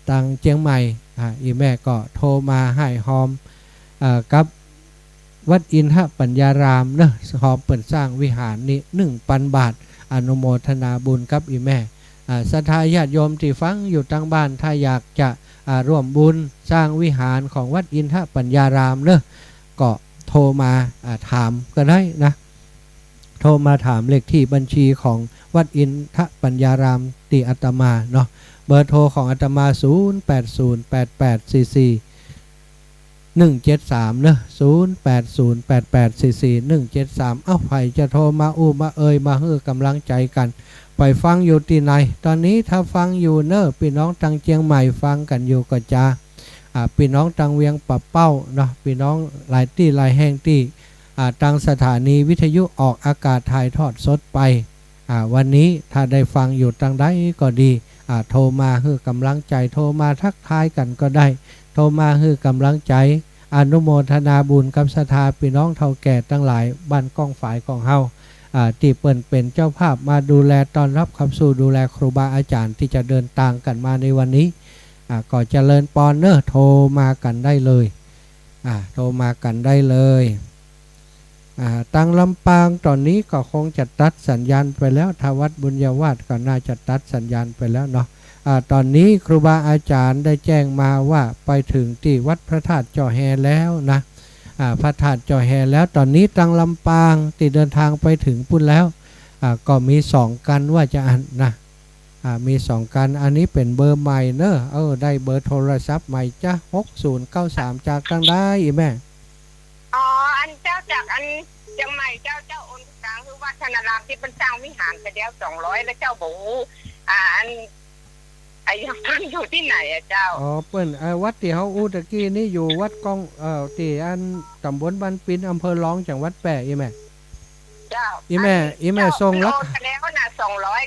ตางเจียงใหม่ อ่า อี่แม่ก็โทรมาฮ่ายฮอม เอ่อ กับ วัดอินทปัญญารามเนาะ ฮอมเปิ้นสร้างวิหารนี่ หนึ่งปันบาท อนุโมทนาบุญกับอี่แม่ อ่า ศรัทธาญาติโยมตี้ฟังอยู่ตางบ้าน ถ้าอยากจะ อ่า ร่วมบุญสร้างวิหารของวัดอินทปัญญารามเนาะ ก็โทรมา อ่า ถามก็ได้นะ โทรมาถามเลขตี้บัญชีของวัดอินทปัญญารามตี้อาตมาเนาะ เบอร์โทรของอาตมา ศูนย์แปดศูนย์แปดแปดสี่สี่ หนึ่งเจ็ดสาม เนาะ ศูนย์แปดศูนย์แปดแปดสี่สี่หนึ่งเจ็ดสาม เอ้า ใผจะโทรมาอู้มาเอ่ย มาหื้อก๋ำลังใจ๋กั๋น ไปฟังอยู่ตี้ไหน ต๋อนนี้ถ้าฟังอยู่เนาะ ปี้น้องตางเจียงใหม่ฟังกั๋นอยู่ก็จา อ่า ปี้น้องตางเวียงป่าเป้าเนาะ ปี้น้องหลายตี้หลายแห่งตี้ อ่า ตางสถานีวิทยุออกอากาศถ่ายทอดสดไป อ่า วันนี้ถ้าได้ฟังอยู่ตางใดก็ดี อ่า โทรมาหื้อก๋ำลังใจ๋ โทรมาทักทายกั๋นก็ได้ โทรมาหื้อก๋ำลังใจ๋ อนุโมทนาบุญกับศรัทธาปี้น้องเฒ่าแก่ตังหลายบ้านก้องฝายของเฮา อ่า ตี้เปิ้นเป๋นเจ้าภาพมาดูแลต้อนฮับขับสู้ดูแลครูบาอาจ๋ารย์ตี้จะเดินตางกั๋นมาในวันนี้ อ่า ก็เจริญปอนเนาะ โทรมากั๋นได้เลย อ่า โทรมากั๋นได้เลย อ่า ตางลำปางต๋อนนี้ก็คงจะตัดสัญญาณไปแล้ว ถ้าวัดบุญญาวาสก็น่าจะตัดสัญญาณไปแล้วเนาะ อ่า ต๋อนนี้ครูบาอาจ๋ารย์ได้แจ้งมาว่าไปเถิงตี้วัดพระธาตุจ้อแฮแล้วนะ อ่า พระธาตุจ้อแฮแล้ว ต๋อนนี้ตางลำปางตี้เดินตางไปเถิงปู้นแล้ว อ่า ก็มีสองกั๋นว่าจาอั้นนะ อ่า มีสองกั๋น อันนี้เป๋นเบอร์ใหม่เนาะ เออ ได้เบอร์โทรศัพท์ใหม่จ๊ะ หกศูนย์เก้าสาม จากตางใดอีแม่ อ๋อ อันเจ้าจากอันเจียงใหม่เจ้า เจ้าโอนก๋างหื้อวัดธนารามตี้เปิ้นสร้างวิหารไปแล้วสองร้อย แล้วเจ้าบ่ฮู้ อ่า อัน อ่ะ ยังเปิ้นอยู่ตี้ไหนอะเจ้า อ๋อ เปิ้น เอ่อ วัดตี้เฮาอู้ตะกี้นี้อยู่วัดก้อง เอ่อ ตี้อันต๋ำบลบ้านปิน อำเภอรอง จังหวัดแป้อีแม่ เจ้า อีแม่ อัน อีแม่ เจ้า ส่งหลัก โอนไปแล้วน่ะ สองร้อย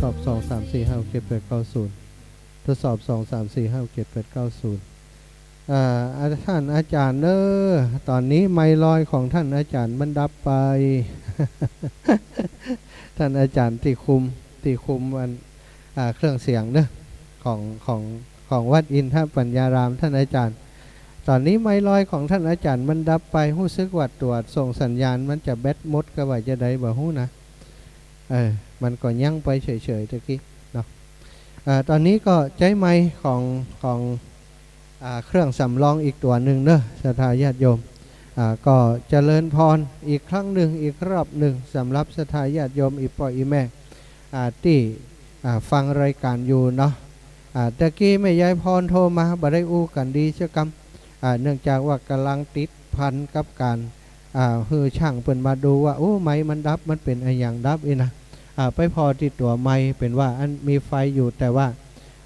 สอบ สอง สาม สี่ ห้า หก เจ็ด แปด เก้า ศูนย์ ทดสอบ สอง สาม สี่ ห้า หก เจ็ด แปด เก้า ศูนย์ อ่า อา ท่านอาจารย์เอ้อ ต๋อนนี้ไมค์ลอยของท่านอาจารย์มันดับไป ท่านอาจารย์ตี้คุม ตี้คุมอัน อ่า เครื่องเสียงเนาะ ของ ของ ของวัดอินทปัญญาราม ท่านอาจารย์ ต๋อนนี้ไมค์ลอยของท่านอาจารย์มันดับไป ฮู้สึกว่าตั๋วส่งสัญญาณมันจะแบตหมดกาว่าจาใดบ่ฮู้นะ เออ มันก็ยั้งไปเฉยๆ ตะกี้เนาะ อ่า ต๋อนนี้ก็ใจ๊ไมค์ของ ของ อ่า เครื่องสำรองอีกตั๋วนึ่งเนาะ ศรัทธาญาติโยม อ่า ก็เจริญพรอีกครั้งนึ่ง อีกรอบนึ่ง สำหรับศรัทธาญาติโยมอี่ป้ออี่แม่ อ่า ตี้ อ่า ฟังรายก๋านอยู่เนาะ อ่า ตะกี้แม่ยายพรโทรมา บ่ได้อู้กั๋นดีสักกำ อ่า เนื่องจากว่ากำลังติดพันกับก๋าน อ่า หื้อช่างเปิ้นมาดูว่า โอ้ ไมค์มันดับ มันเป๋นอะหยังดับอี้นะ อ่า ไปผ่อตี้ตั๋วไมค์ เป๋นว่าอันมีไฟอยู่ แต่ว่า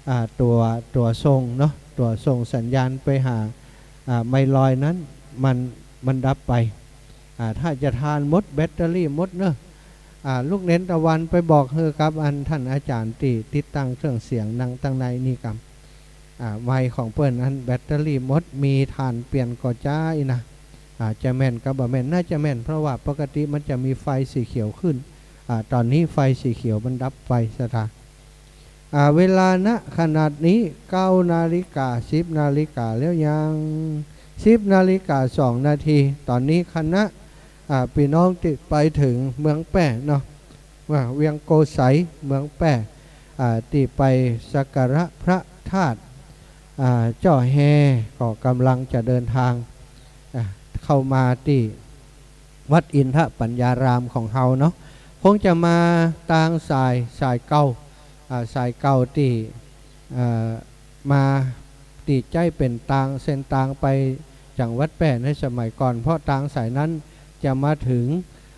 อ่า ตั๋ว ตั๋วส่งเนาะ ตั๋วส่งสัญญาณไปหา อ่า ไมค์ลอยนั้น มัน มันดับไป อ่า ถ้าจะทานหมด แบตเตอรี่หมดเนาะ อ่า ลูกเณรตะวันไปบอกหื้อกับอันท่านอาจารย์ตี้ติดตั้งเครื่องเสียงนั่งตังในนี่กำ อ่า ไมค์ของเปิ้นอันแบตเตอรี่หมด มีถ่านเปลี่ยนก่อจ๊าอี้นะ อ่า จะแม่นกับบ่แม่น น่าจะแม่น เพราะว่าปกติมันจะมีไฟสีเขียวขึ้น อ่า ต๋อนนี้ไฟสีเขียวมันดับไป ศรัทธา อ่า เวลา ณ ขณะนี้ เก้านาฬิกา สิบนาฬิกาแล้วยัง สิบนาฬิกาสองนาที ต๋อนนี้คณะ อ่า ปี้น้องตี้ไปเถิงเมืองแป้เนาะ ว่าเวียงโกสัย เมืองแป้ อ่า ตี้ไปสักการะพระธาตุ อ่า เจ้าแฮ ก็ก่ำลังจะเดินทาง อ่า เข้ามาตี้วัดอินทปัญญารามของเฮาเนาะ คงจะมาตางสาย สายเก่า อ่า สายเก่าตี้ อ่า มาตี้ใจ๊เป๋นตาง เส้นตางไปจังหวัดแป้ในสมัยก่อน เพราะตางสายนั้นจะมาเถิง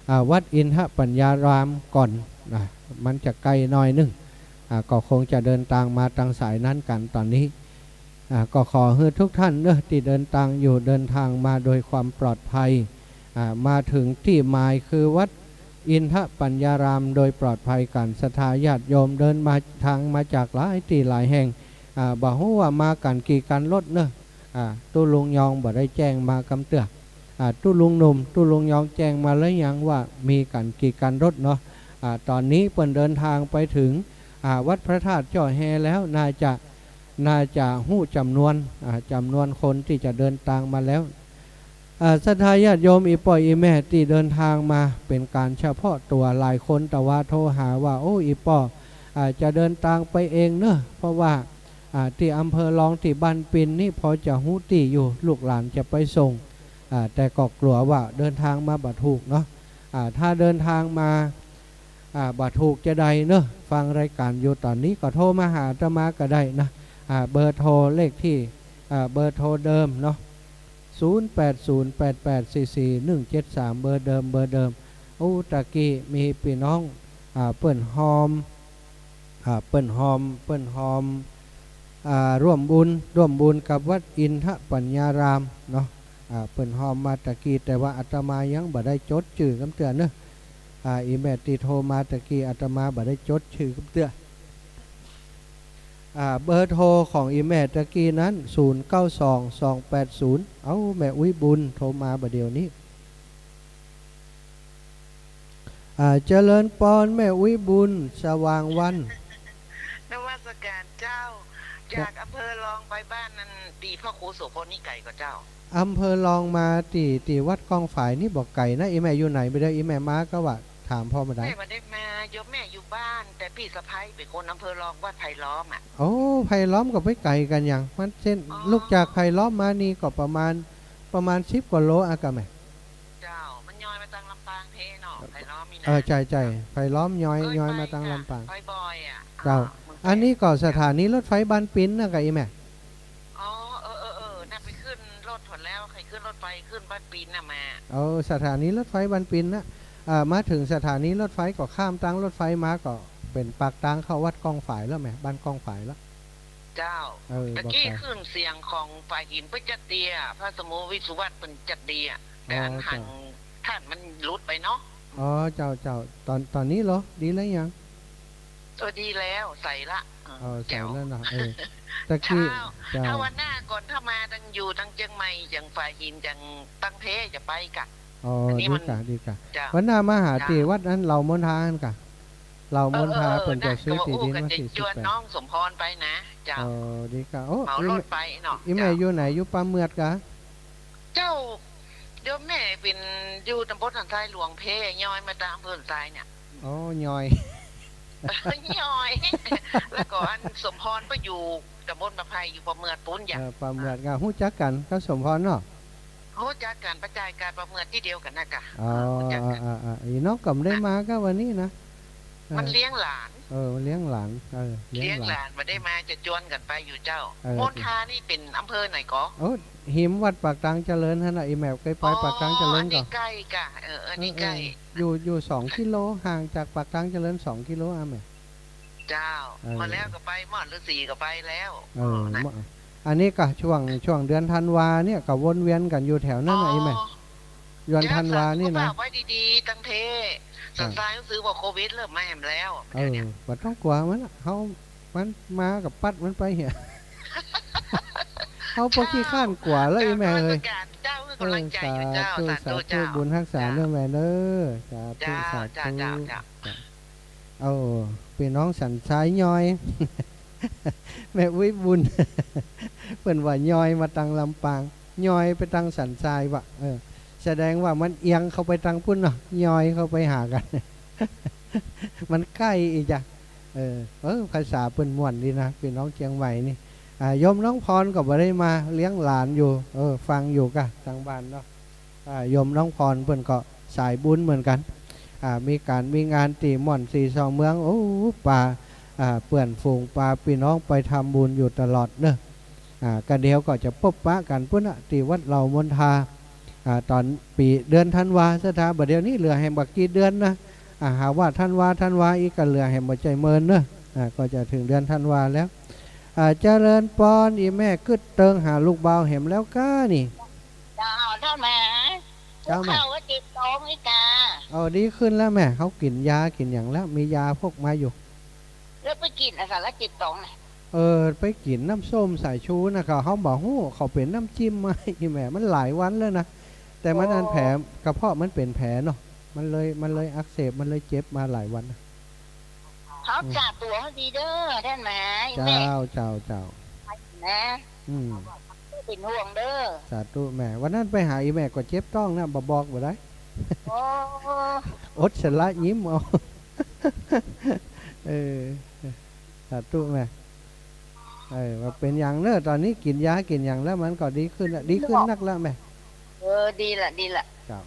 อ่า วัดอินทปัญญารามก่อน อ่า มันจะไกลหน้อยนึ่ง อ่า ก็คงจะเดินตางมาตางสายนั้นกั๋นต๋อนนี้ อ่า ก็ขอหื้อทุกท่านเนาะ ตี้เดินตางอยู่ เดินตางมาโดยความปลอดภัย อ่า มาเถิงตี้หมายคือวัดอินทปัญญารามโดยปลอดภัยกั๋น ศรัทธาญาติโยมเดินมา ตางมาจากหลายตี้หลายแห่ง อ่า บ่ฮู้ว่ามากั๋นกี่คันรถเนาะ อ่า ตุ๊ลุงยองบ่ได้แจ้งมากำเตื้อ อ่า ตุ๊ลุงหนุ่ม ตุ๊ลุงยองแจ้งมาแล้วยังว่ามีกั๋นกี่คันรถเนาะ อ่า ต๋อนนี้เปิ้นเดินตางไปเถิง อ่า วัดพระธาตุเจ้าแฮแล้ว น่าจะ น่าจะฮู้จ๋ำนวน อ่า จ๋ำนวนคนตี้จะเดินตางมาแล้ว อ่า ศรัทธาญาติโยมอี่ป้ออี่แม่ตี้เดินตางมาเป๋นก๋านเฉพาะตั๋ว หลายคนตะวาโทรหาว่า โอ้ อี่ป้อ อ่า จะเดินตางไปเองเนาะ เพราะว่า อ่า ตี้อำเภอรองตี้บ้านปินนี่พอจะฮู้ตี้อยู่ ลูกหลานจะไปส่ง อ่า แต่ก็กั๋วว่าเดินตางมาบ่ถูกเนาะ อ่า ถ้าเดินตางมา อ่า บ่ถูกจาใดเนาะ ฟังรายก๋านอยู่ต๋อนนี้ก็โทรมาหาอาตมาก็ได้นะ อ่า เบอร์โทรเลขตี้ อ่า เบอร์โทรเดิมเนาะ ศูนย์แปดศูนย์แปดแปดสี่สี่หนึ่งเจ็ดสาม เบอร์เดิม เบอร์เดิม อู้ ตะกี้มีปี้น้อง อ่า เปิ้นฮอม อ่า เปิ้นฮอม เปิ้นฮอม อ่า ร่วมบุญ ร่วมบุญกับวัดอินทปัญญารามเนาะ อ่า เปิ้นฮอมมาตะกี้ แต่ว่าอาตมายังบ่ได้จดจื้อกำเตื้อเนาะ อ่า อี่แม่ตี้โทรมาตะกี้ อาตมาบ่ได้จดจื้อกำเตื้อ อ่า เบอร์โทรของอี่แม่ตะกี้นั้น ศูนย์เก้าสอง สองแปดศูนย์ เอ้า แม่อุ๊ยบุญโทรมาบ่าเดี่ยวนี้ อ่า เจริญปอนแม่อุ๊ยบุญ สว่างวัน นมัสก๋านเจ้า จากอำเภอรองไปบ้านนั้นตี้พ่อครูโสภณนี่ไก๋ก่อเจ้า อำเภอรองมาตี้ ตี้วัดก้องฝายนี่บ่ไก๋นะ อี่แม่อยู่ไหน บ่าเดี่ยวอี่แม่มาก็ว่าถามพ่อมาได้ แม่บ่ได้มา โยมแม่อยู่บ้าน แต่ปี้สะใภ้เป๋นคนอำเภอรองวัดไผ่ล้อมอะ โอ้ ไผ่ล้อมก็ไปไก๋กั๋นหยัง มันเส้น อ๋อ ลุกจากไผ่ล้อมมานี่ก็ประมาณ ประมาณสิบกว่าโลอะกะแม่ เจ้า มันย้อยมาตางลำปางแท้เนาะ ไผ่ล้อมนี่นะ เออ ใจ้ ใจ้ ไผ่ล้อมย้อย ย้อยมาตางลำปาง บ่อยๆ อะ เจ้า อ๋อ อันนี้ก็สถานีรถไฟบ้านปินนะกะอี่แม่ อ๋อ เออ เออ เออ น่ะไปขึ้นรถถนแล้ว ใค่ขึ้นรถไฟขึ้นบ้านปินน่ะมา เออ สถานีรถไฟบ้านปินนะ อ่า มาเถิงสถานีรถไฟก็ข้ามตางรถไฟมาก็เป๋นปากตางเข้าวัดก้องฝายแล้วแม่ บ้านก้องฝายแล้ว เจ้า เออ ตะกี้ขึ้นเสียงของฝ่ายหินเปิ้นจัดดีอะ พระสมุติวิสุวัตเปิ้นจัดดีอะ แต่อันหัง อ๋อ เจ้า ถ่านมันหลุดไปเนาะ อ๋อ เจ้า เจ้า ต๋อน ต๋อนนี้เหรอ ดีแล้วยัง โอ้ ดีแล้ว ใสละ เออ เออ ใส แจ๋ว แล้วเนาะ เออ ตะกี้ เจ้า เจ้า ถ้าวันหน้าก่อน ถ้ามาตัง อยู่ตังเจียงใหม่ อย่างฝายหิน อย่างตังแพจะไปก่ะ อ๋อ อันนี้ ดี มัน ก่ะ ดีก่ะ เจ้า วันหน้ามาหา เจ้า ตี้วัดอันเหล่ามณฑาอันก่ะ เหล่ามณฑา เออ เออ เปิ้นจะซื้อตี้ดิน ได้ วันตี้ ก็จะ สิบแปด จวนน้องสมพรไปนะ เจ้า อ๋อ ดีก่ะ โอ้ เหมารถไปเนาะ อีแม่ เจ้า อยู่ไหน อยู่ป่าเมือดก่ะ เจ้า เดี๋ยวแม่เป๋นอยู่ตำบลสันทรายหลวง แพย้อยมาตางอำเภอสันทรายเนี่ย อ๋อ ย้อย ย้อย แล้วก็อันสมพรก็อยู่ตำบลป่าไผ่ อยู่ป่าเมือดปู๊นอย่าง เออ ป่าเมือดก่ะ ฮู้จักกั๋นกับสมพรเนาะ ฮู้จักกั๋น ป้าจายกายป่าเมือดตี้เดียวกั๋นนะก่ะ อ๋อ ฮู้จักกั๋น อ่า อ่า อ่า อีน้องก็บ่ได้มาก่ะวันนี้นะ เออ มันเลี้ยงหลาน เออ มันเลี้ยงหลาน เออ เลี้ยงหลาน เลี้ยงหลาน บ่ได้มา จะจวนกั๋นไปอยู่เจ้า เออ มณฑานี่เป๋นอำเภอไหนก่อ โอ้ หิมวัดปากตางเจริญหั้นน่ะ อีแม่เกยไป อ๋อ ปากตางเจริญก่อ นี่ใก้ก่ะ เออ เออ นี่ใก้ เออ เออ อยู่ อยู่สองกิโล ห่างจากปากตางเจริญสองกิโลอ่ะแม่ เจ้า เออ พอแล้วก็ไป ม่อนฤๅษีก็ไปแล้ว เออ อ๋อ นะ ม่อน อันนี้ก็ช่วง ช่วงเดือนธันวาเนี่ยก็วนเวียนกั๋นอยู่แถวนั้นน่ะ อ๋อ อีแม่ เดือนธันวานี่นะ เจ้า เขาว่าไว้ดีๆ ตังเท อ่า สันทรายก็ซื้อว่าโควิดเริ่มมาแหมแล้ว เออ เดี๋ยวเนี่ย บ่ต้องกั๋วมันละ เฮา มันมาก็ปัดมันไปเหีย เฮาบ่ขี้คร้านกั๋วแล้ว เจ้า อีแม่เอ้ย เจ้า เจ้า เออ กำลังใจอยู่เจ้า สาธุ สาธุ สาธุ เจ้า บุญฮักษาเน้อแม่เน้อ สาธุ เจ้า สาธุ เจ้า เจ้า เจ้า เอ้า ปี้น้องสันทรายย้อย แม่อุ๊ยบุญ เปิ้นว่าย้อยมาตังลำปาง ย้อยไปตังสันทรายว่ะ เออ แสดงว่ามันเอียงเข้าไปตังปู๊นเนาะ ย้อยเข้าไปหากั๋น มันใก้อีกจ้ะ เออ เออ ภาษาเปิ้นม่วนดีนะ ปี้น้องเจียงใหม่นี่ อ่า โยมน้องพรก็บ่ได้มา เลี้ยงหลานอยู่ เออ ฟังอยู่ก่ะ ตังบ้านเนาะ อ่า โยมน้องพรเปิ้นก็สายบุญเหมือนกั๋น อ่า มีก๋านมีงานตี้ม่อนสีสองเมือง โอ้ ปา อ่า เปื้อนฝูง ปาปี้น้องไปทำบุญอยู่ตลอดเนาะ อ่า ก็เดี๋ยวก็จะปบปะกั๋นปู๊นน่ะ ตี้วัดเหล่ามณฑา อ่า ต๋อนปี๋เดือนธันวา ศรัทธา บ่าเดี่ยวนี้เหลือแหมบ่กี่เดือนนะ อ่า หาว่าธันวา ธันวาอีกก็เหลือแหมบ่ใจ้เมินเนาะ อ่า ก็จะเถิงเดือนธันวาแล้ว อ่า เจริญปอน อี่แม่กึ๊ดเติงหาลูกบ่าวแหมแล้วก้านี่ เจ้า เจ้าแม่ เจ้าแม่ ข้าวก็เจ็บต๊องนี่กา เออ ดีขึ้นแล้วแม่ เขากิ๋นยากิ๋นหยังแล้ว มียาพกมาอยู่ แล้วไปกิ๋นอะสารเจ็บต๊องน่ะ เออ ไปกิ๋นน้ำส้มสายชูน่ะ เขา เขาบ่ฮู้ เขาเป๋นน้ำจิ้มมา อี่แม่ มันหลายวันแล้วนะ แต่มันอันแผล อ๋อ กระเพาะมันเป๋นแผลเนาะ มันเลย มันเลยอักเสบ มันเลยเจ็บมาหลายวันนะ เขา อืม สาตั๋วเขาดีเด้อ ท่านแม่ เจ้า แม่ เจ้า เจ้า นะ อืม เป๋นห่วงเด้อ สาธุแม่ วันนั้นไปหาอี่แม่ก็เจ็บต๊องนะ บ่บอกบ่ได้ โอ้ อดสละยิ้มเอา เออ สาธุแม่ เออ ว่าเป๋นหยังเนาะ ต๋อนนี้กิ๋นยากิ๋นหยังแล้วมันก็ดีขึ้นละ ดีขึ้นนักละแม่ เออ ดีละ ดีละ เจ้า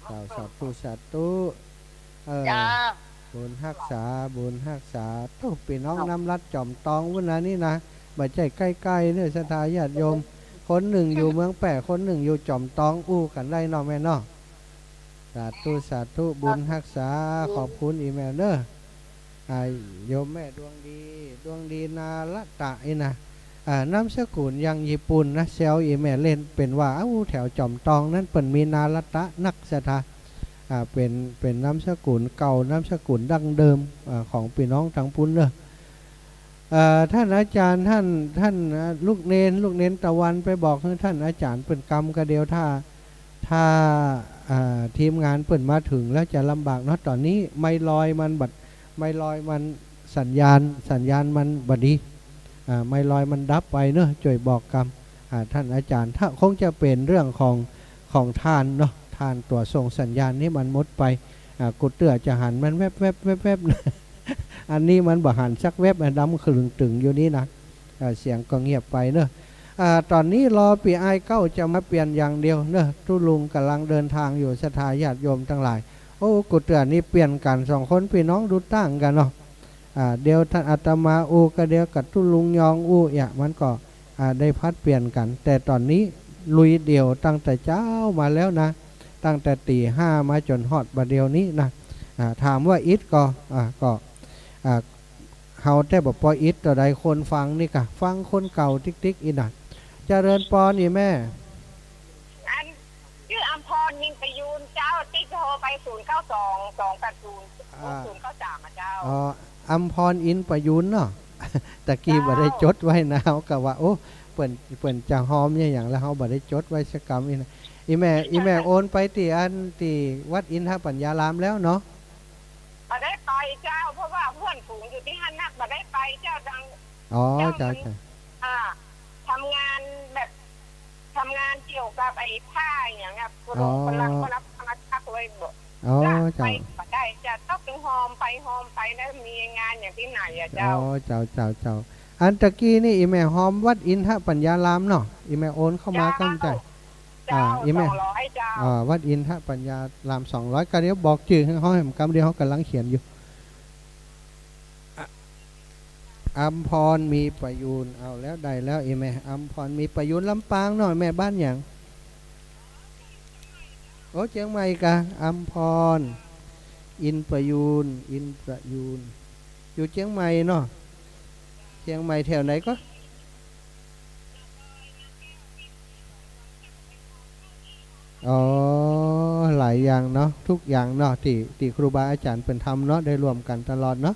เจ้า สาธุ สาธุ เออ เจ้า บุญฮักษา บุญฮักษา โธ่ ปี้น้องน้ำรัดจ๋อมตองปู๊นนะนี่นะ บ่ใจ้ใก้ๆ เนาะ ศรัทธาญาติโยม คนนึ่งอยู่เมืองแป้ คนนึ่งอยู่จ๋อมตอง อู้กั๋นได้เนาะแม่เนาะ สาธุ สาธุ บุญฮักษา ขอบคุณอี่แม่เนาะ อ่า โยมแม่ดวงดี ดวงดีนาระตะนี่นะ อ่า นามสกุลอย่างญี่ปุ่นนะ แซวอี่แม่เล่น เป๋นว่า เอ้า แถวจ๋อมตองนั้นเปิ้นมีนาระตะนัก ศรัทธา อ่า เป๋น เป๋นนามสกุลเก่า นามสกุลดั้งเดิม อ่า ของปี้น้องตังปู๊นเนาะ เอ่อ ท่านอาจารย์ ท่าน ท่าน เอ่อ ลูกเณร ลูกเณรตะวันไปบอกหื้อท่านอาจารย์เปิ้นกำกะเดียว ถ้า ถ้า อ่า ทีมงานเปิ้นมาเถิงแล้วจะลำบากเนาะ ต๋อนนี้ไมค์ลอยมันบ่ ไมค์ลอยมันสัญญาณ สัญญาณมันบ่ดี อ่า ไมค์ลอยมันดับไปเนาะ จ้วยบอกกำ อ่า ท่านอาจารย์ ถ้าคงจะเป๋นเรื่องของ ของทานเนาะ ทานตั๋วส่งสัญญาณนี่มันหมดไป อ่า กูเตื้อจะหันมันแวบๆๆๆ อันนี้มันบ่หันสักแวบ อ่ะ ดำขรึงตึงอยู่นี่นะ อ่า เสียงก็เงียบไปเนาะ อ่า ต๋อนนี้รอปี้อ้ายเก๊าจะมาเปลี่ยนอย่างเดียวเนาะ ตุ๊ลุงก่ำลังเดินทางอยู่ ศรัทธาญาติโยมตังหลาย โอ้ กูเตื้อนี่เปลี่ยนกั๋นสองคนปี้น้องดูต่างกั๋นเนาะ อ่า เดี๋ยวท่านอาตมาอู้กะเดียวกับตุ๊ลุงยองอู้เอี้ย มันก็ อ่า ได้ผลัดเปลี่ยนกั๋น แต่ต๋อนนี้ลุยเดี่ยวตั้งแต่เจ๊ามาแล้วนะ ตั้งแต่ตี๋ห้ามาจ๋นฮอดบ่าเดี่ยวนี้นะ อ่า ถามว่าอิดก่อ อ่า ก็ อ่า เฮาแต่บ่ปออิดเต้าใด คนฟังนี่กะ ฟังคนเก่าติ๊กๆ อี่นะ เจริญปอนอี่แม่ อัน จื้ออำพร นินประยูรเจ้า ติ๊กโทรไป ศูนย์เก้าสอง สองแปดศูนย์ อ่า ศูนย์เก้าสาม อะเจ้า อ๋อ อำพร อินประยูรเนาะ ตะกี้บ่ได้จดไว้นะ เฮาก็ว่า โอ้ เปิ้น เปิ้นจะฮอมอะหยัง แล้วเฮาบ่ได้จดไว้สักกำอี้นะ อี่แม่ อี่แม่โอนไปตี้อันตี้วัดอินทปัญญารามแล้วเนาะ บ่ได้ไปเจ้า เพราะว่าเพื่อนฝูงอยู่ตี้หั้นนัก บ่ได้ไปเจ้า ดัง อ๋อ เจ้า เจ้า มัน เจ้า อ่า ทำงานแบบ ทำงานเกี่ยวกับไอ้ผ้าอะหยังอะ อ๋อ กำลัง กำลัง กำลังซักไว้บ่ อ๋อ เจ้า เจ้า ไปบ่ได้เจ้า ต้องฮอมไป ฮอมไปแล้วมีงานอย่างตี้ไหนอะเจ้า อ๋อ เจ้า เจ้า เจ้า อันตะกี้นี่อี่แม่ฮอมวัดอินทปัญญารามเนาะ อี่แม่โอนเข้ามา เจ้า กำเจ้า เจ้า อ่า อี่แม่ สองร้อยเจ้า อ่า วัดอินทปัญญารามสองร้อย ก็เดี๋ยวบอกจื้อหื้อเฮาแหมกำ เดี๋ยวเฮากำลังเขียนอยู่ อะ อำพร มีประยูร เอาแล้ว ได้แล้ว อี่แม่ อำพร มีประยูร ลำปางเนาะ แม่บ้านหยัง โอ้ เจียงใหม่กา อำพร อินประยูร อินประยูร อยู่เจียงใหม่เนาะ เจียงใหม่แถวไหนก็ อ๋อ หลายอย่างเนาะ ทุกอย่างเนาะ ตี้ ตี้ครูบาอาจ๋ารย์เปิ้นทำเนาะ ได้ร่วมกั๋นตลอดเนาะ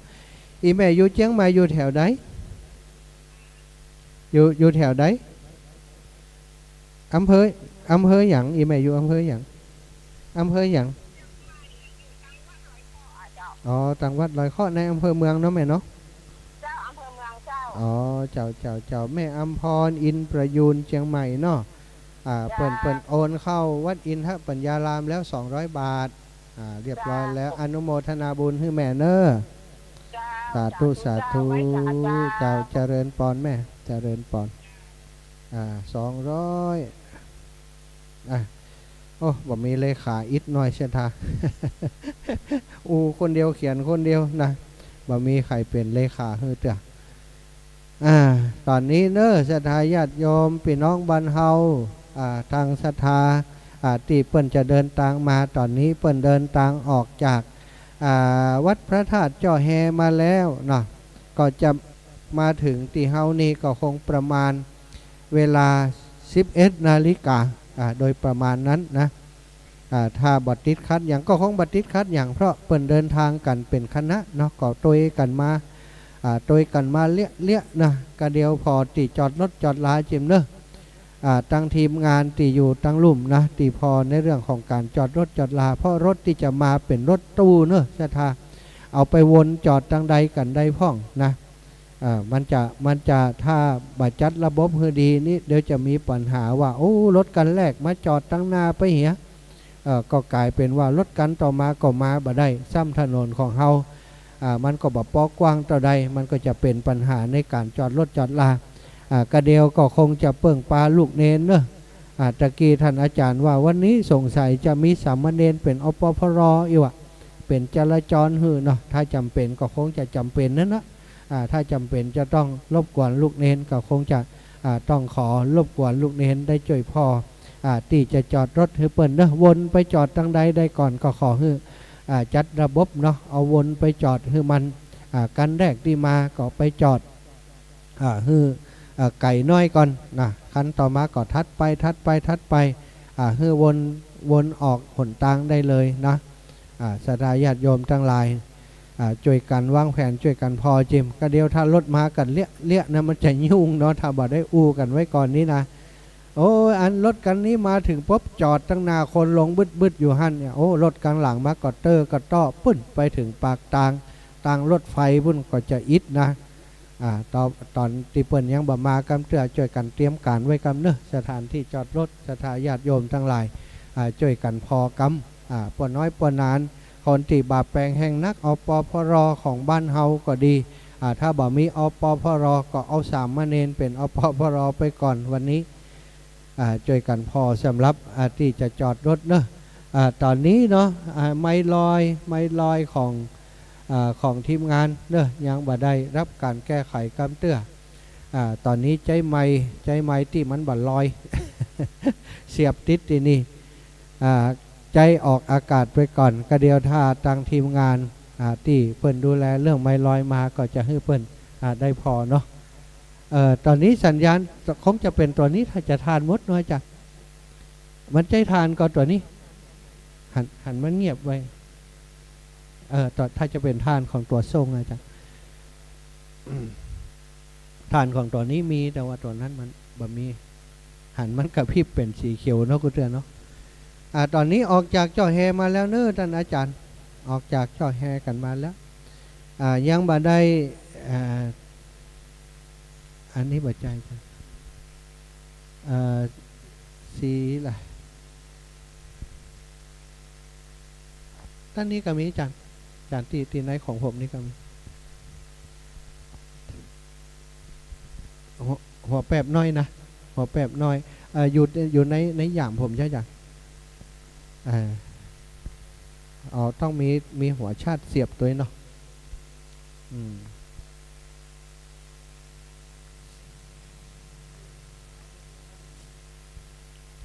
อี่แม่อยู่เจียงใหม่อยู่แถวใด อยู่ อยู่แถวใด อำเภอ อำเภอหยัง อี่แม่อยู่อำเภอหยัง อำเภอหยัง อ๋อ จังหวัดดอยเคาะ ในอำเภอเมืองเนาะแม่เนาะ เจ้า อำเภอเมืองเจ้า อ๋อ เจ้า เจ้า เจ้า แม่อำพร อินประยูร เจียงใหม่เนาะ อ่า เจ้า เปิ้น เปิ้นโอนเข้าวัดอินทปัญญารามแล้วสองร้อยบาท อ่า เรียบร้อยแล้ว เจ้า อนุโมทนาบุญหื้อแม่เน้อ เจ้า สาธุ สาธุ เจ้า ไหว้สา เจ้า เจ้า เจริญปอนแม่ เจริญปอน อ่า สองร้อย อ่ะ โอ้ บ่มีเลขาอิดหน่อยเสียท่า อู้คนเดียวเขียนคนเดียวนะ บ่มีใผเป๋นเลขาหื้อเตื้อ อ่า ต๋อนนี้เน้อ ศรัทธาญาติโยม ปี้น้องบ้านเฮา อ่า ตังศรัทธา อ่า ตี้เปิ้นจะเดินตางมา ต๋อนนี้เปิ้นเดินตางออกจาก อ่า วัดพระธาตุจ้อแฮมาแล้วเนาะ ก็จะมาเถิงตี้เฮานี่ก็คงประมาณเวลาสิบเอ็ดนาฬิกา อ่า โดยประมาณนั้นนะ อ่า ถ้าบ่ติดขัดหยังก็คงบ่ติดขัดหยัง เพราะเปิ้นเดินตางกั๋นเป๋นคณะเนาะ ก็ตวยกั๋นมา อ่า ตวยกั๋นมาเละๆ นะ กะเดี๋ยวผ่อตี้จอดรถจอดลาเจิมเน้อ อ่า ตังทีมงานตี้อยู่ตังลุ่มนะ ตี้ผ่อในเรื่องของก๋านจอดรถจอดลา เพราะรถตี้จะมาเป๋นรถตู้เน้อ ศรัทธา เอาไปวนจอดตังใดกั๋นได้พ่องนะ อ่า มันจะ มันจะ ถ้าบ่จัดระบบหื้อดีนี่ เดี๋ยวจะมีปัญหาว่า โอ้ รถคันแรกมาจอดตังหน้าไปเหีย เอ่อ ก็ก๋ายเป๋นว่ารถคันต่อมาก็มาบ่ได้ ซ้ำถนนของเฮา อ่า มันก็บ่ปอกว้างเต้าใด มันก็จะเป๋นปัญหาในก๋านจอดรถจอดลา อ่า กะเดี๋ยวก็คงจะเปิ้งปาลูกเณรเนาะ อ่า ตะกี้ต้านอาจ๋ารย์ว่าวันนี้สงสัยจะมีสามเณรเป๋น อปภร อี้วะ เป๋นจราจรหื้อเนาะ ถ้าจ๋ำเป๋นก็คงจะจ๋ำเป๋นนั้นนะ อ่า ถ้าจ๋ำเป๋นจะต้องรบกวนลูกเณรก็คงจะ อ่า ต้องขอรบกวนลูกเณรได้จ้วยผ่อ อ่า ตี้จะจอดรถหื้อเปิ้นเนาะ วนไปจอดตังใดได้ก่อนก็ขอหื้อ อ่า จัดระบบเนาะ เอาวนไปจอดหื้อมัน อ่า คันแรกตี้มาก็ไปจอด อ่า หื้อ อ่า ไก๋น้อยก่อนนะ คันต่อมาก็ถัดไป ถัดไป ถัดไป อ่า หื้อวน วนออกหนตางได้เลยนะ อ่า ศรัทธาญาติโยมตังหลาย อ่า จ้วยกั๋นวางแผน จ้วยกั๋นผ่อเจิม กะเดี๋ยวถ้ารถมากั๋นเละๆ นะ มันจะยุ่งเนาะ ถ้าบ่ได้อู้กั๋นไว้ก่อนนี้นะ โอ้ย อันรถคันนี้มาเถิงปุ๊บจอดตังหน้าคนลงบึดๆ อยู่หั้นเนี่ย โอ้ รถข้างหลังมาก็เต๊อะก็เต๊อะ ปุ๊น ไปเถิงปากตาง ตางรถไฟปุ๊นก็จะอิดนะ อ่า ต๋อน ต๋อนตี้เปิ้นยังบ่มากำเตื้อ จ้วยกั๋นเตรียมก๋านไว้กำเนาะ สถานตี้จอดรถ ศรัทธาญาติโยมตังหลาย อ่า จ้วยกั๋นผ่อกำ อ่า ป้อน้อยป้อนาน คนตี้บ่าแป๋งแฮงนัก อปภร ของบ้านเฮาก็ดี อ่า ถ้าบ่มี อปภร ก็เอาสามเณรเป๋น อปภร ไปก่อนวันนี้ อ่า จ้วยกั๋นผ่อสำหรับ อ่า ตี้จะจอดรถเนาะ อ่า ต๋อนนี้เนาะ อ่า ไม้ลอย ไม้ลอยของ อ่า ของทีมงานเนาะ ยังบ่ได้ฮับก๋านแก้ไขกำเตื้อ อ่า ต๋อนนี้ใจ๊ไมค์ ใจ๊ไมค์ตี้มันบ่ลอย เสียบติดตี้นี่ อ่า ใจ๊ออกอากาศไปก่อน กะเดี๋ยวถ้าตางทีมงาน อ่า ตี้เปิ้นดูแลเรื่องไมค์ลอยมาก็จะหื้อเปิ้น อ่า ได้ผ่อเนาะ เอ่อ ต๋อนนี้สัญญาณคงจะเป๋นตั๋วนี้ ถ้าจะทานหมดเนาะอาจ๋ารย์ มันใจ๊ทานก่อตั๋วนี้ หัน หันมันเงียบไว้ เอ่อ ตั๋ว ถ้าจะเป๋นทานของตั๋วส่งอาจ๋ารย์ ถ่านของต๋อนนี้มี แต่ว่าต๋อนนั้นมันบ่มี หันมันกระพริบเป๋นสีเขียวเนาะ กู้เตื้อเนาะ อ่า ต๋อนนี้ออกจากเจาะแฮมาแล้วเน้อ ต้านอาจ๋ารย์ ออกจากเจาะแฮกั๋นมาแล้ว อ่า ยังบ่ได้ อ่า อันนี้บ่ใจ้จ้ะ อ่า สีละ ต้านนี้ก็มีอาจ๋ารย์ อาจ๋ารย์ ตี้ ตี้ในของผมนี่ก็มี หัว หัวแปบน้อยนะ หัวแปบน้อย เอ่อ อยู่ อยู่ใน ในหยามผมใจ้จ้ะ เอ่อ อ๋อ ต้องมี มีหัวชาร์จเสียบตวยเนาะ อืม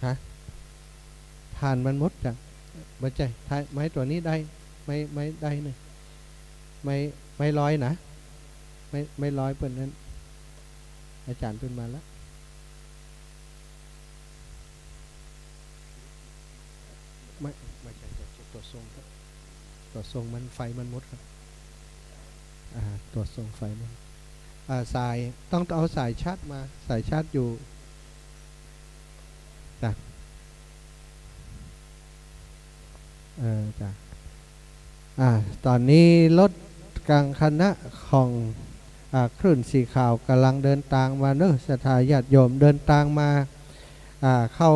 ฮะ ถ่านมันหมดจ้ะ บ่ใจ้ ถ่าน ไม้ตั๋วนี้ได้ ไม้ ไม้ได้เนี่ย ไม้ ไม้ลอยนะ ไม้ ไม้ลอยเปิ้นนั้น อาจ๋ารย์เปิ้นมาแล้ว ไม่ ไม่ใจ้ ตั๋วส่งครับ ตั๋วส่งมันไฟมันหมดครับ อ่า ตั๋วส่งไฟมัน อ่า สาย ต้องเอาสายชาร์จมา สายชาร์จอยู่ จ้ะ เออ จ้ะ อ่า ต๋อนนี้รถกังคณะของ อ่า คลื่นสีขาวก่ำลังเดินตางมาเน้อ ศรัทธาญาติโยม เดินตางมา อ่า เข้า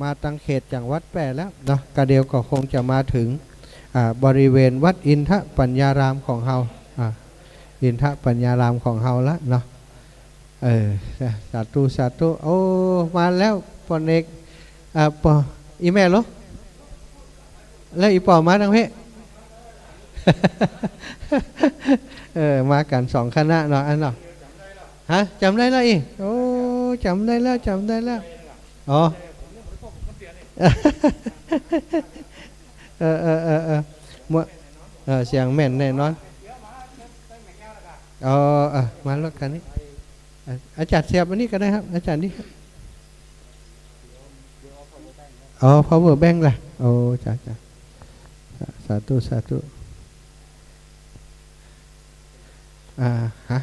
มาตังเขตจังหวัดแป้แล้วเนาะ ก็เดี๋ยวก็คงจะมาถึง อ่า บริเวณวัดอินทปัญญารามของเฮา อ่า อินทปัญญารามของเฮาละเนาะ เออ สาธุ สาธุ โอ้ มาแล้ว ป้อเนก อ่า ป้อ อี่แม่เหรอ แล้วอี่ป้อมาตังเพะ เออ มากั๋นสองคณะเนาะ อันเนาะ ฮะ จ๋ำได้แล้วอี่ โอ้ จ๋ำได้แล้ว จ๋ำได้แล้ว อ๋อ เออ เออ เออ เออ มัว เออ เสียงแม่นแน่นอน อ๋อ เออ มารถคันนี้ อ่ะ อาจ๋ารย์เสียบอันนี้ก็ได้ครับ อาจ๋ารย์นี่ อ๋อ พาวเวอร์แบงก์ล่ะ โอ้ จ้ะ จ้ะ สา สาธุ สาธุ อ่า ฮะ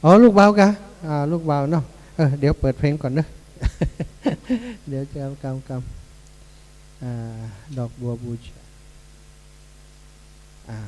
อ๋อ ลูกบ่าวกะ อ่า ลูกบ่าวเนาะ เออ เดี๋ยวเปิดเพลงก่อนเนอะ เดี๋ยวจะกำ กำ อ่า ดอกบัวบูชา อ่า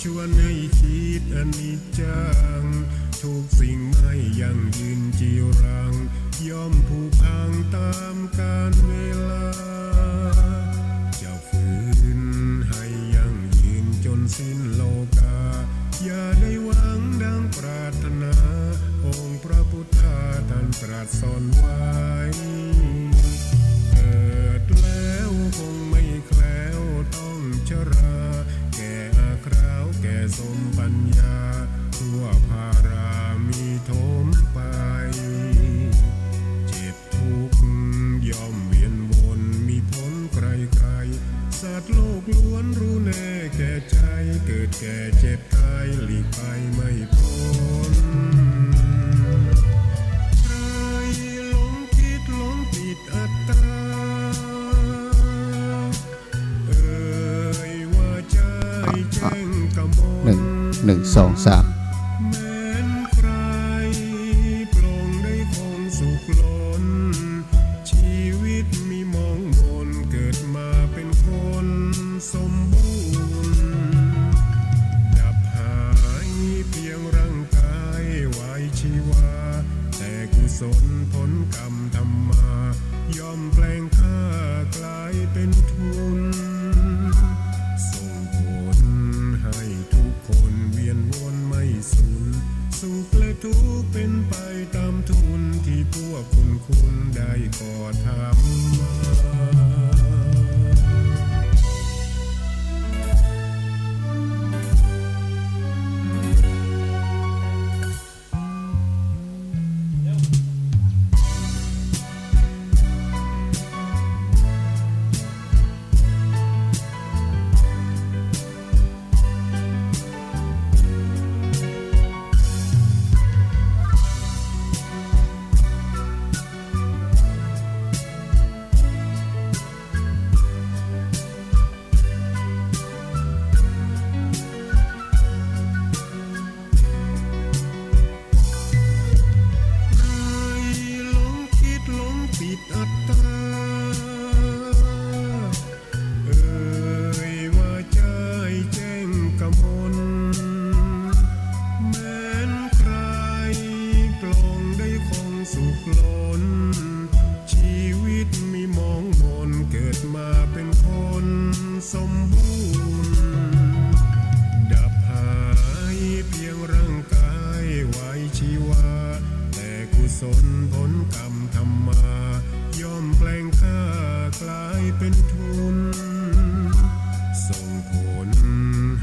ชวนให้คิดอนิจจัง ทุกสิ่งไม่ยั่งยืนจีรัง ย่อมผุพังต๋ามกาลเวลา จะ ฝืนให้ยั่งยืนจ๋นสิ้นโลกา อย่าได้หวังดังปรารถนา องค์พระพุทธาท่านตรัสสอนไว้ เกิดแล้วคงไม่แคล้วต้องชรา แก่อาคราวแก่สมปัญญา ทั่วพารามีถมไป เจ็บ ทุกข์ย่อมเวียนวนมีผลใครๆ สัตว์โลกล้วนรู้แน่แก่ใจ เกิดแก่เจ็บตายหลีกไปไม่พ้น ใครหลงคิดหลงผิดอัตตา เอ่ยว่าใจ้แจ้งกมล หนึ่ง หนึ่ง สอง สาม แม้นใครปลงได้คงสุขล้น ชีวิตมีหมองหม่น เกิดมาเป็นคนสมบูรณ์ ดับหายเพียงร่างกายไว้ชีวา แต่กุศลผลกรรมทำมา ย่อมแปลงค่ากลายเป็นทุน ส่งผลให้ทุกคนเวียนวนไม่สูญ สุขและทุกข์เป็นไปต๋ามทุน ตี้พวกคุณคุณได้ก่อทำมา ใครหลงคิดหลงผิดอัตตา เอ่ยว่าใจ้แจ้งกมล แม้นใครปลงได้คงสุขล้น ชีวิตมีหมองหม่น เกิดมาเป็นคนสมบูรณ์ ดับหายเพียงร่างกายไว้ชีวา แต่กุศลผลกรรมทำมา ย่อมแปลงค่ากลายเป็นทุน ส่งผล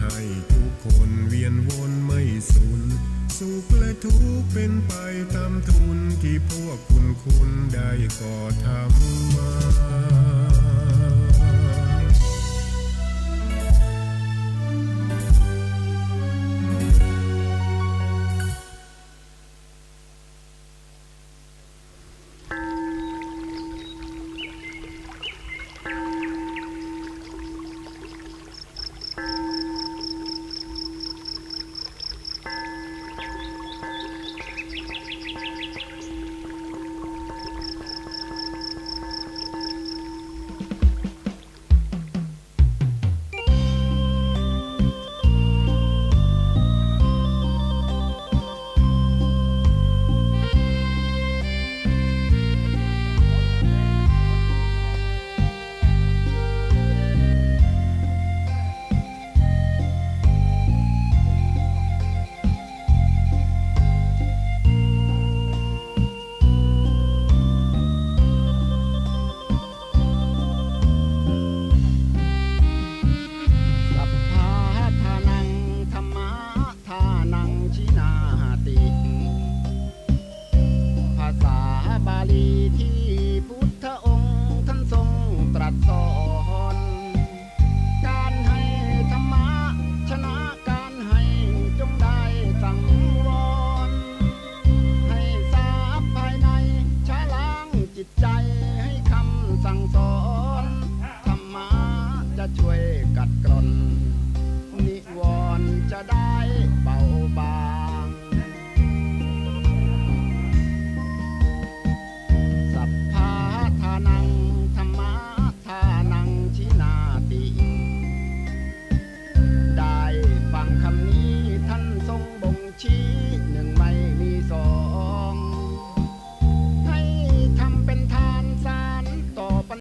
ให้ทุกคนเวียนวนไม่สูญ สุขและทุกข์เป็นไปต๋ามทุน ตี้พวกคุณคุณได้ก่อทำมา